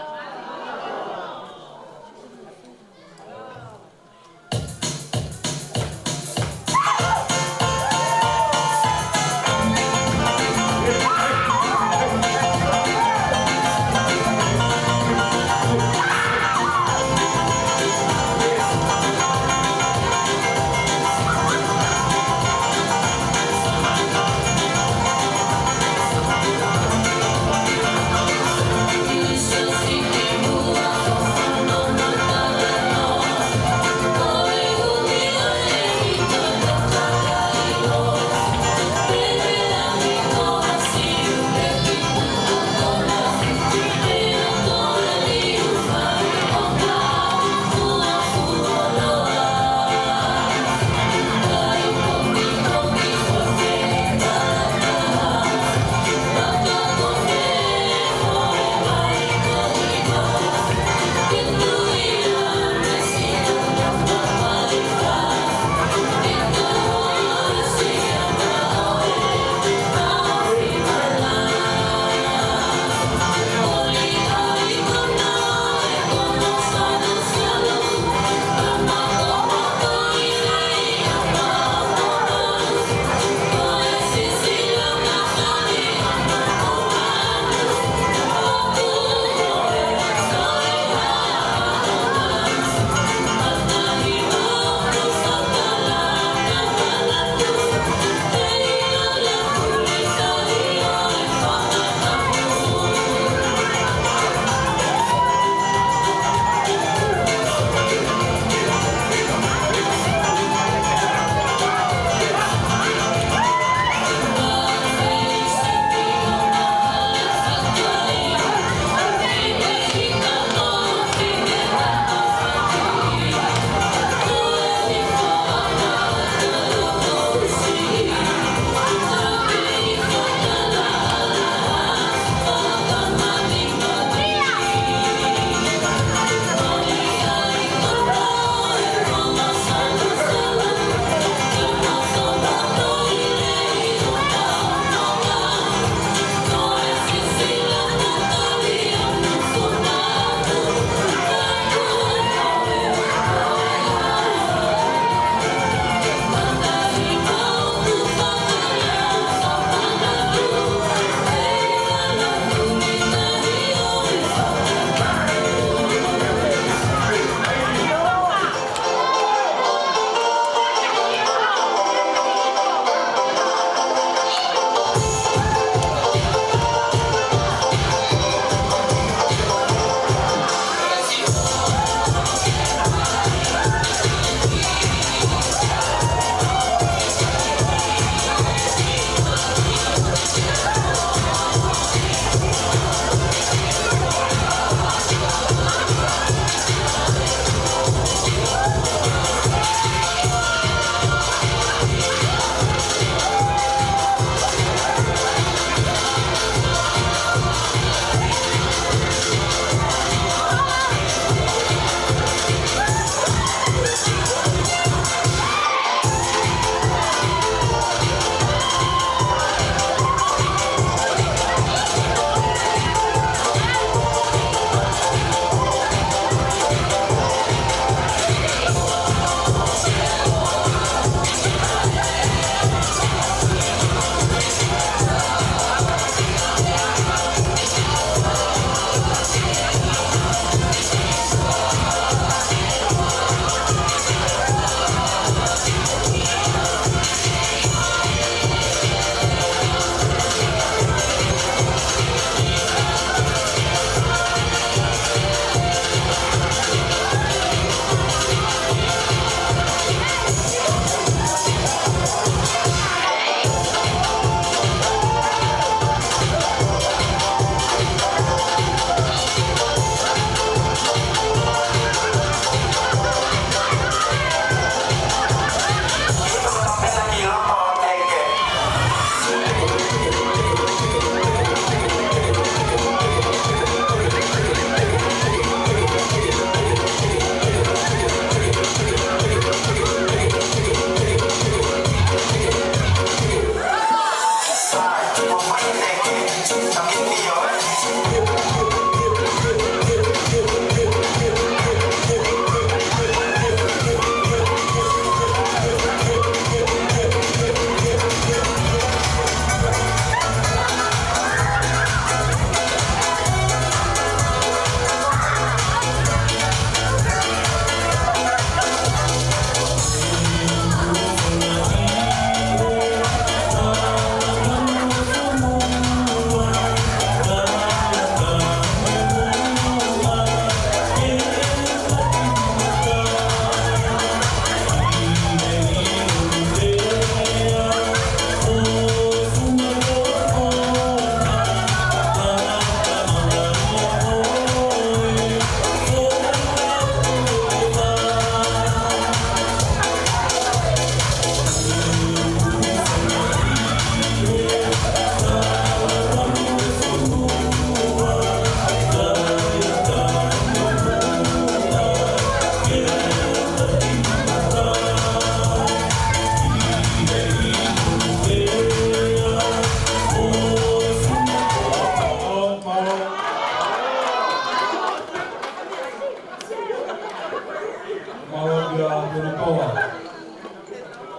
Mālō kia Tonu Toa.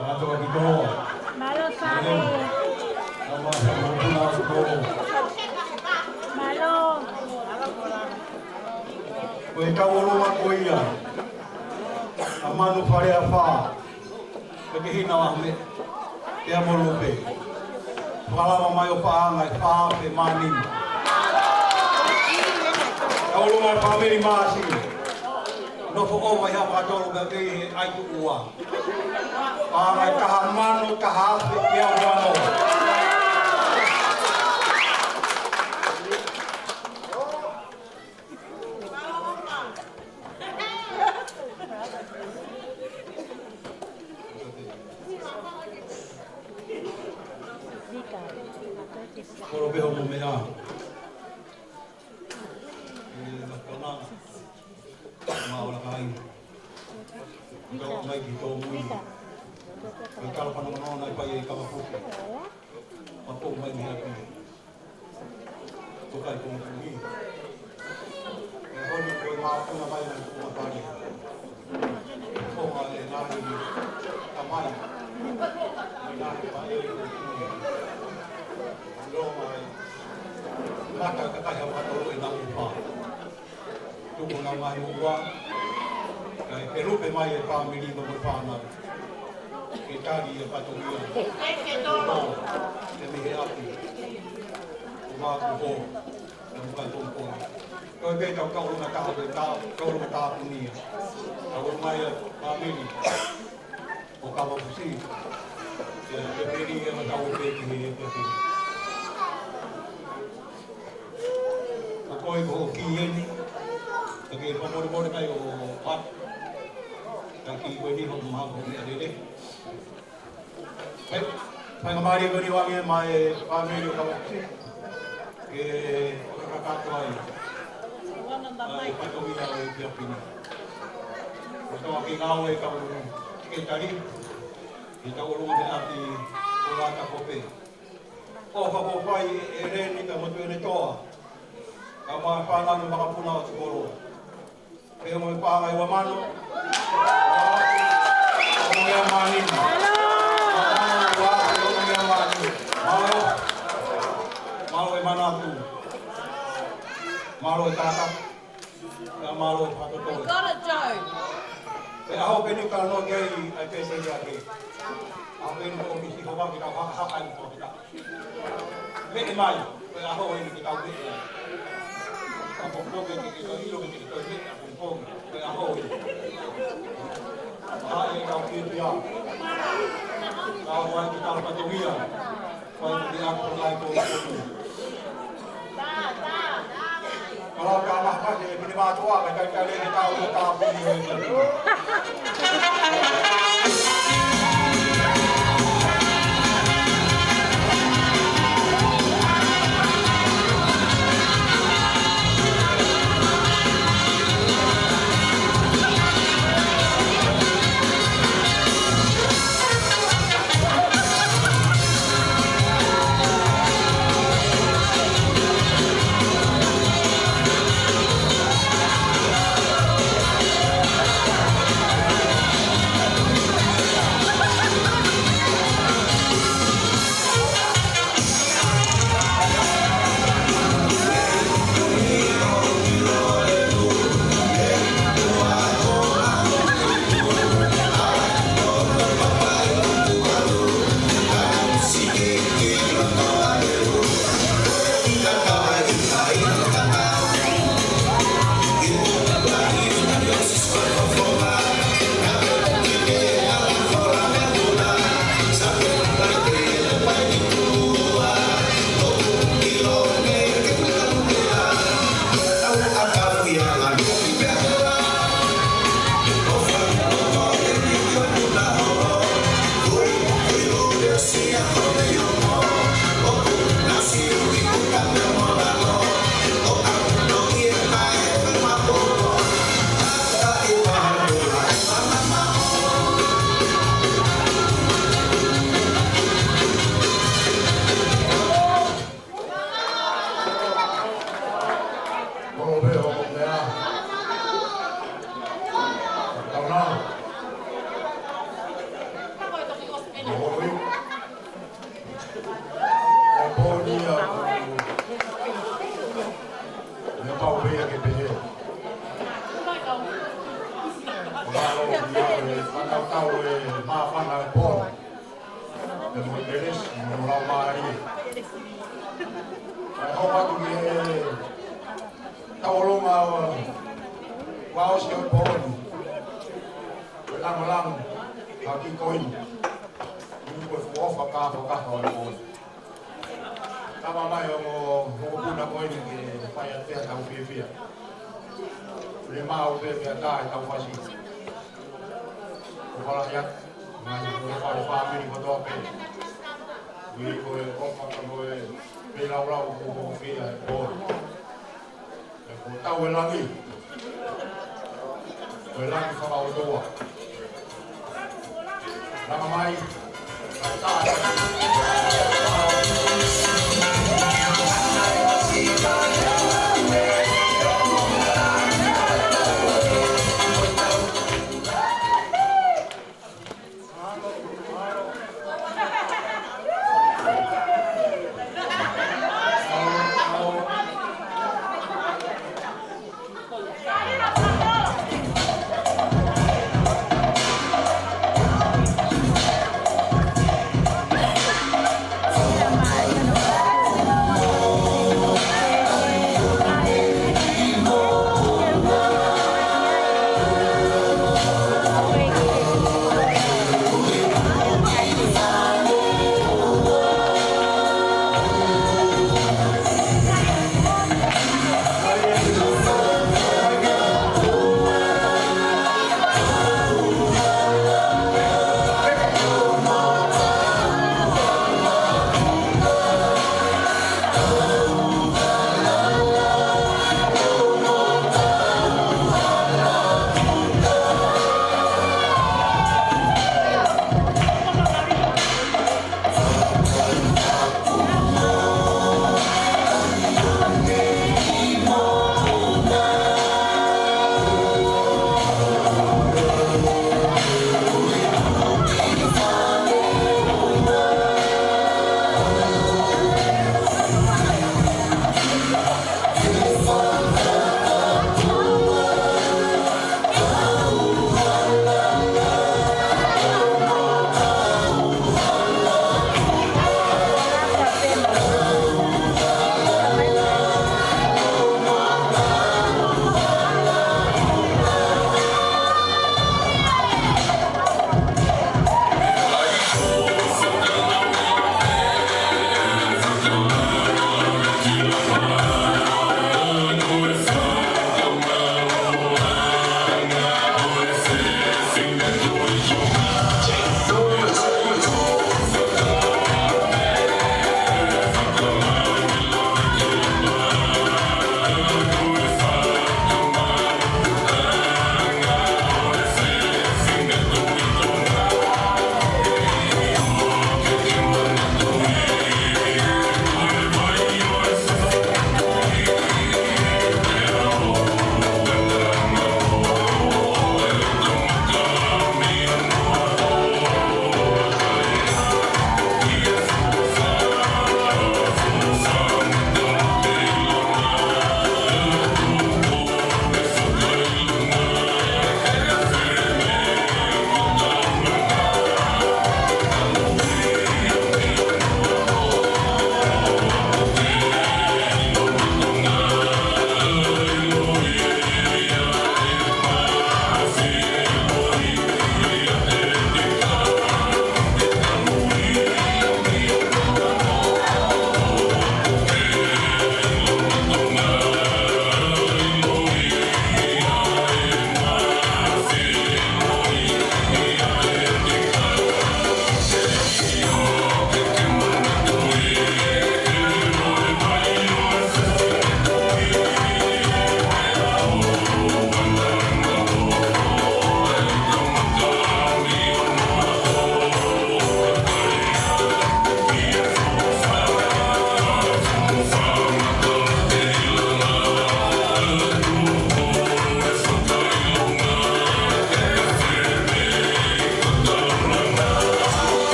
Mālō kia Tonu Toa. Mālō, Fale. Mālō, Fale. Mālō. Ko e kau ʻolunga ko ia ʻa Manu Faleafā. Pea ke hina ʻa Hame, pea mo Lupe. Fakalava mai ʻo paʻanga ʻe fā afe mā nima. Kau ʻolunga fāmili Māsila. Nofo ʻo mai ha fakatolo pea kei he ʻai tuʻu ua. Paʻanga ʻe taha mano, taha afe, pea ua noa. Kolo pē hoʻomo meʻa. ʻE Lakana, Maʻola Kai. Kau mai ki tōmui. Kai kalo pano mano nai pai e kama puke. Makou mai ni hapi. Ko kai ko mui. E honi ko e māpuna mai na ko matari. Ko ma e nani ni. Kamai. Nani pa e ko mui. Lo mai. Mata ka kai ha mato e na upa. Tuku na mai ua. Kai ke lupe mai e fāmili mo e fānau. Ke tali e fatongia. Ke mihe api. Ko māku ho. Ke muka tō kona. Ko e pē kau kau ʻolunga taha, kau kau ʻolunga taha punia. Kau ʻolunga ia fāmili. ʻO Kavapusi. Ke, ke peli e matau pē ki he, ke peli. Ko koe ko hoʻo kiʻi eni. Ke ke fakamolemole mai ʻo pat. Ka ki koe ni hoʻo maha ko meʻa lele. Fai, faingamālie ko eni ʻoange mai e fāmili ʻo Kavapusi. Ke fakakakato ai. ʻA e fatongia ʻo e kiʻi api ni. Ko e toa ke ngāue kau ke tali. Ke tau ʻolunga meʻa ʻi Kolata Kope. ʻO fakafai e leni ka motu ʻene toa. Ka ma fana mo makapuna ʻo Tukolo. Pea mo e paʻanga ʻe ua mano. Ono ngeau mā nima. Ono ngeau mā nima. Mālō. Mālō e manatu. Mālō e kākā. Ka mālō e fakatotolo. You got it, Joe. Pea ʻaho pē ni ka noa kei ai pē se ia ke. ʻAho pē ni ko ʻomi si hoa ke tau haka haka ai mo kita. Meʻe mai, ko e ʻaho eni ke tau meʻe ai. Ka popo ke ke ke tau ʻilo ke ke tau meʻe a popo. Ko e ʻaho eni. ʻA e tau ke pia. Ka ʻoua ke tau fatongia. Fai ke ke ako ai ko e popo. Kalau ka mahmah ke pine mātuʻa, ka kai kai ke tau ke tau puni e. ʻOku māfana e pō. Pea mo e kelesi, mo e laumālie. Kae ʻoatu ki he tauʻolunga ʻo e vaosi ʻo e pō ni. Ko e langolango, ka ki koini. Ni ko e fuʻu ʻofa kāfakafa ʻo e pō ni. Tama mai ʻo mo, mo puna koini ke fai atu pē ʻetau fiefia. Pule mau pē pea tā ʻetau fasi. Ko fala ia, mai ko e fale fāmili kotoa pē. Ui ko e ʻofa ka mo e pē laulau ko mo fia e pō. Ko tau e langi. Ko e langi fakaʻotua. Langa mai.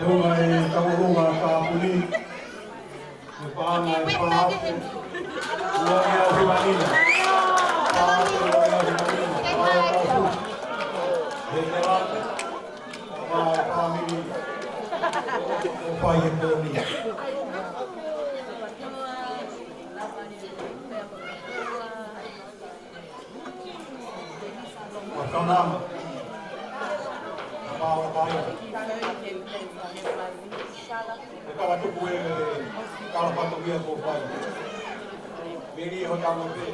Ko e tauʻolunga tāpuni, ko e paʻanga ʻe fā afe, ua ngeau hiva nima. Fā afe, ua ngeau hiva nima. Fā afe, ua ngeau hiva nima. He ke lata, ka fāmili, ʻo fai e pōni. Makanama. Kapau ʻa kai. ʻE kala tuku e kala fatongia kuo fai. Meli ho tama pē.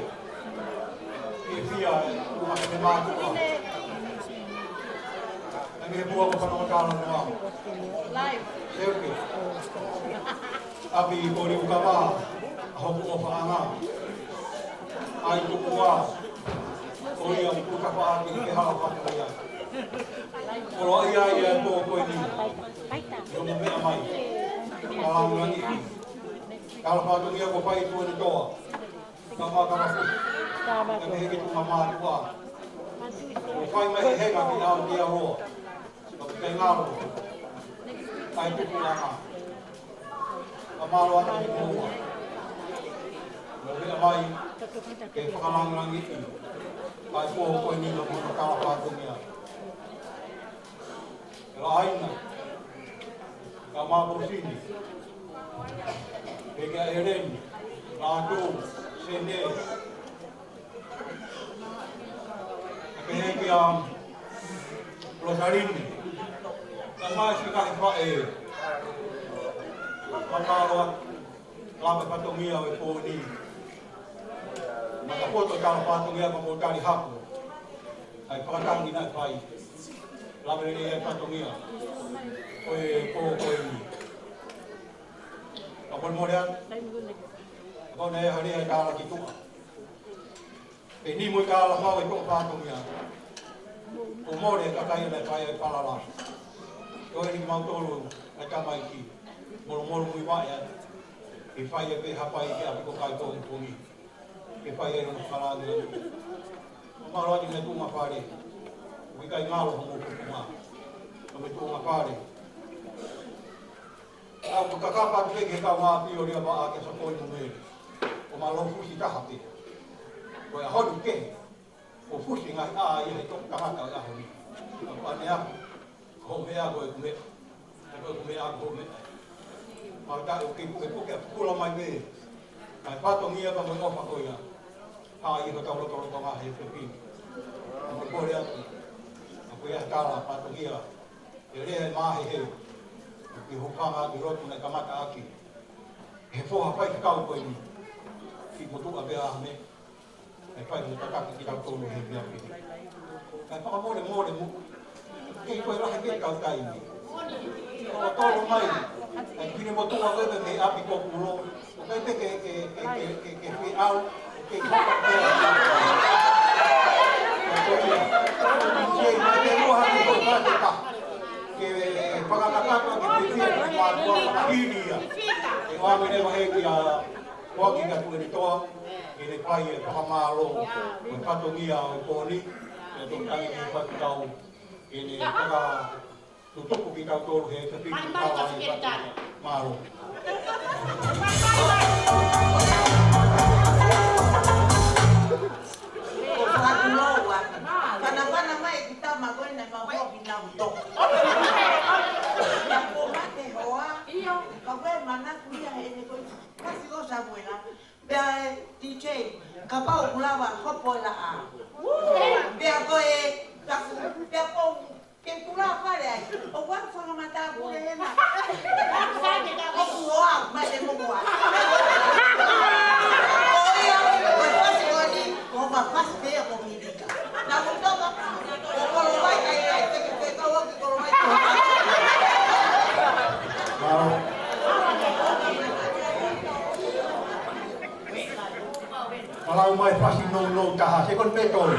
Ke fia, ʻuma ke mātuʻa. Ange he pua ko fana o tala noa. Seuke. ʻApi ko Liukava, ʻa hoku ʻofaʻanga. ʻAi tuku ā, ko ia ʻoku tafaʻaki ke hala fatongia. Koloaʻia ia e pō ko eni. ʻI hoʻomo meʻa mai. Fakalāngilangiʻi. Kala fatongia kuo fai ʻe Tuʻiʻonetoa. Ka ma ka ma fu. Ka me he ke tuʻu ma mātuʻa. Kuo fai mai he henga ki au ki a roa. Ka ʻikai ngalo. ʻAi tuku ʻa ka. Ka mālō atu ki moua. Mo meʻa mai ke fakalāngilangiʻi. ʻAi pō ko eni mo hono kala fatongia. Lahaina. Ka ma Pusini. Pea kia Eleni. Lātū. Sene. Pea kia Losalini. Ka ma si ka he faʻē. Ka mālō atu. Lava fatongia ʻo e pō ni. Matapoto kala fatongia ma mo tali hapo. ʻAi fakatangi naʻe fai. Lava lelei ʻa e fatongia ʻo e pō ko eni. Ka mole mole atu. Ka ne hale ʻa e kala ki tuʻa. Pea ni mo e kala fau e toʻo fatongia. Ko mole ka kai ʻa e fai ʻa e palala. Ko eni mautolu ʻa e tamaiki. Molo molo mui vaʻe atu. Ke fai e pē hapai ke ʻapi ko kai ko eni. Ke fai e no kalani. Mālō atu ki he tuʻunga fale. ʻOku ʻikai ngalo homo tuʻunga. Ka me tuʻunga fale. ʻOku kakapa atu pē ke kau ngā pio lia vaʻa ke sokoi mo mele. ʻO mālō fusi taha pē. Ko e ʻaho ni kehe. ʻO fusi ngaahi ʻā ia he toki tangata ʻo e ʻaho ni. Ka ko ʻene aku. Ko hoʻo meʻa ko ʻeku meʻa. Ka ko ʻeku meʻa ko hoʻo meʻa. Mau taʻe ʻo kei pukepuke ʻa pula mai mei. Ka e fatongia ka mo e ʻofa ko ia. Hā ia ka tau lotolotonga he fefine. Ka mo e kole atu. Ka ko ia he tala fatongia. ʻE lea e māheheu. Ke hūfanga ʻaki lotu naʻe kamata ʻaki. He foha faifekau ko eni. Ki motuʻa pea ʻa me. ʻE fai mo tataki kitautolu he meʻa pē. Kae fakamolemole mo. Kei koe lahi pē kau taimi. Ko tolo mai. ʻE pine motuʻa ko e mei ʻapi ko kulo. ʻOku ʻikai ke, ke, ke, ke, ke, ke fie ʻau, ke hoko pē. Ko ia. Ke, ke lua hake ko e pate ka. Ke fakakakapa ke fifia ke mātuʻa fakahili ia. ʻE ʻoange leva he kia Koaki ka Tuʻiʻonetoa, ke ne fai e fakamālō, ko e fatongia ʻo e pō ni, ke toki tangi ki he faifekau, ke ne faka- tutuku kitautolu he tefiki. Mai, mai, ka fika e tali. Mālō. Ko Fatuloa. Fanafana mai ki tama ko ena ma hoki na uto. Ia ko mate hoa. Io. Ka ko e mana kuia he ne ko i. Kasi ko Samuela. Pea e D J, kapau ʻoku lava hopo e laʻā. Pea ko e, pea ko, pea ko, ke kula fale ai. ʻOku ʻalu fanga mata kule hena. ʻOku hoa, mai le mokua. Ko ia, ko e fasi ko ni, ko ma fasi pea ko Milika. Na ko toka, ko Kolowai kai kai, ke ke kau ki Kolowai. Wow. Palau mai fasi nounou taha, sekoni pē tolu.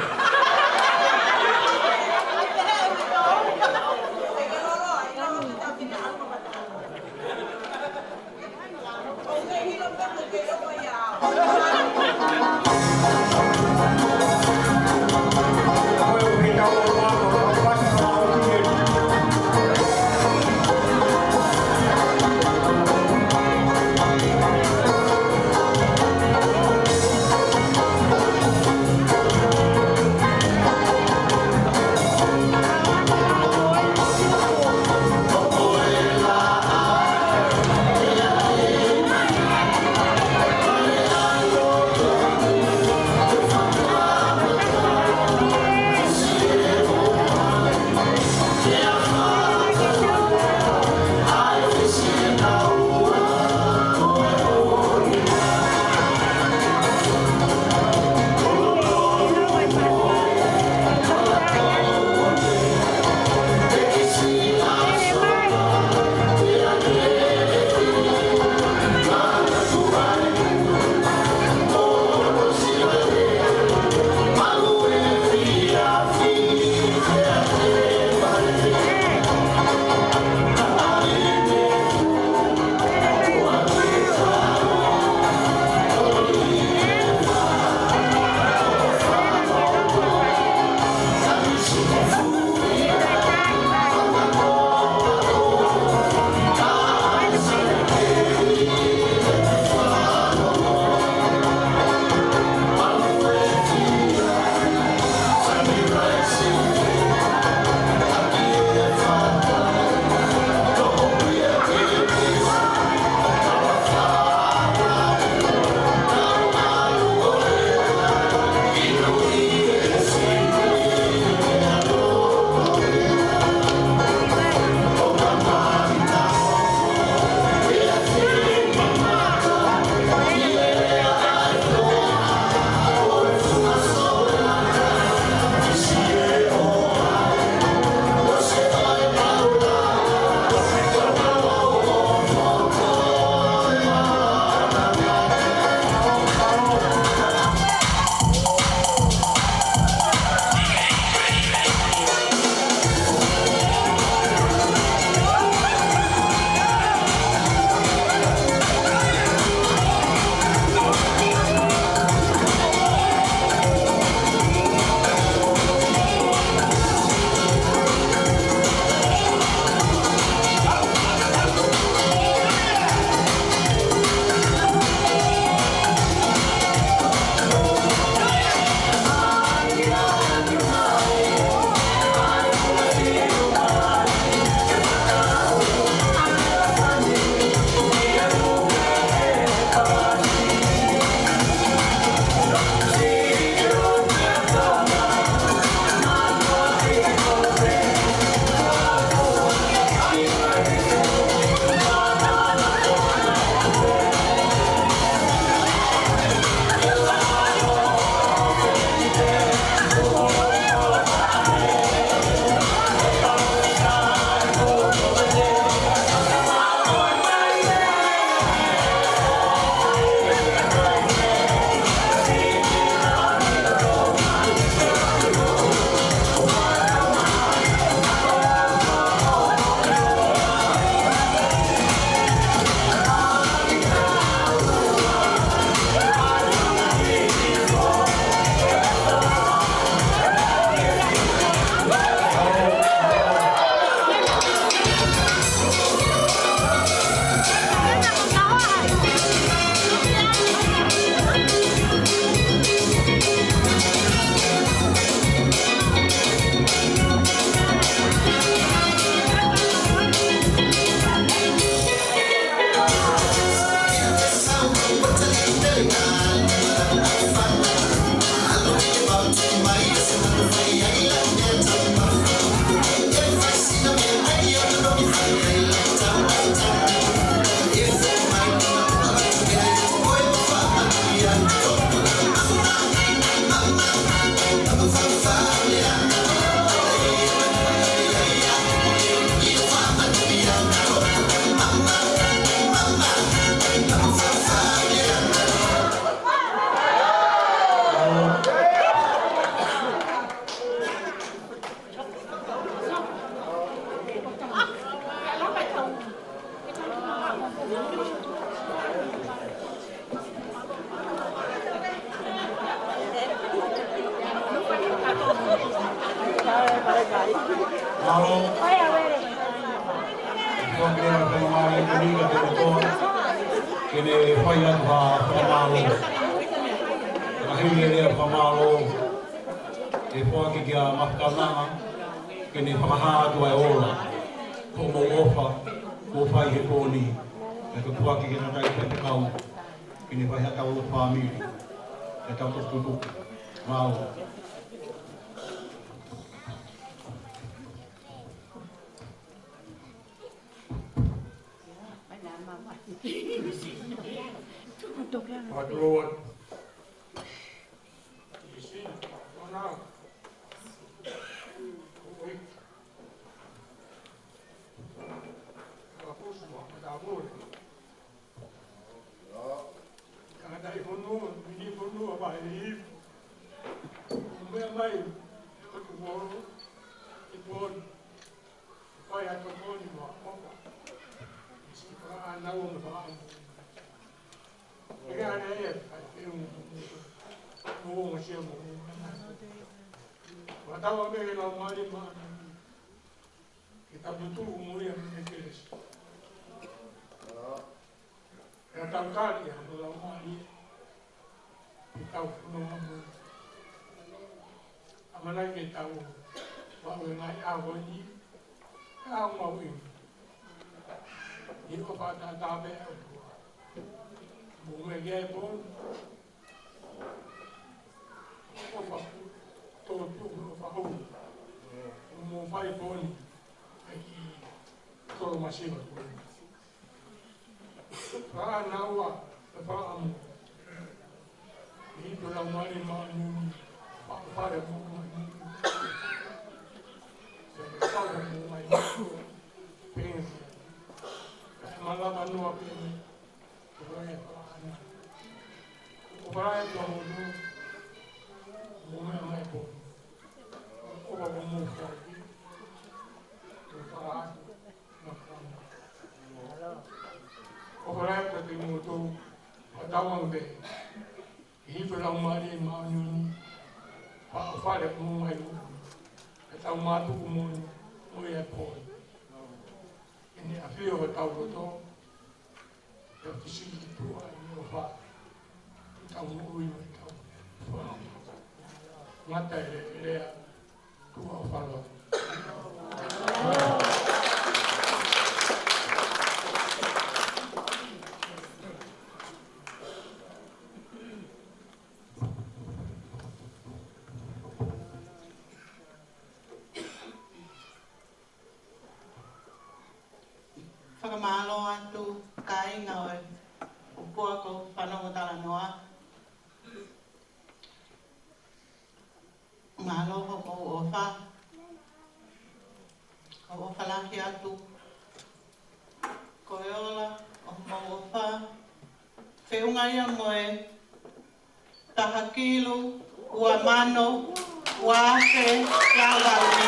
Mālō. Ko e lea faingamālie ko eni kiate kimoutolu, ke ne fai atu ha fakamālō. Ka hili e lea fakamālō, ʻe foaki kia Mafakaunanga, ke ne fakahā atu ʻa e ola, ko hoʻomou ʻofa, kuo fai he pō ni, kae tuku hake ki he tangataʻeiki faifekau, ke ne fai haʻatau lotu fāmili, ke tau toki tutuku. Mālō. Fakatulou atu. Tangataʻi fonua, mini fonua, ʻa Vahe Ipu. Meʻa mai, ʻoku molo, ʻi pō ni. Fai atu pō ni mo e ʻofa. Siʻi fakaʻānaua mo e fakaʻamu. ʻE ʻi ai e fai feʻunga mo, mo, mo, mo, mo. Fakatauange ki he Laumālie Māʻoniʻoni. Ke tau tutuku mo ia mei he kelesi. Ke tau tali ʻa e Laumālie. Ke tau fononga mo ia. ʻAmanaki ke tau vaʻu e ngaahi ʻaho ni, ʻa e ngaahi ʻaho ni. ʻI he ʻofa taʻengata pē ʻa e ʻOtua. Mo e meʻa ke ʻai pō ni. ʻOfa, tō tuʻu ʻofa hou. Mo fai pō ni, ʻai ki tolo masiva ko ē. Fakaʻānaua, fakaʻamu. ʻI he Laumālie Māʻoniʻoni, fale mo, mo, mo. Fale mo, mo, mo. Pēnesi. Malava noa pē. ʻOfa lahi atu kiate kimoutolu. Mou meʻa mai pō. ʻOfa ko mou fai. ʻOfa lahi atu. ʻOfa lahi atu kiate kimoutolu. Fakatauange pē. ʻI he Laumālie Māʻoniʻoni. Fa, fale mo mai. Ke tau mātuku mo, mo ia pō. ʻEne ʻafio ʻi hotau loto. Ke fisiki tuʻa ʻi he ʻofa. Tau moʻui mo tau. Ngata e lea, tuʻa ʻofa loa. Fakamālō atu kāinga ʻo e ʻUluaki Fanongo Talanoa. Mālō hoʻomou ʻofa. ʻOku ou ʻofa lahi atu. Ko e ola ʻo hoʻomou ʻofa. Feʻunga ia mo e taha kilu, ua mano, ua afe, lau lau ni.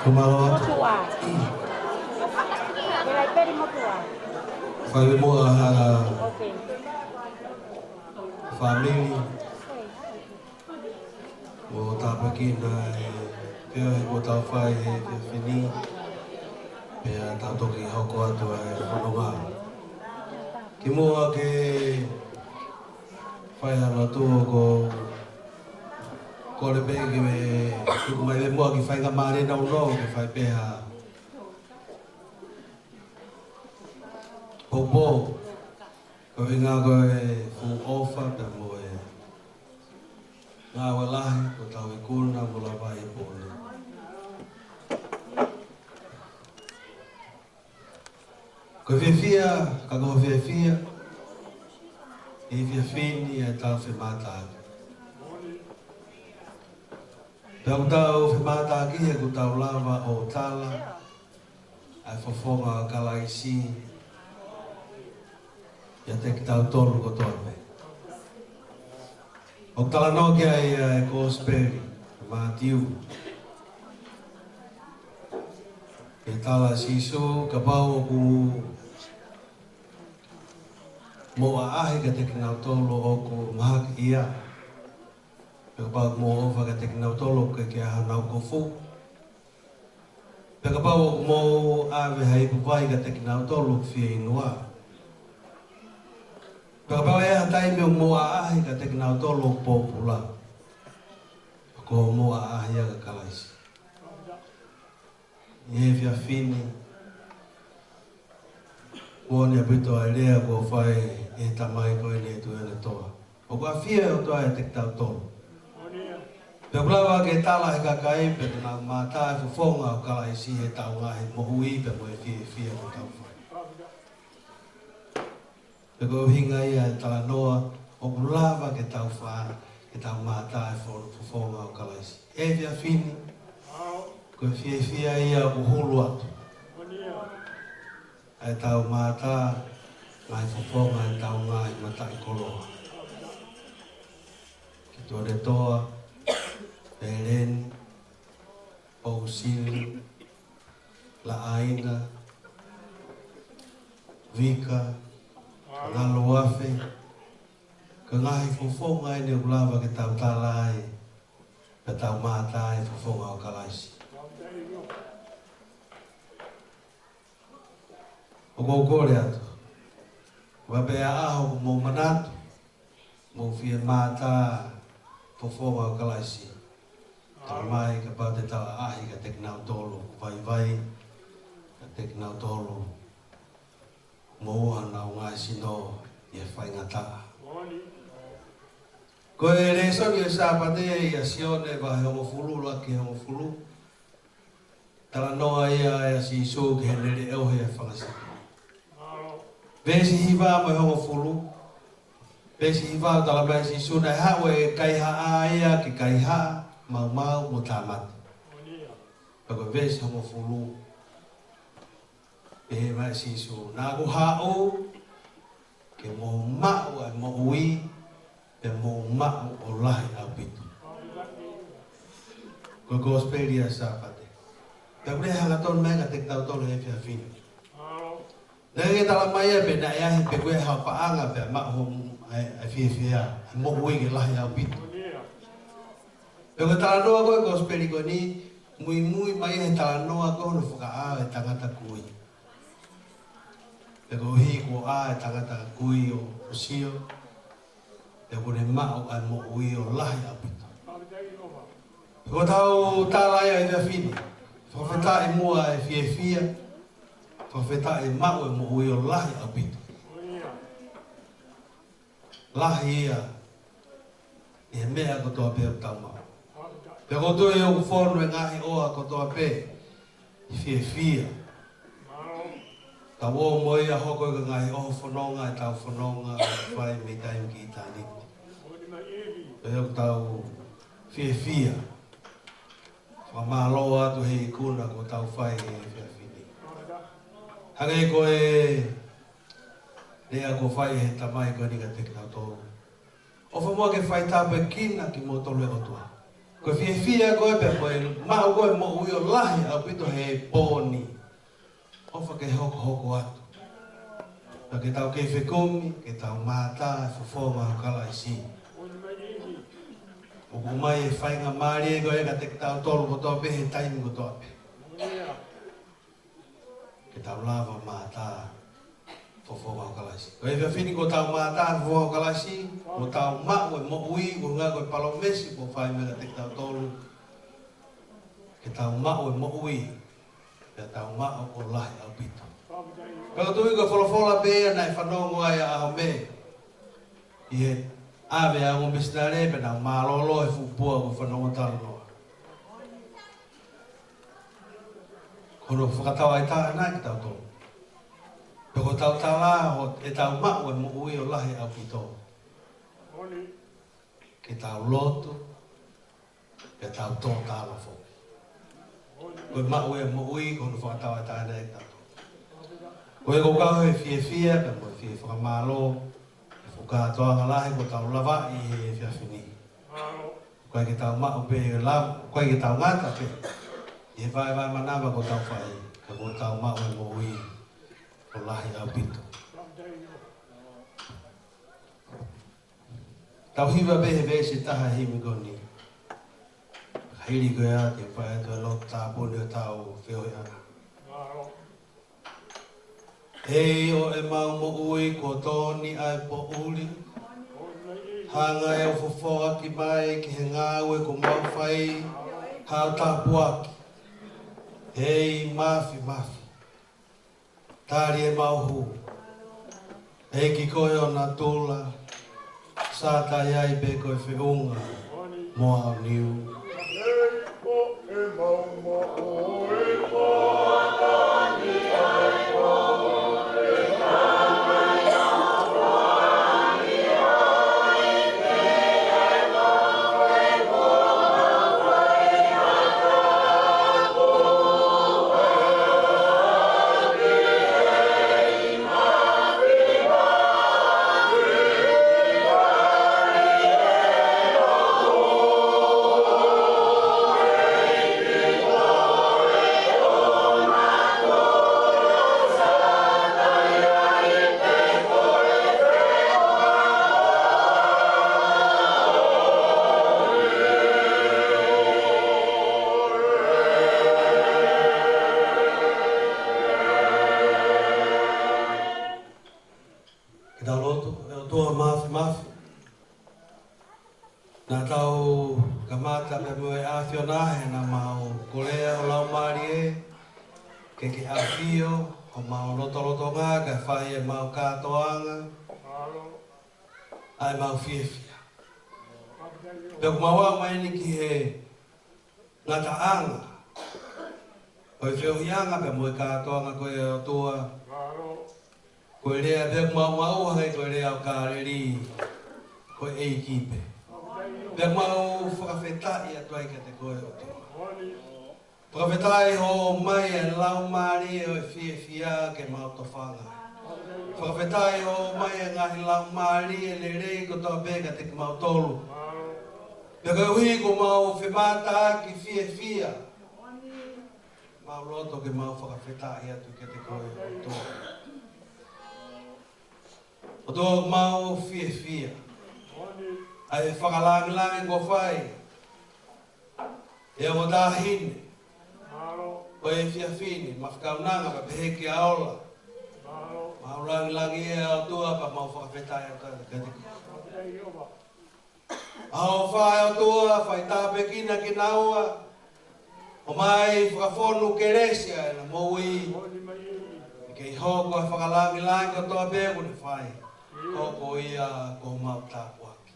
Fakamālō atu. Fai muʻa ha fāmili ʻo tāpuekina e feohi kuo tau fai he efiafi ni. Pea tau toki hoko atu ʻa e fononga. Kimuʻa ke fai ha lotu, ʻoku ou kole pē ke mou tuku mai pē muʻa ki he faingamālie nounou ke fai pē ha poupou. Ko e ʻuhinga ko e fuʻu ʻofa pea mo e ngāue lahi kuo tau ikuna mo lava ʻi he pō ni. Ko e fiefia, ka ko e fiefia ʻi he efiafi ni ʻa e tau femātaaki. Pea ʻoku tau femātaaki he ʻoku tau lava ʻo tala ʻa e fofonga ʻo Kalaisi ʻiate kitautolu kotoa pē. ʻOku talanoa ki ai ʻa e Kosipeli ʻa Mātiu. ʻI he tala ʻa Sīsū, kapau ʻoku mou ʻaʻahi kiate kinautolu ʻoku mahaki ia, pea kapau ʻoku mou ʻofa kiate kinautolu ʻoku ʻikai ke ʻi ai hanau kofu, pea kapau ʻoku mou ʻave ha ipu vai kiate kinautolu ʻoku fieinua, pea kapau ʻe ʻi ai ha taimi ʻoku mou ʻaʻahi kiate kinautolu ʻoku pōpula, ko hoʻomou ʻaʻahi ia kia Kalaisi. ʻI he efiafi ni, moʻoni ʻaupito ʻa e lea kuo fai ʻe he tamai ko eni ʻi he tuʻi ʻo e toa. ʻOku ʻafio ʻa e ʻOtua ʻiate kitautolu. Pea ʻoku lava ke tala ʻe he kakai, pea te nau mātā e fofonga ʻo Kalaisi ʻi heʻetau ngaahi moʻui pea mo e fiefia ʻoku tau fai. Pea ko e ʻuhinga ia ʻa e talanoa, ʻoku lava ke tau fai, ke tau mātā e fo-, fofonga ʻo Kalaisi. ʻI he efiafi ni, ko e fiefia ia ʻoku hulu atu ʻa e tau mātā ngaahi fofonga ʻetau ngaahi mataʻikoloa. Ki Tuʻanetoa, Peleni, Pousili, Laʻaina, Vika, Ngaloafe, ko e ngaahi fofonga eni ʻoku lava ke tau tala ai, ke tau mātā ai e fofonga ʻo Kalaisi. ʻOku ou kole atu, ʻoua pē ʻa ʻaho ʻoku mou manatu, mou fie mātā e fofonga ʻo Kalaisi. Talamai kapau te tau ʻaʻahi kiate kinautolu ʻoku vaivai, kiate kinautolu ʻoku moʻua honau ngaahi sino ʻi he faingataʻa. Ko e lēsoni ʻo e Sāpate ʻia Sione vahe hongofulu ʻo aʻu ki he hongofulu. Talanoa ia ʻa Sīsū ki he lele ʻohi ʻa e fanga sipi. Veesi hiva mo e hongofulu. Veesi hiva, talamai ʻe Sīsū naʻe haʻu e kaihaʻa ia ke kaihaʻa, maumau mo tāmate. Pea ko e veesi hongofulu, pehē mai ʻe Sīsū, naʻa ku haʻu ke mou maʻu ʻa e moʻui, pea mou maʻu ʻo lahi ʻaupito. Ko e kosipeli ʻa e Sāpate. Pea ʻoku ne hangatonu mai kiate kitautolu he efiafi ni. Naʻe ʻikai ke talamai ia pe naʻe ʻi ai pe ko e hā e paʻanga pea maʻu ʻa e, ʻa e fiefia, ʻa e moʻui ke lahi ʻaupito. Pea ko e talanoa ko ē ʻo e kosipeli ko eni, muimui mai he talanoa ko hono fakaʻā e tangata kui. Pea koeʻuhi ko e ʻā e tangata kui ʻo, ʻo sio, pea kuo ne maʻu ʻa e moʻui ʻo lahi ʻaupito. Ko ʻetau tala ia ʻi he efiafi ni, fakafetaʻi muʻa e fiefia, fakafetaʻi maʻu e moʻui ʻo lahi ʻaupito. Lahi ia ʻi he meʻa kotoa pē ʻoku tau maʻu. Pea ʻoku ou tui ʻoku fonu e ngaahi ʻofa kotoa pē ʻi he fiefia. Tau ō mo ia ʻo hoko ko e ngaahi ʻoho fononga ʻetau fononga ʻoku fai mei taimi ki ʻitāniti. Pea ʻoku tau fiefia. Fakamālō atu he ikuna kuo tau fai he efiafi ni. Hangē ko e lea kuo fai ʻe he tamai ko eni kiate kitautolu. ʻOfa muʻa ke fai tāpuekina kimoutolu ʻe he ʻOtua. Ko e fiefia ko ē pea mo e maʻu ko ē moʻui ʻo lahi ʻaupito he pō ni. ʻOfa ke hokohoko atu. Pea ke tau kei fekumi, ke tau mātā e fofonga ʻo Kalaisi. ʻOku ʻomai e faingamālie ko ē kiate kitautolu kotoa pē he taimi kotoa pē. Ke tau lava mātā fofonga ʻo Kalaisi. Ko e efiafi ni kuo tau mātā fofonga ʻo Kalaisi, kuo tau maʻu e moʻui, ko e ʻuhinga ko e palōmesi kuo fai mai kiate kitautolu. Ke tau maʻu e moʻui, pea tau maʻu ʻo lahi ʻaupito. Pea ʻoku ou tui ko e folofola pē ia naʻe fanongo ai ʻa ʻAhome ʻi he ʻave ʻa e ongo misinale pea nau mālōlō he fuʻu pua kuo fanongo talanoa. Ko hono fakatauʻatāina kitautolu. Pea ko ʻetau tala ʻo ʻetau maʻu e moʻui ʻo lahi ʻaupito, ke tau lotu, ke tau tō tala foki. Ko e maʻu e moʻui, ko hono fakatauʻatāina kitautolu. Ko e ʻoku ou kau he fiefia, pea mo e fie fakamālō, he fuʻu kātoanga lahi kuo tau lavaʻi he efiafi ni. ʻOku ʻikai ke tau maʻu pē lava, ʻoku ʻikai ke tau ngata pē ʻi he vaevae manava kuo tau fai, ka kuo tau maʻu e moʻui ʻo lahi ʻaupito. Tau hiva pē he veesi ʻe taha himi ko eni. Hili ko ia ke fai atu e lotu tāpuni ʻo ʻetau feohiʻanga. ʻEiki ʻo ʻemau moʻui, kuo tō ni ʻa e poʻuli. Hanga ʻo fofoaki mai ki he ngāue kuo mau fai, haʻo tāpuaki. ʻEiki Māfimafi, tali ʻemau hū. ʻEiki ko e ʻo natula, sātai ai pē ko e feʻunga mo ʻaho niu. Ke tau lotu. ʻE ʻOtua Māfimafi, naʻa tau kamata pē mo e ʻAfiona he naʻa mau kolea ho Laumālie ke ke ʻafio ʻi homau lotolotonga kae fai ʻemau kātoanga ʻa ʻemau fiefia. Pea ʻoku mau aʻu mai eni ki he ngataʻanga ʻo e feohiʻanga pea mo e kātoanga ko ē ʻOtua. Ko e lea pē ʻoku mau maʻu hangē ko e lea ʻo Kāleli, ko e ʻEiki pē. Pea mau fakafetaʻi atu ai kiate koe ʻOtua. Fakafetaʻi hoʻo ʻomai e laumālie ʻo e fiefia ke mau tofanga. Fakafetaʻi hoʻo ʻomai e ngaahi laumālie lelei kotoa pē kiate kimautolu. Pea koeʻuhi kuo mau femātaaki fiefia, mau loto ke mau fakafetaʻi atu kiate koe ʻOtua. ʻOtua, mau fiefia ʻa e fakalāngilangi kuo fai ʻe he ongo taʻahine ʻo e efiafi ni, Mafikaunanga, pea pehē kia Ola. Mau lāngilangiʻia ʻOtua pea mau fakafetaʻi atu kiate koe. ʻA hoʻo fai ʻOtua, fai tāpuekina kinaua, ʻomai fakafonu kelesi ʻa ʻena moʻui, ke kei hoko e fakalāngilangi kotoa pē kuo ne fai, hoko ia ko homau tāpuaki.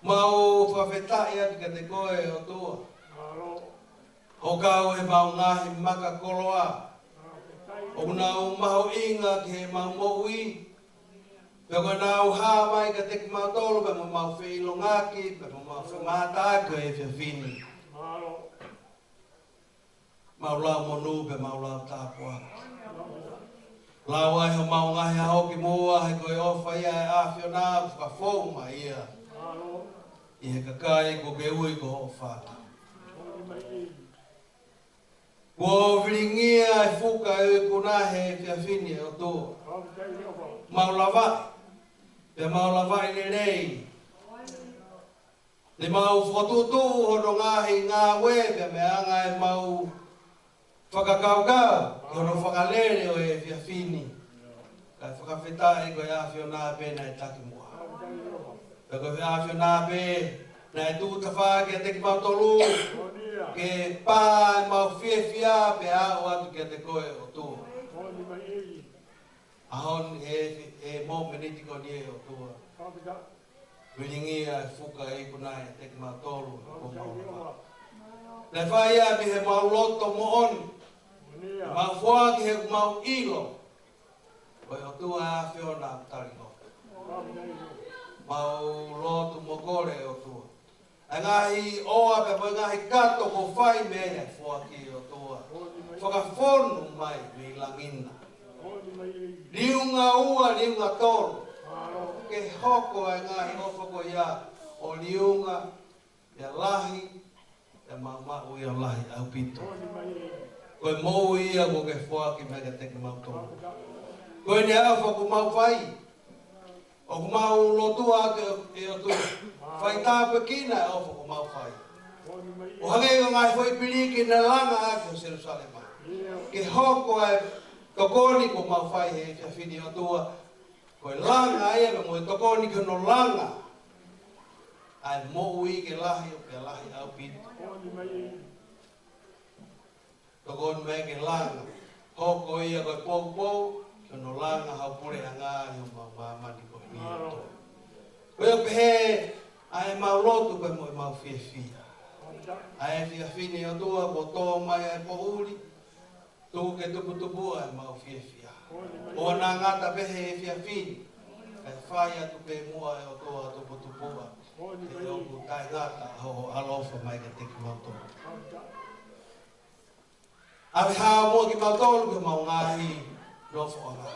Mau fakafetaʻi atu kiate koe ʻOtua, hoʻo kau he mau ngaahi maka koloa ʻoku nau mahuʻinga ki heʻemau moʻui. Pea ko ʻenau hā mai kiate kimautolu pea mo ʻemau feʻilongaki, pea mo ʻemau femātaaki ʻo e efiafi ni, mau lau monū pea mau lau tāpuaki. Lau ai homau ngaahi ʻaho ki muʻa, he ko e ʻofa ia ʻa e ʻAfiona ʻoku fakafou mai ia. ʻi he kakai kuo ke ui ko hoʻo fānau. Kuo vilingia e fuka ʻo e ikuna he efiafi ni ʻe ʻOtua. Mau lavaʻi, pea mau lavaʻi lelei. Te mau fokotuʻutuʻu hono ngaahi ngāue, pea mo e anga ʻemau fakakaukau ki hono fakalele ʻo e efiafi ni. Kae fakafetaʻi ko e ʻAfiona pē naʻe taki muʻa. Pea ko e ʻAfiona pē naʻe tuʻu tafaʻaki kiate kimautolu ke pā ʻemau fiefia pea aʻu atu kiate koe ʻOtua. ʻAho ni, ʻe, ʻe mōmeniti ko eni ʻe ʻOtua. Vilingia e fuka ʻo e ikuna ʻiate kimautolu, ko mau lava. Naʻe fai ia mei heʻemau loto moʻoni. Mau foaki he ʻoku mau ʻilo ko e ʻOtua ʻa e ʻAfiona ʻoku tali lotu. Mau lotu mo kole ʻOtua, ʻa e ngaahi ʻofa pea mo e ngaahi kato kuo fai mei ai ʻa e foaki ʻOtua, fakafonu mai mei langi na. Liunga ua, liunga tolu. Ke hoko ʻa e ngaahi ʻofa ko ia ʻo liunga ia lahi, ʻe maumau ia lahi ʻaupito. Ko e moʻui ia kuo ke foaki mai kiate kimautolu. Ko eni ʻa e ʻofa kuo mau fai. ʻOku mau lotua atu ʻe ʻOtua, fai tāpuekina e ʻofa kuo mau fai. ʻO hangē ko e ngaahi foʻi piliki naʻe langa ʻaki ʻo Selusalema. Ke hoko ʻa e tokoni kuo mau fai he efiafi ni ʻOtua, ko e langa ia pea mo e tokoni ki hono langa ʻa e moʻui ke lahi ʻo pea lahi ʻaupito. Tokoni mai ke langa, hoko ia ko e poupou ki hono langa hao puleʻanga ʻi homau māmani ko eni ʻOtua. Ko ia pehē ʻa ʻemau lotu pea mo ʻemau fiefia. ʻA e efiafi ni ʻOtua kuo tō mai ʻa e poʻuli, tuku ke tuputupuʻa ʻemau fiefia. ʻOua naʻa ngata pē he efiafi ni, kae fai atu pē muʻa ʻe ʻOtua tuputupuʻa. He ʻoku taʻengata hoʻo ʻaloʻofa mai kiate kimautolu. ʻAve hao muʻa kimautolu ki homau ngaahi nofoʻanga.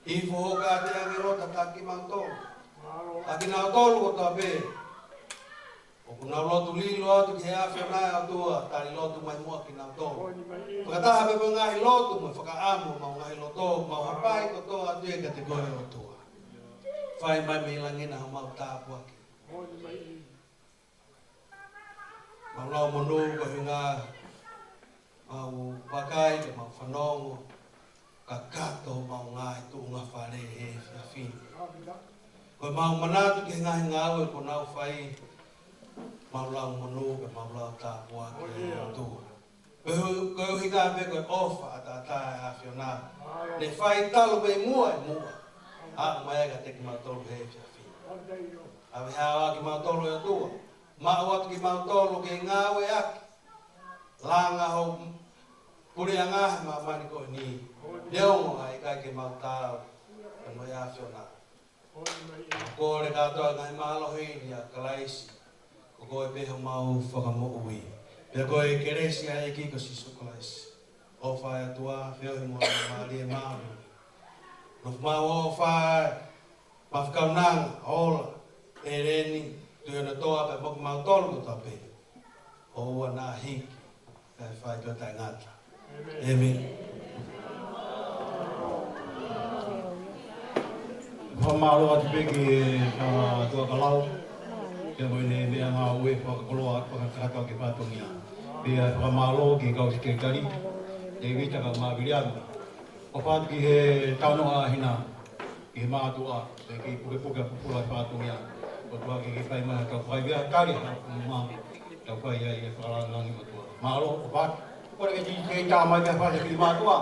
Hifo hoʻo kāinga ʻo tataki kimautolu. ʻA kinautolu kotoa pē ʻoku nau lotu lilo atu ki he ʻAfiona ʻe ʻOtua, tali lotu mai muʻa kinautolu. Fakataha pē mo e ngaahi lotu mo e fakaʻamu ʻo homau ngaahi loto, mau hapai kotoa atu ia kiate koe ʻOtua. Fai mai mei langi na homau tāpuaki. Mau lau monū koeʻuhi ko e ʻuhinga ʻemau vakai, ke mau fanongo, kakato homau ngaahi tuʻunga fale he efiafi ni. Ko ʻemau manatu ki he ngaahi ngāue kuo nau fai, mau lau monū, ke mau lau tāpuaki ʻe ʻOtua. Ko e ʻuhi-, ko e ʻuhinga pē ko e ʻofa ʻataʻatā ʻa e ʻAfiona. Ne fai talu mei muʻa ʻi muʻa, aʻu mai kiate kimautolu he efiafi ni. ʻAve hao kimautolu ʻe ʻOtua. Maʻu atu kimautolu ke ngāueʻaki. Langa ho puleʻanga he māmani ko eni. Neongo ʻa e ʻikai ke mau taau, ka ko e ʻAfiona. Kole kātoa ngaahi mālohi ʻia Kalaisi. Ko koe pē homau fakamoʻui. Pea ko e kelesi ʻa e ʻEiki ko Sīsū Kalaisi, ʻofa ʻa e ʻOtua, feohi mo e Laumālie Māʻoniʻoni. Nofo maʻu ʻofa, maʻu fakaunanga, ola, ʻeleni, tuʻi ʻo e ʻOtua pea mo kimautolu kotoa pē. ʻOua naʻa hiki, kae fai pē ʻo taʻengata. ʻĒmeni. Fakamālō atu pē ki he, ʻa, Tuʻa Kalau, pea mo ʻene meʻangāue fakakoloa atu fakakakato ki he fatongia. Pea fakamālō ki he kau sekelitali, Tēvita kae ʻumaʻā Viliami. ʻOfa atu ki he talanoa ʻa Hina, ki he mātuʻa, pea ki he pukepuke ʻa e pupula ʻo e fatongia. ʻOtua ke ke fai mai ha tau fai vea tali ha kumama, tau fai ai e fakalāngilangi ʻOtua. Mālō, ʻofa atu. Kole ke tī kei tā mai ke fai ki he mātuʻa.